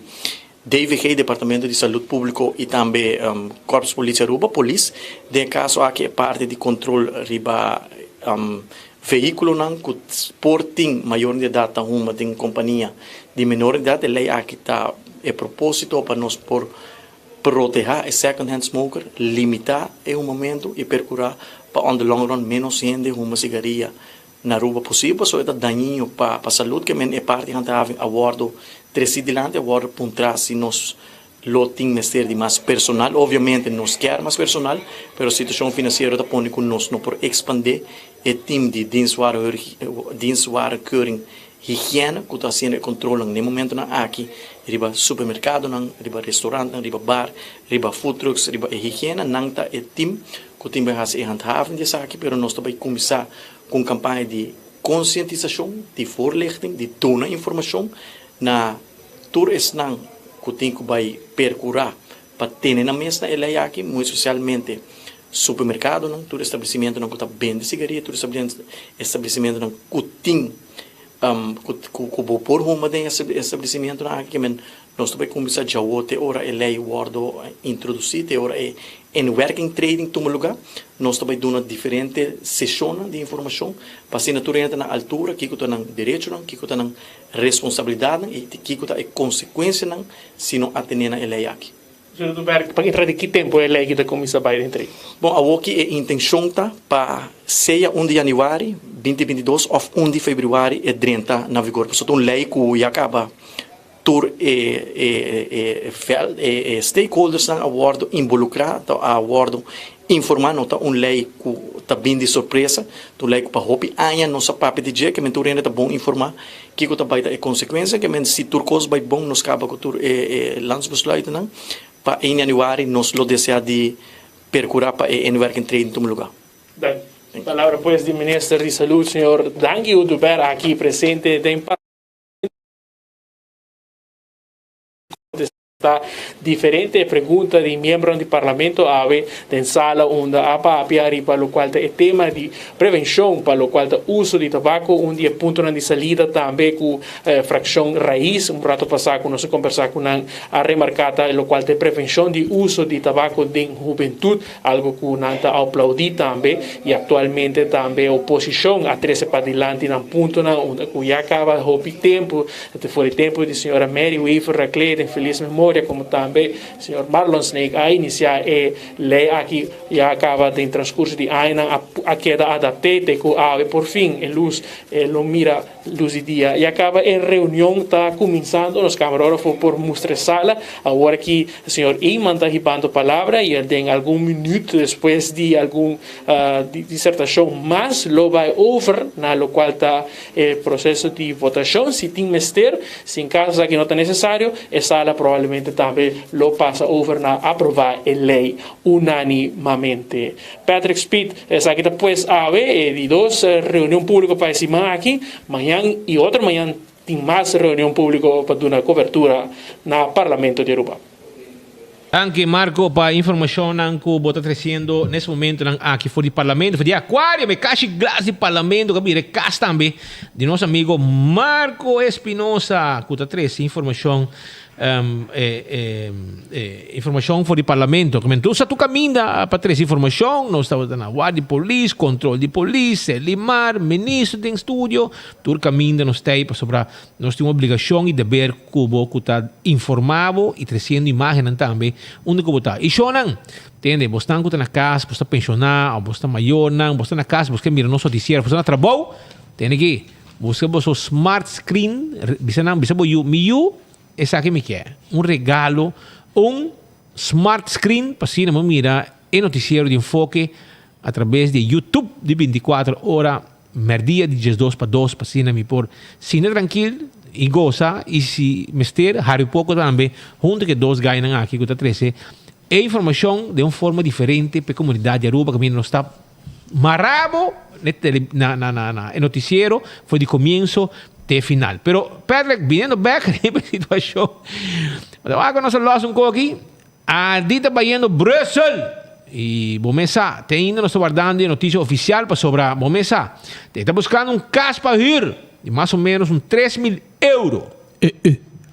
DVG, Departamento di Salud Públiko i tambe Korps Politie Aruba, polis. Den e kaso aki e parti di kontrol riba Vehíkulonan ku por tin mayor di edat ta huma den kompania di menor di edat. E lei aki ta e propósito pa nos por protehá e second hand smoker, limitá e humamentu i perkurá pa on the long run ménos hende huma sigaria. na Aruba posibel pasobra e ta dañino pa pa salud ke men e parti handhaving a wordo treci dilanti a wordo puntra si nos lo tin mester di mas personal. Obviamente nos kier mas personal pero situacion financiero ta pone cu nos no por expande e team di dienstwarenkeuring higiene cu ta haciendo e controlnan n'e momentonan aki riba supermercadonan, riba restaurantnan, riba bar, riba foodtrucks, riba e higiene. Nan ta e team cu tin bay haci e handhaving di esaki, pero nos ta bay cuminsa cu un campaña di concientisacion, di voorlichting, di duna informacion na tur esnan cu tin cu bay percura pa tene nan mes na e ley aki, muy especialmente supermercadonan, tur establecimentonan cu ta bende sigaria, tur establecimentonan cu tin cu bo por huma den e establecimentonan aki, kimen nos ta bay cuminsa djawo te ora e ley wordo introduci, te ora e inwerkingtreding tuma luga, nos ta bay duna diferente sesionnan di informacion pa asina tur hende ta na altura kico ta nan derechonan, kico ta nan responsabilidadnan y kico ta e consecuencianan si no atene na e ley aki. Señor Oduber, pa entra di ki tempo e ley aki ta cuminsa bay den trei? Bon, awoki e intencion ta pa sea un di januari binti 22 of un di februari e drenta na vigor. Pasobra ta un ley cu ya caba tur e e e e stakeholdersnan a wordo involucra, a wordo informa. No ta un ley cu ta bin di sorpresa, ta un ley cu pa hopi aña nos a papia di dje, ke men tur hende ta bon informa Kiko ta bai ta e konsekuensia? Ke men si tur kos bai bon nos kaba ku tur e e landsbesluitennan pa ein januari nos lo desea di perkura pa e inwerkingtreding tuma luga. Danki. Palabra pues di Minister di Salud señor Dangui Oduber aki presente den Contestá diferente pregunta di miembronan di Parlamento awe den sala unda a papia riba locual ta e tema di prevencion pa locual ta uso di tabaco. Un di e puntonan di salida tambe cu fraccion Raiz un rato pasa cu nos a combersa cu nan a remarca ta locual ta e prevencion di uso di tabaco den hubentud, algo cu nan ta aplaudi tambe y actualmente tambe oposicion a trece padilanti nan puntonan unda cu ya caba hopi tempo Ta for e tempu di señora Mary Weaver Raclé den felis memoria como tambe señor Marlon Snake a inicia e ley aki ya caba den transcurso di añanan a a keda adapte te cu awe por fin e luz e lo mira luz di dia. Ya caba e reunion ta cuminsando nos camarógrafo por mustra e sala awor aki señor Eman ta hibando palabra y den algun minuut despues di algun disertacion mas lo bay over na locual ta E proceso di votacion, si tin mester, si en caso esaki no ta necesario, e sala probablemente tambe lo pasa over na aproba e ley unanimamente. Patrick Speed, Esaki ta pues awe e di dos reunion publico pa e siman aki. Mañan y otro mañan tin mas reunion publico pa duna cobertura na Parlamento di Aruba. Danki Marco pa e informacionnan cu bo ta treciendo nes momentonan aki for di Parlamento, for di Aquarium, e cashi glas di Parlamento cu a bira e cas tambe di nos amigo Marco Espinosa cu ta trece informacion informacion for di Parlamento. Entonces sa tur caminda pa trece informacion, nos tabata na Guardia di Polis, Control di Polis, Selimar, Ministro den studio, tur caminda nos ta ey pasobra Nos tin un obligashon i deber ku bo ku ta informá bo i tresiendo imágennan tambe unda ku bo ta. I shownan, tende, bosnan ku ta na kas, bos ta penshoná òf bos ta mayornan, bos ta na kas, bos ke mira nos notisiero, bos ta na trabou, tende aki, buska boso smart screen, bisa nan, bisa bo yu, mi yu, esaki mi ke, un regalo, un smart screen pa asina bo mira e notisiero di Enfoke atrabes di YouTube di bintikuater ora. Merdia di diesdos pa dos pa asina mi por sinta trankil i gosa i si mester hari poko tambe hunto ku e dos gainan aki ku ta trese e informashon den un forma diferente pa e komunidat di Aruba kaminda nos ta mara bo na na na na e notisiero for di komienso te final. Pero Patrick biniendo bek riba e situashon wak nos a los un koki. Adi ta bayendo Brussel! Y bo mes sa, te ainda nos ta wardando e noticia oficial pasobra bo mes sa, e ta buscando un cas pa huur di mas o menos un 3000 euro.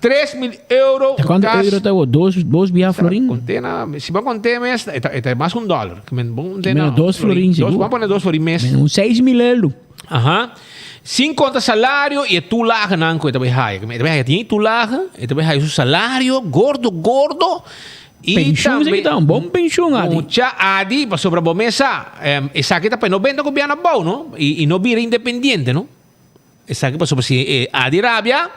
3000 euro Ta un cuanto cas. euro ta bo? Dos, dos bia florin? Conté na, si bo conté mes, e ta, e ta mas un dollar. Ke men, bo conté na Menos dos florin Dos, sigur. bo pone dos florin mes. Un 6000 euro. Aha. Sin konta salario i e tulagenan ku e ta bai haya. E ta bai haya tin e tulage, e ta bai haya su salario gordo gordo. I Pensioen tambe esaki ta un bon pensioen Adi. Mucha Adi pasobra bo mes sa esaki ta pa e no benta gobierno abou no i no bira independiente no. Esaki pasobra si e Adi rabia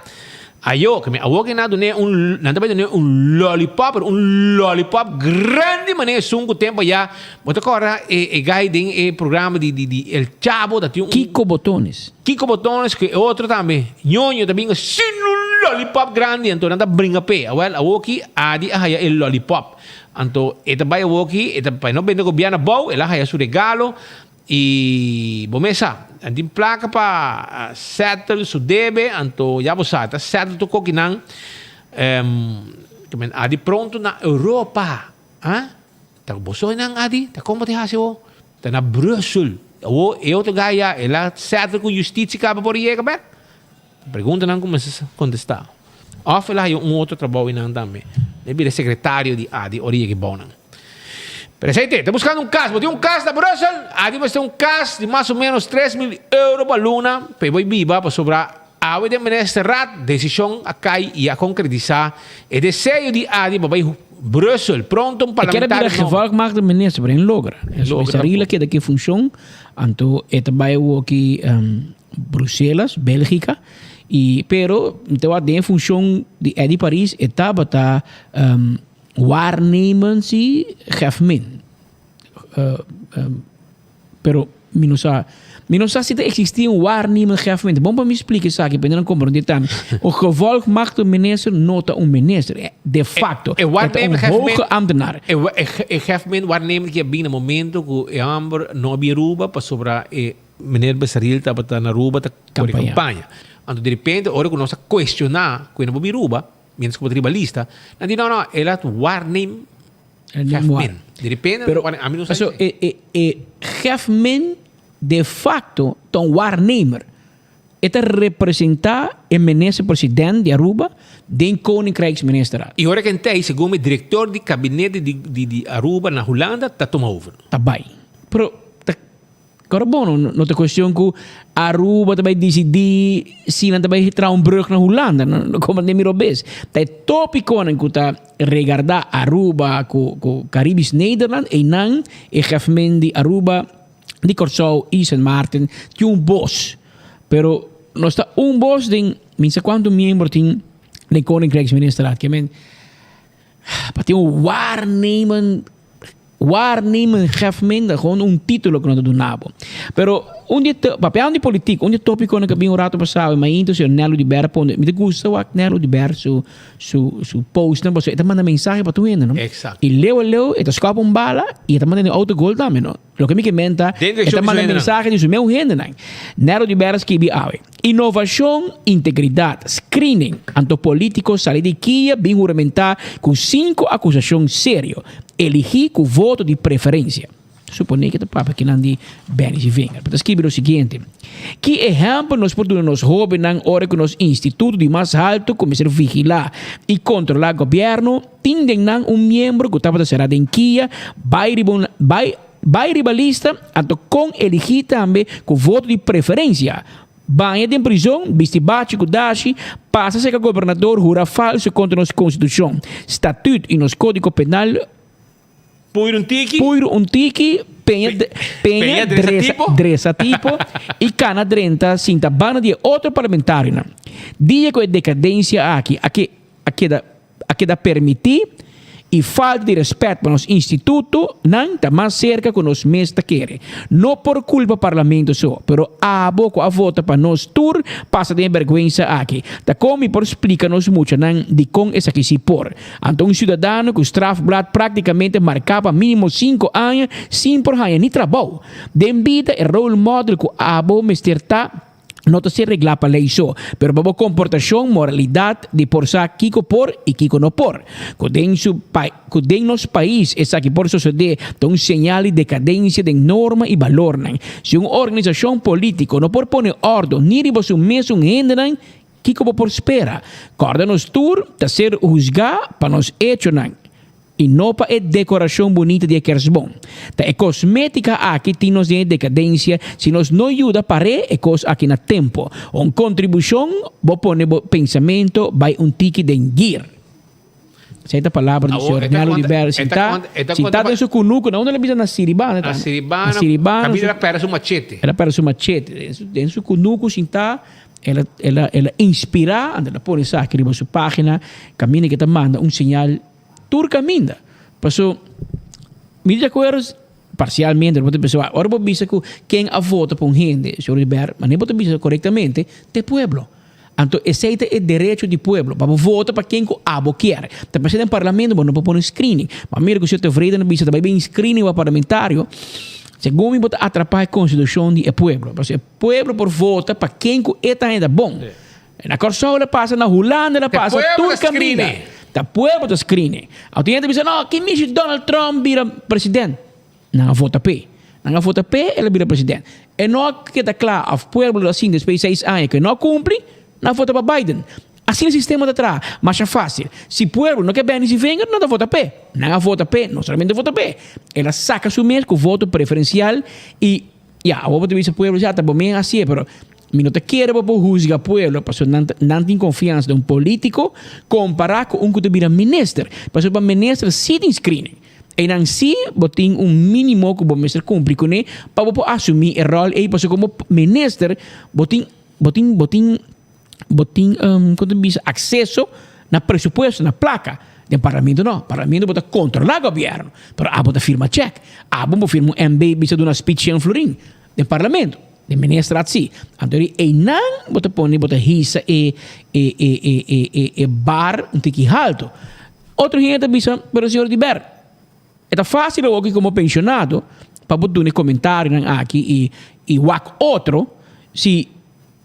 ayo ke mi awor ke nan a dun'é un nan ta bai dun'é un lollipop pero un lollipop grandi manera esun ku tempo ya bo ta kòrda e e guy den e programa di di di el chavo ta tin un Kiko Botones. Kiko Botones ku e otro tambe Ñoño ta bin asin un lollipop grandi anto nan ta bringa p'e awèl awoki Adi a haya e lollipop anto e ta bai awoki e ta pa e no bende gobièrnu abou el a haya su regalo I bo mes sa, nan tin plaka pa settle su debe, anto ya bo sa, ta settle tur kokinan, men adi pronto na Europa, ah, ta bo soy nan adi, ta kon bo ta hasi awo? Ta na Brussel, awo e otro guy ya, el a settle ku justitie kaba por yega bek? Preguntanan ku mester kontestá. Òf el a haña un otro trabou einan tambe. El bira sekretario di Adi ora yega e bounan. Pero esei te, ta buskando un kas. Bo tin un kas na Brussel? Adi mester un kas di mas o ménos 3000 euro pa luna pa e bai biba pasobra awe den Ministerraad desishon a kai i a konkretisá e deseo di Adi pa bai Brussel. Pronto un E kere bira parlamentario nobo. gevolgmaakte minister, pero e no logra. Logra Sarila keda ku e funshon, anto e ta bai awoki Bruselas, Bélgica, y pero te wak den e funcion di Eddy Paris e tabata um, waarnemend si Gefmin. Uh, um, pero mi no sa, mi no sa si ta existi un waarnemend Gefmin. Bon pa mi splika esaki, pa nan comprende tambe. Un gevolgmachtigde minister no ta un minister, eh, de facto. E, e E ta un waarnemend Gefmin, hoge ambtenaar. e, e, e Gefmin waarnemend ki a bin na momento ku e homber no a bin Aruba pasobra e Meneer Besaril tabata na Aruba ta kore kampaña. Anto direpente ora ku nos a kuestioná ku e no por bin Aruba, mientras ku bo ta riba lista, nan di no no, el a waarneem Gefmin. Direpente Pero, ami no sa paso e e e Gefmin de facto ta un waarnemer. E ta representá e minister president di Aruba den Koninkrijksministerraad. I ora ku entei, segun mi, direktor di kabinete di di di Aruba na Hulanda ta tuma over. Ta bai. Pero ta Kor bon, no ta cuestion cu Aruba ta bay dicidi si nan ta bay traha un brug na Hulanda, no, no comprende mi robes. Ta e topiconan cu ta regarda Aruba cu, cu Caribisch Nederland, eynan e gefmen di Aruba, di Corsou y Sint Maarten tin un bos. Pero nos ta un bos den mi sa cuanto miembro tin den Koninkrijksministerraad. Ke men, pa tin un waarnemen Waarnemen geef minder, gewoon un título ku nan ta duna bo. Pero un di e papiando di politiek, un di e tópikonan ku a bin un rato pasado e mainta señor Nello di Ber a pone, mi ta gusta wak Nello di Ber su su su postnan pasobra e ta manda mensahe pa tur hende no. Exacto. I leu a leu e ta skòp un bala i e ta manda den autogol tambe no. Loke mi ke men ta, Den e ta direkshon di su manda hendenan. mensahe di su meu hendenan. Nello di Ber a skibi awe, Inovashon, integridat, screening, anto polítiko sali di kia bin huramentá ku sinku akusashon serio. Eligí ku voto di preferensia. Suponé ke ta papia kinan di Benny Zivinger. Pero ta skibi lo siguiente, Ki ehèmpel nos por duna nos hóbennan ora ku nos instituto di mas haltu ku mester vigilá i kontrolá gobièrnu tin den nan un miembro ku tabata será den kia bai riba un bai bai riba lista anto kon eligí tambe ku voto di preferensia Baña den prizon, bisti bachi ku dashi, pasa serka gobernador, hura falsu kontra nos konstitushon, statut i nos kódigo penal, Puir un tiki. Puir un tiki, peña, peña, Peña dresa dresa, tipo. dresa tipo i kana drenta sinta banda di e otro parlamentarionan. Dia ku e dekadensia aki a ke a keda a keda permití i falta di rèspèt pa nos instituto nan ta mas serka ku nos mes ta kere. No por kulpa parlamento so, pero abo ku a vota pa nos tur pasa den e bèrgwensa aki. Ta kon mi por splika nos muchanan dikon esaki si por? Anto un siudadano ku strafblad praktikamente marká pa mínimo sinku aña sin por haña ni trabou. Den bida e role model ku abo mester ta, No ta ser reglá pa lei so, pero pa bo komportashon, moralidat, di por sa kiko por i kiko no por. Ku den su pa ku den nos pais esaki por sosodé ta un señal di dekadensia den norma i balornan. Si un organisashon polítiko no por pone òrdu ni riba su mesun hendenan, kiko bo por spera? Kòrda nos tur ta ser husgá pa nos echonan. I no pa e dekorashon bunita di e kersbon. Ta e kosmétika aki tin nos den e dekadensia si nos no yuda par'é e kos aki na tempo. Un kontribushon, bo pone bo pensamentu bai un tiki den gir. Esei ta palabra di Awor, señor e ta Nelo konta- Oliveira. e ta Sintá, konta- e ta sintá konta den pa- su kunuku, na unda el a bisa na Siribana. Na Siribana, Na Siribana, kaminda su- el a pèrdè su machete. El a pèrdè su machete. Den su, den su kunuku sintá, el a, el a, el a inspirá, anto el a pone esaki riba su página, kaminda ke ta manda un señal tur kaminda. Paso, mi di akuerdo parsialmente, bo ta pensa, ora bo bisa ku ken a vota pa un hende, señor Oliveira, manera bo ta bisa korektamente, ta e pueblo. Anto esei ta e derecho di pueblo, pa bo vota pa ken ku abo kier. Ta p'esei den parlamento bo no por pone screening. Ma mira ku señor Tevreden a bisa ta bai bin screening pa parlamentario, segun mi bo ta atrapá e konstitushon di e pueblo. Pasobra e pueblo por vota pa ken ku e ta haña ta bon. Na Kòrsou el a pasa, na Hulanda el a pasa, tur kaminda. Ta pueblo ta screening. Anto hende ta bisa, no, ki mishi Donald Trump bira president? Nan a vota p'e. Nan a vota p'e, el a bira president. E no a keda kla of pueblo lo a sinti despues di seis aña ku e no a kumpli, nan a vota pa Biden. Asina e sistema ta traha. Masha fásil. Si pueblo no ke Benny Sivinger, nan ta vota p'e. Nan a vota p'e, no solamente vota p'e, el a saka su mes ku voto preferensial i ya, awor bo ta bisa pueblo ya ta bo mes hasié, pero mi no ta kere bo por husga pueblo pasobra nan nan tin konfiansa den un polítiko kompará ku un ku ta bira minister. Pasobra pa minister sí tin screening. Einan sí bo tin un mínimo ku bo mester kumpli kuné pa bo por asumí e ròl ei, pasobra komo minister bo tin bo tin bo tin bo tin kon ta bisa akseso na presupuesto, na plaka. Den parlamento no, parlamento bo ta kontrolá gobièrnu, pero abo ta firma chèk, abo bo firma un MB bisa duna speech shen florin den parlamento, den ministerat sí. Anto di einan bo ta pone bo ta hisa e e e e e e bar un tiki haltu. Otro hende ta bisa, Pero señor Diber, e ta fácil awoki komo pensionado pa bo duna e comentarionan aki i i wak otro si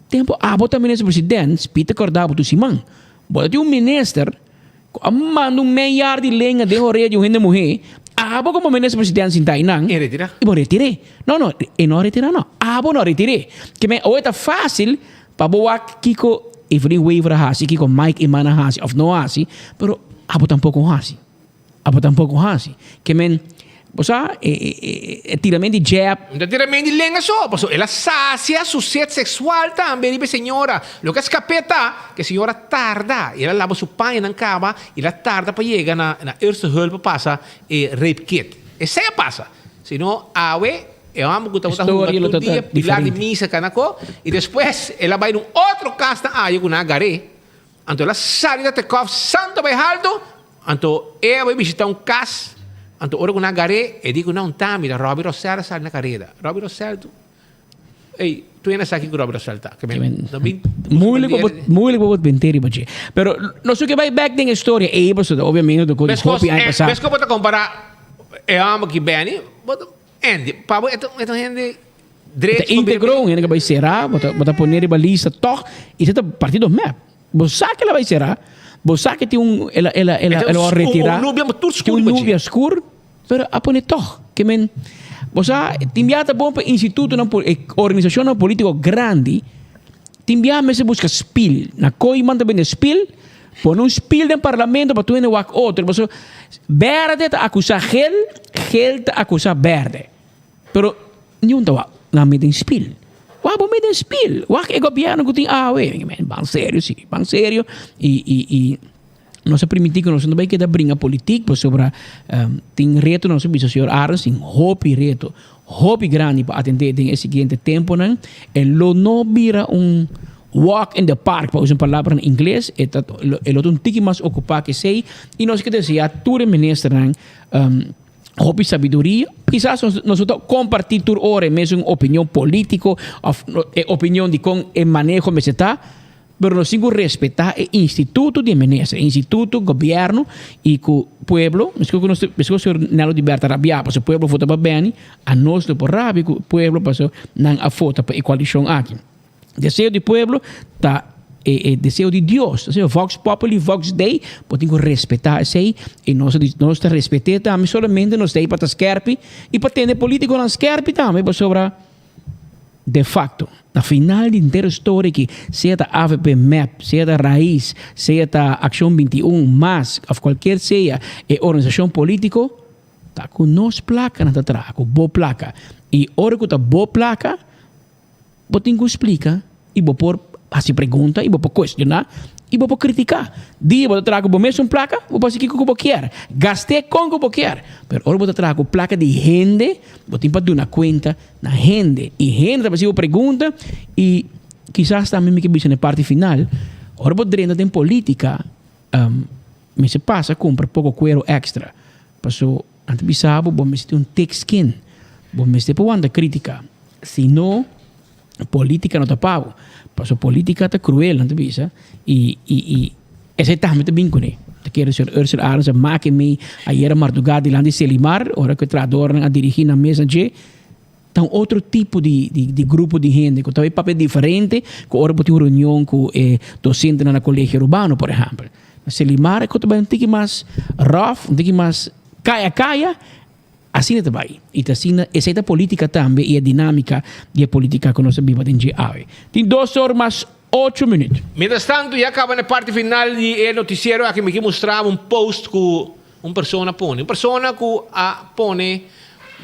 tempo abo ta minister president, Speed ta korda bo tur siman. Bo ta tin un minister ku a manda un meyar di lenga den orea di un hende muhé, abo komo minister president sinta einan E retira. i bo retir'é. No, no, e no a retirá no. Abo no a retir'é. Ke men awo e ta fácil Pa bo wak kiko Evelyn Wever a hasi, kiko Mike Eman a hasi of no a hasi, pero abo tampoco no hasi. Abo tampoco no hasi. Ke men, bo sa, e, e, e, e tiramento di jab. No ta tiramento di lenga so, pasobra el a sacia su sed sexual tambe riba e señora. Loke a skap'é ta ku e señora tarda, i el a laba su pañanan kaba, i el a tarda pa yega na na eerste hulp pa pasa e rape kit. Esei a pasa. Si no, awe E homber ku tabata hunga Historia lo tur ta dia pilar di diferente. misa kanako i despues el a bai na un otro kas na ayo ku nan a gar'é. Anto el a sali na Tekòf santu bai haltu, anto e a bai bishitá un kas, anto ora ku nan a gar'é e di ku nan ta mira Robbie Rosell a sali na kareda. Robbie Rosell tu ey tu hende sa kiko Robbie Rosell ta. Ke men no bin Moeilijk pa bo moeilijk pa bo bent'é riba dje. Pero nos ke bai bek den e storia ey pasobra obviamente ta kos di hopi aña pasá. Meskos bo ta kompará e homber ki Benny bo ta Andy, pa bo e ta un hende drechi. Ta íntegro, un hende ke bai será, bo ta bo ta pone riba lista tòg, i esei ta partido mep. Bo sa ke el a bai será, bo sa ke tin un el a el a el a el a retirá. Un nubia tur skur Tin un nubia skur, pero a pone tòg. Ke men, bo sa, tin bia ta bon pa institutonan, organisashonnan polítiko grandi, tin bia mester buska spil. Na Kooiman ta bende spil, Pone un spiel den parlamento pa tur hende wak otro. Pasobra berde ta acusa gel, gel ta acusa berde. Pero niun ta wak nan mete den spiel. Wak bo mete den spiel. Wak e gobierno cu tin awe. Ban serio si, ban serio. Y, y, y nos a permiti cu nos no bay keda bringa politiek pasobra tin reto nos a bisa señor Arends tin hopi reto, hopi grandi pa atende den e siguiente temponan. E lo no bira un Walk in the park, pa usa un palabra na ingles, e ta e lo ta un tiki mas okupá ku esei i nos ke deseá tur e ministernan hopi sabiduria. Kisas nos nos no ta kompartí tur ora e mesun opinion polítiko òf e opinion di kon e maneho mester ta, pero nos tin ku respetá e instituto di e minister, e instituto gobièrnu i ku pueblo, meskos ku nos meskos ku señor Nelo di Berta rabiá pasobra pueblo vota pa Benny, anos no por rabia ku pueblo pasobra nan a vota pa e koalishon aki. Deseo di pueblo ta e, e deseo di Dios. Asina, vox populi, vox dei, bo tin ku respetá esei i nos nos ta respet'é tambe, solamente nos ta ei pa ta skèrpi i pa tene polítikonan skèrpi tambe pasobra de facto na final di henter e story aki sea ta avp, mep, sea ta Raiz, sea ta Accion 21, mas òf kualkier sea e organisashon polítiko ta ku nos plaka nan ta traha, ku bo plaka i ora ku ta bo plaka. Bo tin ku splika i bo por hasi pregunta i bo por kuestioná i bo por kritiká. Dia bo ta traha ku bo mesun plaka, bo por hasi kiko ku bo kier, gast'é kon ku bo kier. Pero ora bo ta traha ku plaka di hende, bo tin pa duna kuenta na hende. I hende ta hasi bo pregunta i kisas tambe mi ke bisa na e parti final, ora bo drenta den polítika, mester pasa kumpra poko kuero èkstra. Paso nan ta bisa bo, bo mester tin un thick skin, bo mester por wanta krítika. Si no, Politica no ta pa bo. Paso politica ta cruel, nan ta bisa. Y, y, y esey tambe ta bin cune. Ta kere señor Ursel Arends a make mi ayera marduga dilanti Selimar, ora cu e trahadornan a dirigi nan mes na dje. Ta un otro tipo di, di, di grupo di hende cu ta bay papia diferente cu ora bo tin un reunion cu e docentenan na Colegio Arubano, por ehempel. Na Selimar e cu ta bay un tiki mas rough, un tiki mas caya caya. Asina ta bai. I ta asina, esei ta politica tambe i e dinamica di e politica cu nos ta biba den dje awe. Tin dos or mas ocho minuut. Mientras tanto ya caba na e parti final di e noticiero aki mi ke mustra bo un post cu un persona pone. Un persona cu a pone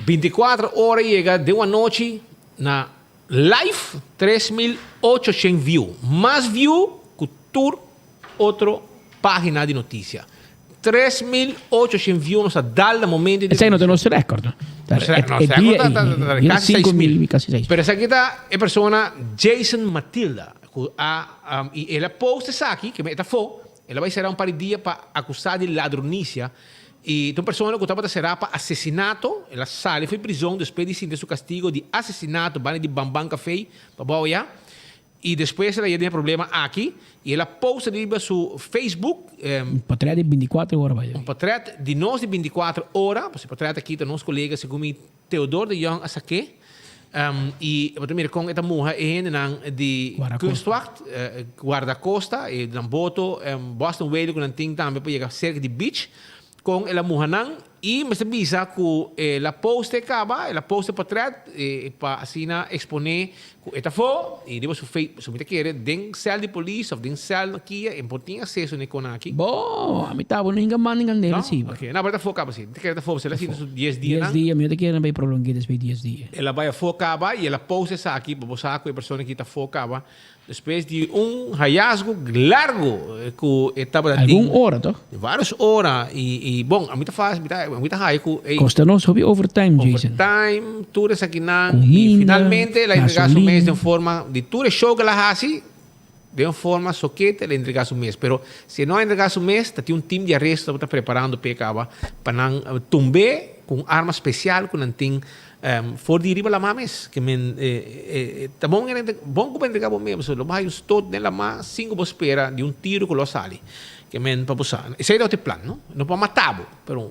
binticuatro ora yega den un anochi na live 3800 view. Mas view cu tur otro pagina di noticia. 3800 view nos a dal na momento di Esei no ta nos record no. Nos E record dia ta ei casi cinco 6000. mil, casi 6000. Pero esaki ta e persona Jason Matilda cu a y el a post esaki ke e ta fo el a bay sera un par di dia pa acusa di ladronicia y ta un persona cu tabata sera pa asesinato el a sali for di prison despues di sinti su castigo di asesinato banda di Bamban Café pabao ya. Y despues el a yega den e problema aki y el a post riba su Facebook. Un potret di binticuatro ora by the way. Un potret di nos di binticuatro ora, pues e potret aki ta nos colega segun mi Theodor de Jong a saké. Y bo ta mira con e ta muha e hendenan di Kustwacht, Guardacosta, e nan boto Boston Whaler cu nan tin tambe pa yega cerca di beach, con el a muha nan. Y mester bisa cu el a post e caba, el a post e potret pa asina expone cu e ta afo y riba su Facebook, so mi ta kere den cel di polis of den cel na kia e por tin acceso na e con aki. Bo, ami ta bo no hinga manda hinga nele si. No? Ok, no, pero ta afo caba si. Mi ta kere ta afo, pasobra el a sinti su dies dianan. Dies dia, mi no ta kere nan bay prolongue despues dies dia. El a bay afo caba y el a post esaki pa bo sa cu e persona aki ta afo caba. Despues di un hallazgo largo cu e tabata tin. Algun ora toch? Varios ora y y bon a mi ta fácil mi ta mi ta haya cu ey. Costa nos hopi overtime Jason. Overtime tur esakinan y finalmente el a entrega su mes den forma di tur e show cu el a haci den un forma sokete el a entrega su mes pero si e no a entrega su mes ta tin un team di aresto tabata preparando p'e caba pa nan tumbe cu un arma special cu nan tin For di riba lamá mes, ke men ta bon bon ku bo entrega bo mes, pasobra lo bo haña un stot den lamá sin ku bo spera di un tiro ku lo sali. Ke men pa bo sa. Esei ta otro plan, no? No pa mata bo, pero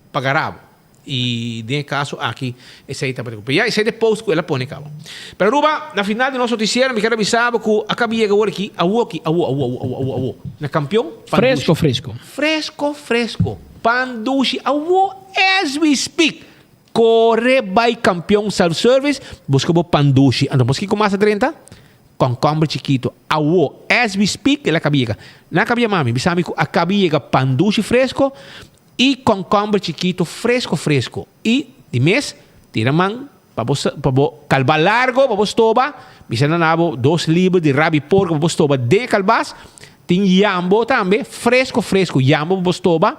pa gara bo. I den e kaso aki esei tabata ku. Pero ya esei ta e post ku el a pone kaba. Pero Aruba, na final di nos notisiero mi ker a bisa bo ku a kaba yega awor aki, awo aki, awo, awo, awo, awo, awo, awo, na kampion pan dushi. Fresco, fresco. Fresco, fresco. Pan dushi awo as we speak. Kore bai Kampion Self Service, buska bo pan dushi. Anto bos kiko mas a drenta? Kònkòmber chikitu. Awo, as we speak, el a kaba yega. Nan a kaba yama mi, bisa mi ku a kaba yega pan dushi fresko i kònkòmber chikitu fresko fresko. I di mes, tira man pa bo pa bo kalba largo pa bo stoba, bisa nan abo dos liber di rabi porko pa bo stoba den e kalbas. Tin yambo tambe, fresko fresko yambo pa bo stoba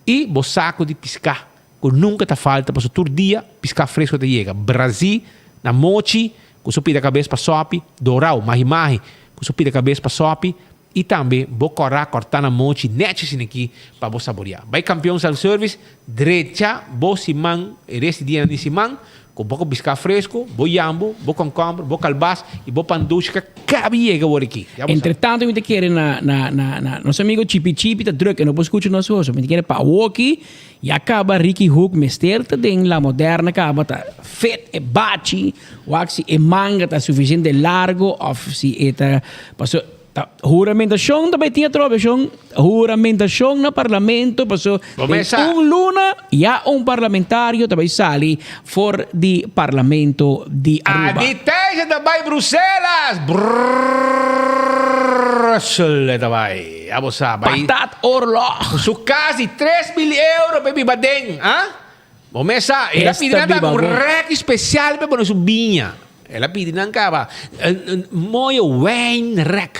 i bo sako di piská. Ku nunka ta falta pasobra tur dia piská fresko ta yega. Brazí na mochi ku su pida kabes pa sòpi, dorau, mahi mahi ku su pida kabes pa sòpi i tambe bo kòrá kòrtá na mochi nèchi asin'akí pa bo saboriá. Bai Kampion Self Service drecha bo siman e rest di dianan di siman ku bo piská fresko, bo yambo, bo kònkòmber, bo kalbas i bo pan dushi ka kabi yega wor akí. Ya bo sa. Entre tanto mi ta kere na na na na nos amigo Chipi Chipi ta druk e no por skucha nos hoso. Mi ta kere pa awoki Ya caba Ricky Hoek mester ta den La Moderna caba ta fit e bachi wak si e manga ta suficiente largo of si e ta paso ta huramentacion ta bay tin atrobe shon huramentacion na parlamento paso den un luna ya un parlamentario ta bay sali for di parlamento di Aruba. Adi Thijssen ta bay Bruselas! Brussel e ta bay. Ya bo sa, bay. Patat oorlog. Ku su kas di 3000 euro p'e biba den, ah? Bo mes sa, el a pidi nan ta un rèki spesial p'e pone su biña. El a pidi nan kaba un mooie wijnrek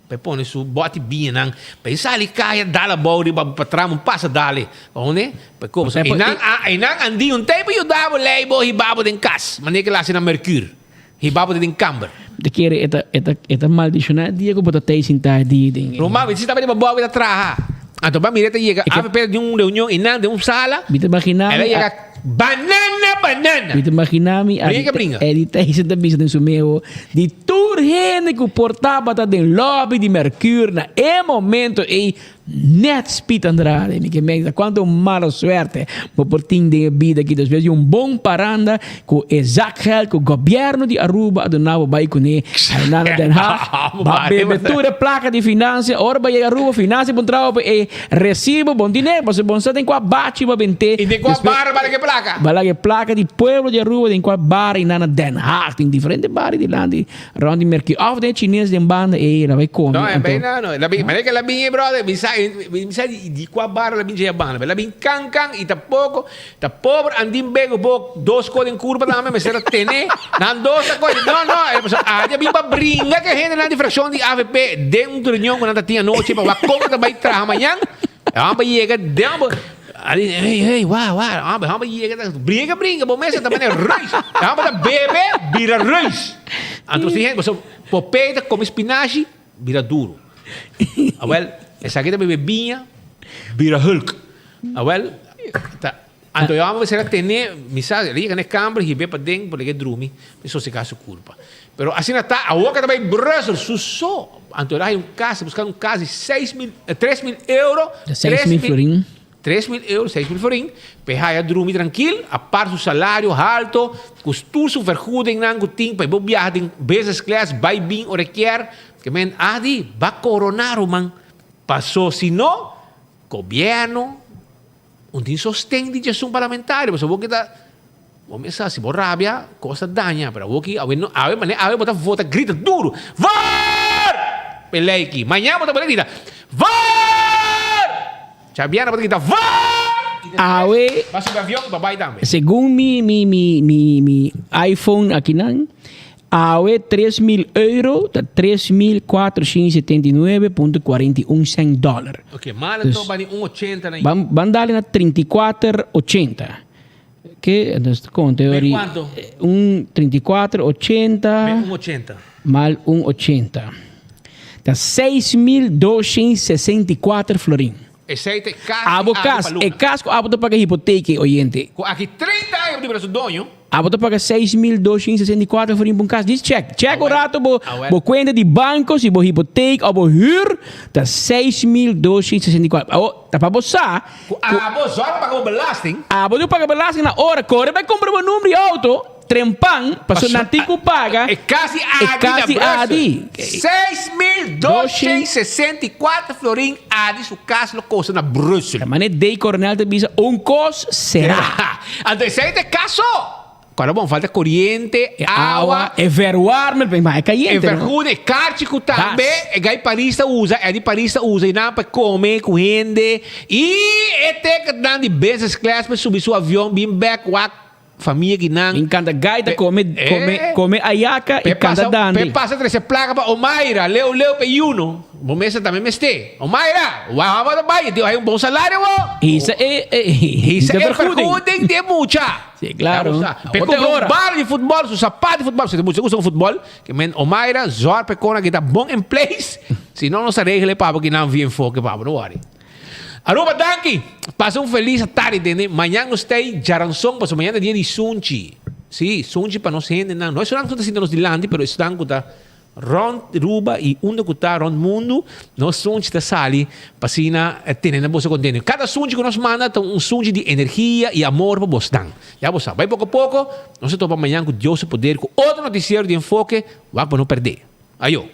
pa e pone su bòti biñanan pa e sali kaya dal abou riba patras un pasa dale. Paunde? Pa e koba. E nan a e nan andí un tempu yuda bo lei bo hiba bo den kas manera ke el hasi na Mercure. Hiba bo den kamber. Bo ta kere e ta e ta e ta maldishoná e dia ku bo ta tei sintá e dia den e. Ruman, mi si tabata riba bou mi ta traha. Anto ba mira e ta yega avp di un reunion i nan den un sala. Mi ta imaginá El a mi yega banana banana. Mi ta imaginá mi Bringa bringa. Eddie Thijssen ta bisa den su meo di tur hende ku por tabata den lobby di Mercure na e momento ei Net Speed Andrade, mi ke mei cuanto mala suerte bo por tin den e bida aki despues di un bon paranda cu e zakgeld cu gobierno di Aruba a duna bo bay cune na Den Haag ba bebe tur e placa di financia ora bo yega Aruba financia bo traba pa e recibo bon tine pasobra bon sa den cua bachi bo a bente Y den cua bar bo a laga e placa? Bo a laga e placa di pueblo di Aruba den cua bar y na Den Haag tin diferente bar dilanti. Rond di Mercuur. Of den Chines den banda ey la bay come. No, en bay na no. La bin, manera que la bin, brother, mi sa, mi sa di, di cua bar la bin dje banda. La bin can can y tampoco, ta pober andin bego bo dos co den curva tambe mester a tene. Nan dos ta coge. No, no, e paso a bin pa bringa ke hende nan di fraccion di avp den un reunion cu nan ta tin anochi pa wak como ta bay traha mañan. E homber yega den homber a di hey hey wa wa homber homber yega ta bringa bringa bo mesa ta mane reus e homber ta bebe bira reus anto si hende pasobra Popeye ta come spinashi bira duro awel esaki ta bebe biña bira hulk awel ta anto e homber mester a tene mi sa el a yega na e kamber hibe paden por e drumi pa sosega su kurpa. Pero asina ta, awor ke ta bai Brussel su so, anto el a haña un kas, a buska un kas di 6000, 3000 euro, De 6000 florin. 3000 euro, 6000 florin, pa e haña drumi trankil, apart su salario halto, ku tur su vergoedingnan ku tin pa e por biaha den business class, bai bin ora e kier, ke men Adi, ba koroná ruman, paso si no, gobierno Un tin sosten di djesun parlamentario, pasobra bo kita, bo mes sa si bo rabia, kos ta daña, pero awor ki, awe no, awe manera awe bo ta vota grita duru, Voor! Pa e lei aki. Mañana bo ta por grita, Voor! Djabièrnè bo ta grita, Voor! I despues Awe, bo a subi avion i bo a bai tambe. segun mi mi mi mi mi iPhone akinan, Awe 3000 euro ta 3479.41 cent dollar. Ok, mal anto bani un ochenta na. Ban ban dale na 34.80. Ke, entonces konta Be kuanto? Un 34.80. Be un ochenta. Mal un ochenta. Ta 6264 florin. Esei ta e kas di Abo Abo kas, pa luna. e kas ku abo ta paga hipoteka ei, oyente. Ku aki 30 aña bo ta bira su doño. Abo ta paga 6264 florin pa un kas. Dis check. Check un rato bo bo kuenta di banko si bo hipoteka òf bo hür ta 6264. Awor, ta pa bo sa Ku abo zòrg pa paga bo belasting. Abo di paga belasting na ora. Kore bai kumpra bo number di outo. Trempan, pasobra nan tin ku paga E kas di e Adi kas na di Brussel. Adi. 6264 florin Adi su kas lo kosta na Brussel. Ta manera Day Coronel ta bisa, un kos será. Anto esei ta e kas so. Kòrda bon, falta koriente, E awa, awa, e verwarmer, ma e e kayente, no? vergoeding, e karchi ku tambe Gas. e gai Paris ta usa, e di Paris ta usa i nan pa kome ku hende. I e ticketnan di business class pa subi su avion bin bek wak Famia ki nan. Min canta gaita come come come ayaca y canta dande. Pe pasa trece placa pa Omaira, leu leu pe yuno. Bo mester tambe mester. Omaira, wou abo ta bay, di hay un bon salario wo. Hisa e e Hisa e vergoeding di e mucha. Si, claro. Pe cumpra un bala di futbol, su sapato di futbol, si e mucha gusta futbol, ke men Omaira zorg pe kona ki ta bon in place, si no nos ta regla e pabo ki nan via enfoke pabo, no worry. Aruba danki! Pasa un felis atardi tende. Mañan nos ta ei djaranson pasobra mañan ta dia di sunchi. Sí, sunchi pa nos hendenan. No esunnan ku ta sinta nos dilanti pero esunnan ku ta rònt Aruba i unda ku ta rònt mundu nos sunchi ta sali pa asina tene nan boso kontento. Kada sunchi ku nos manda ta un sunchi di energia i amor pa bosnan. Ya bo sa. Bai poko poko nos ta topa mañan ku Dios su poder ku otro notisiero di Enfoke wak pa no pèrdè. Ayo.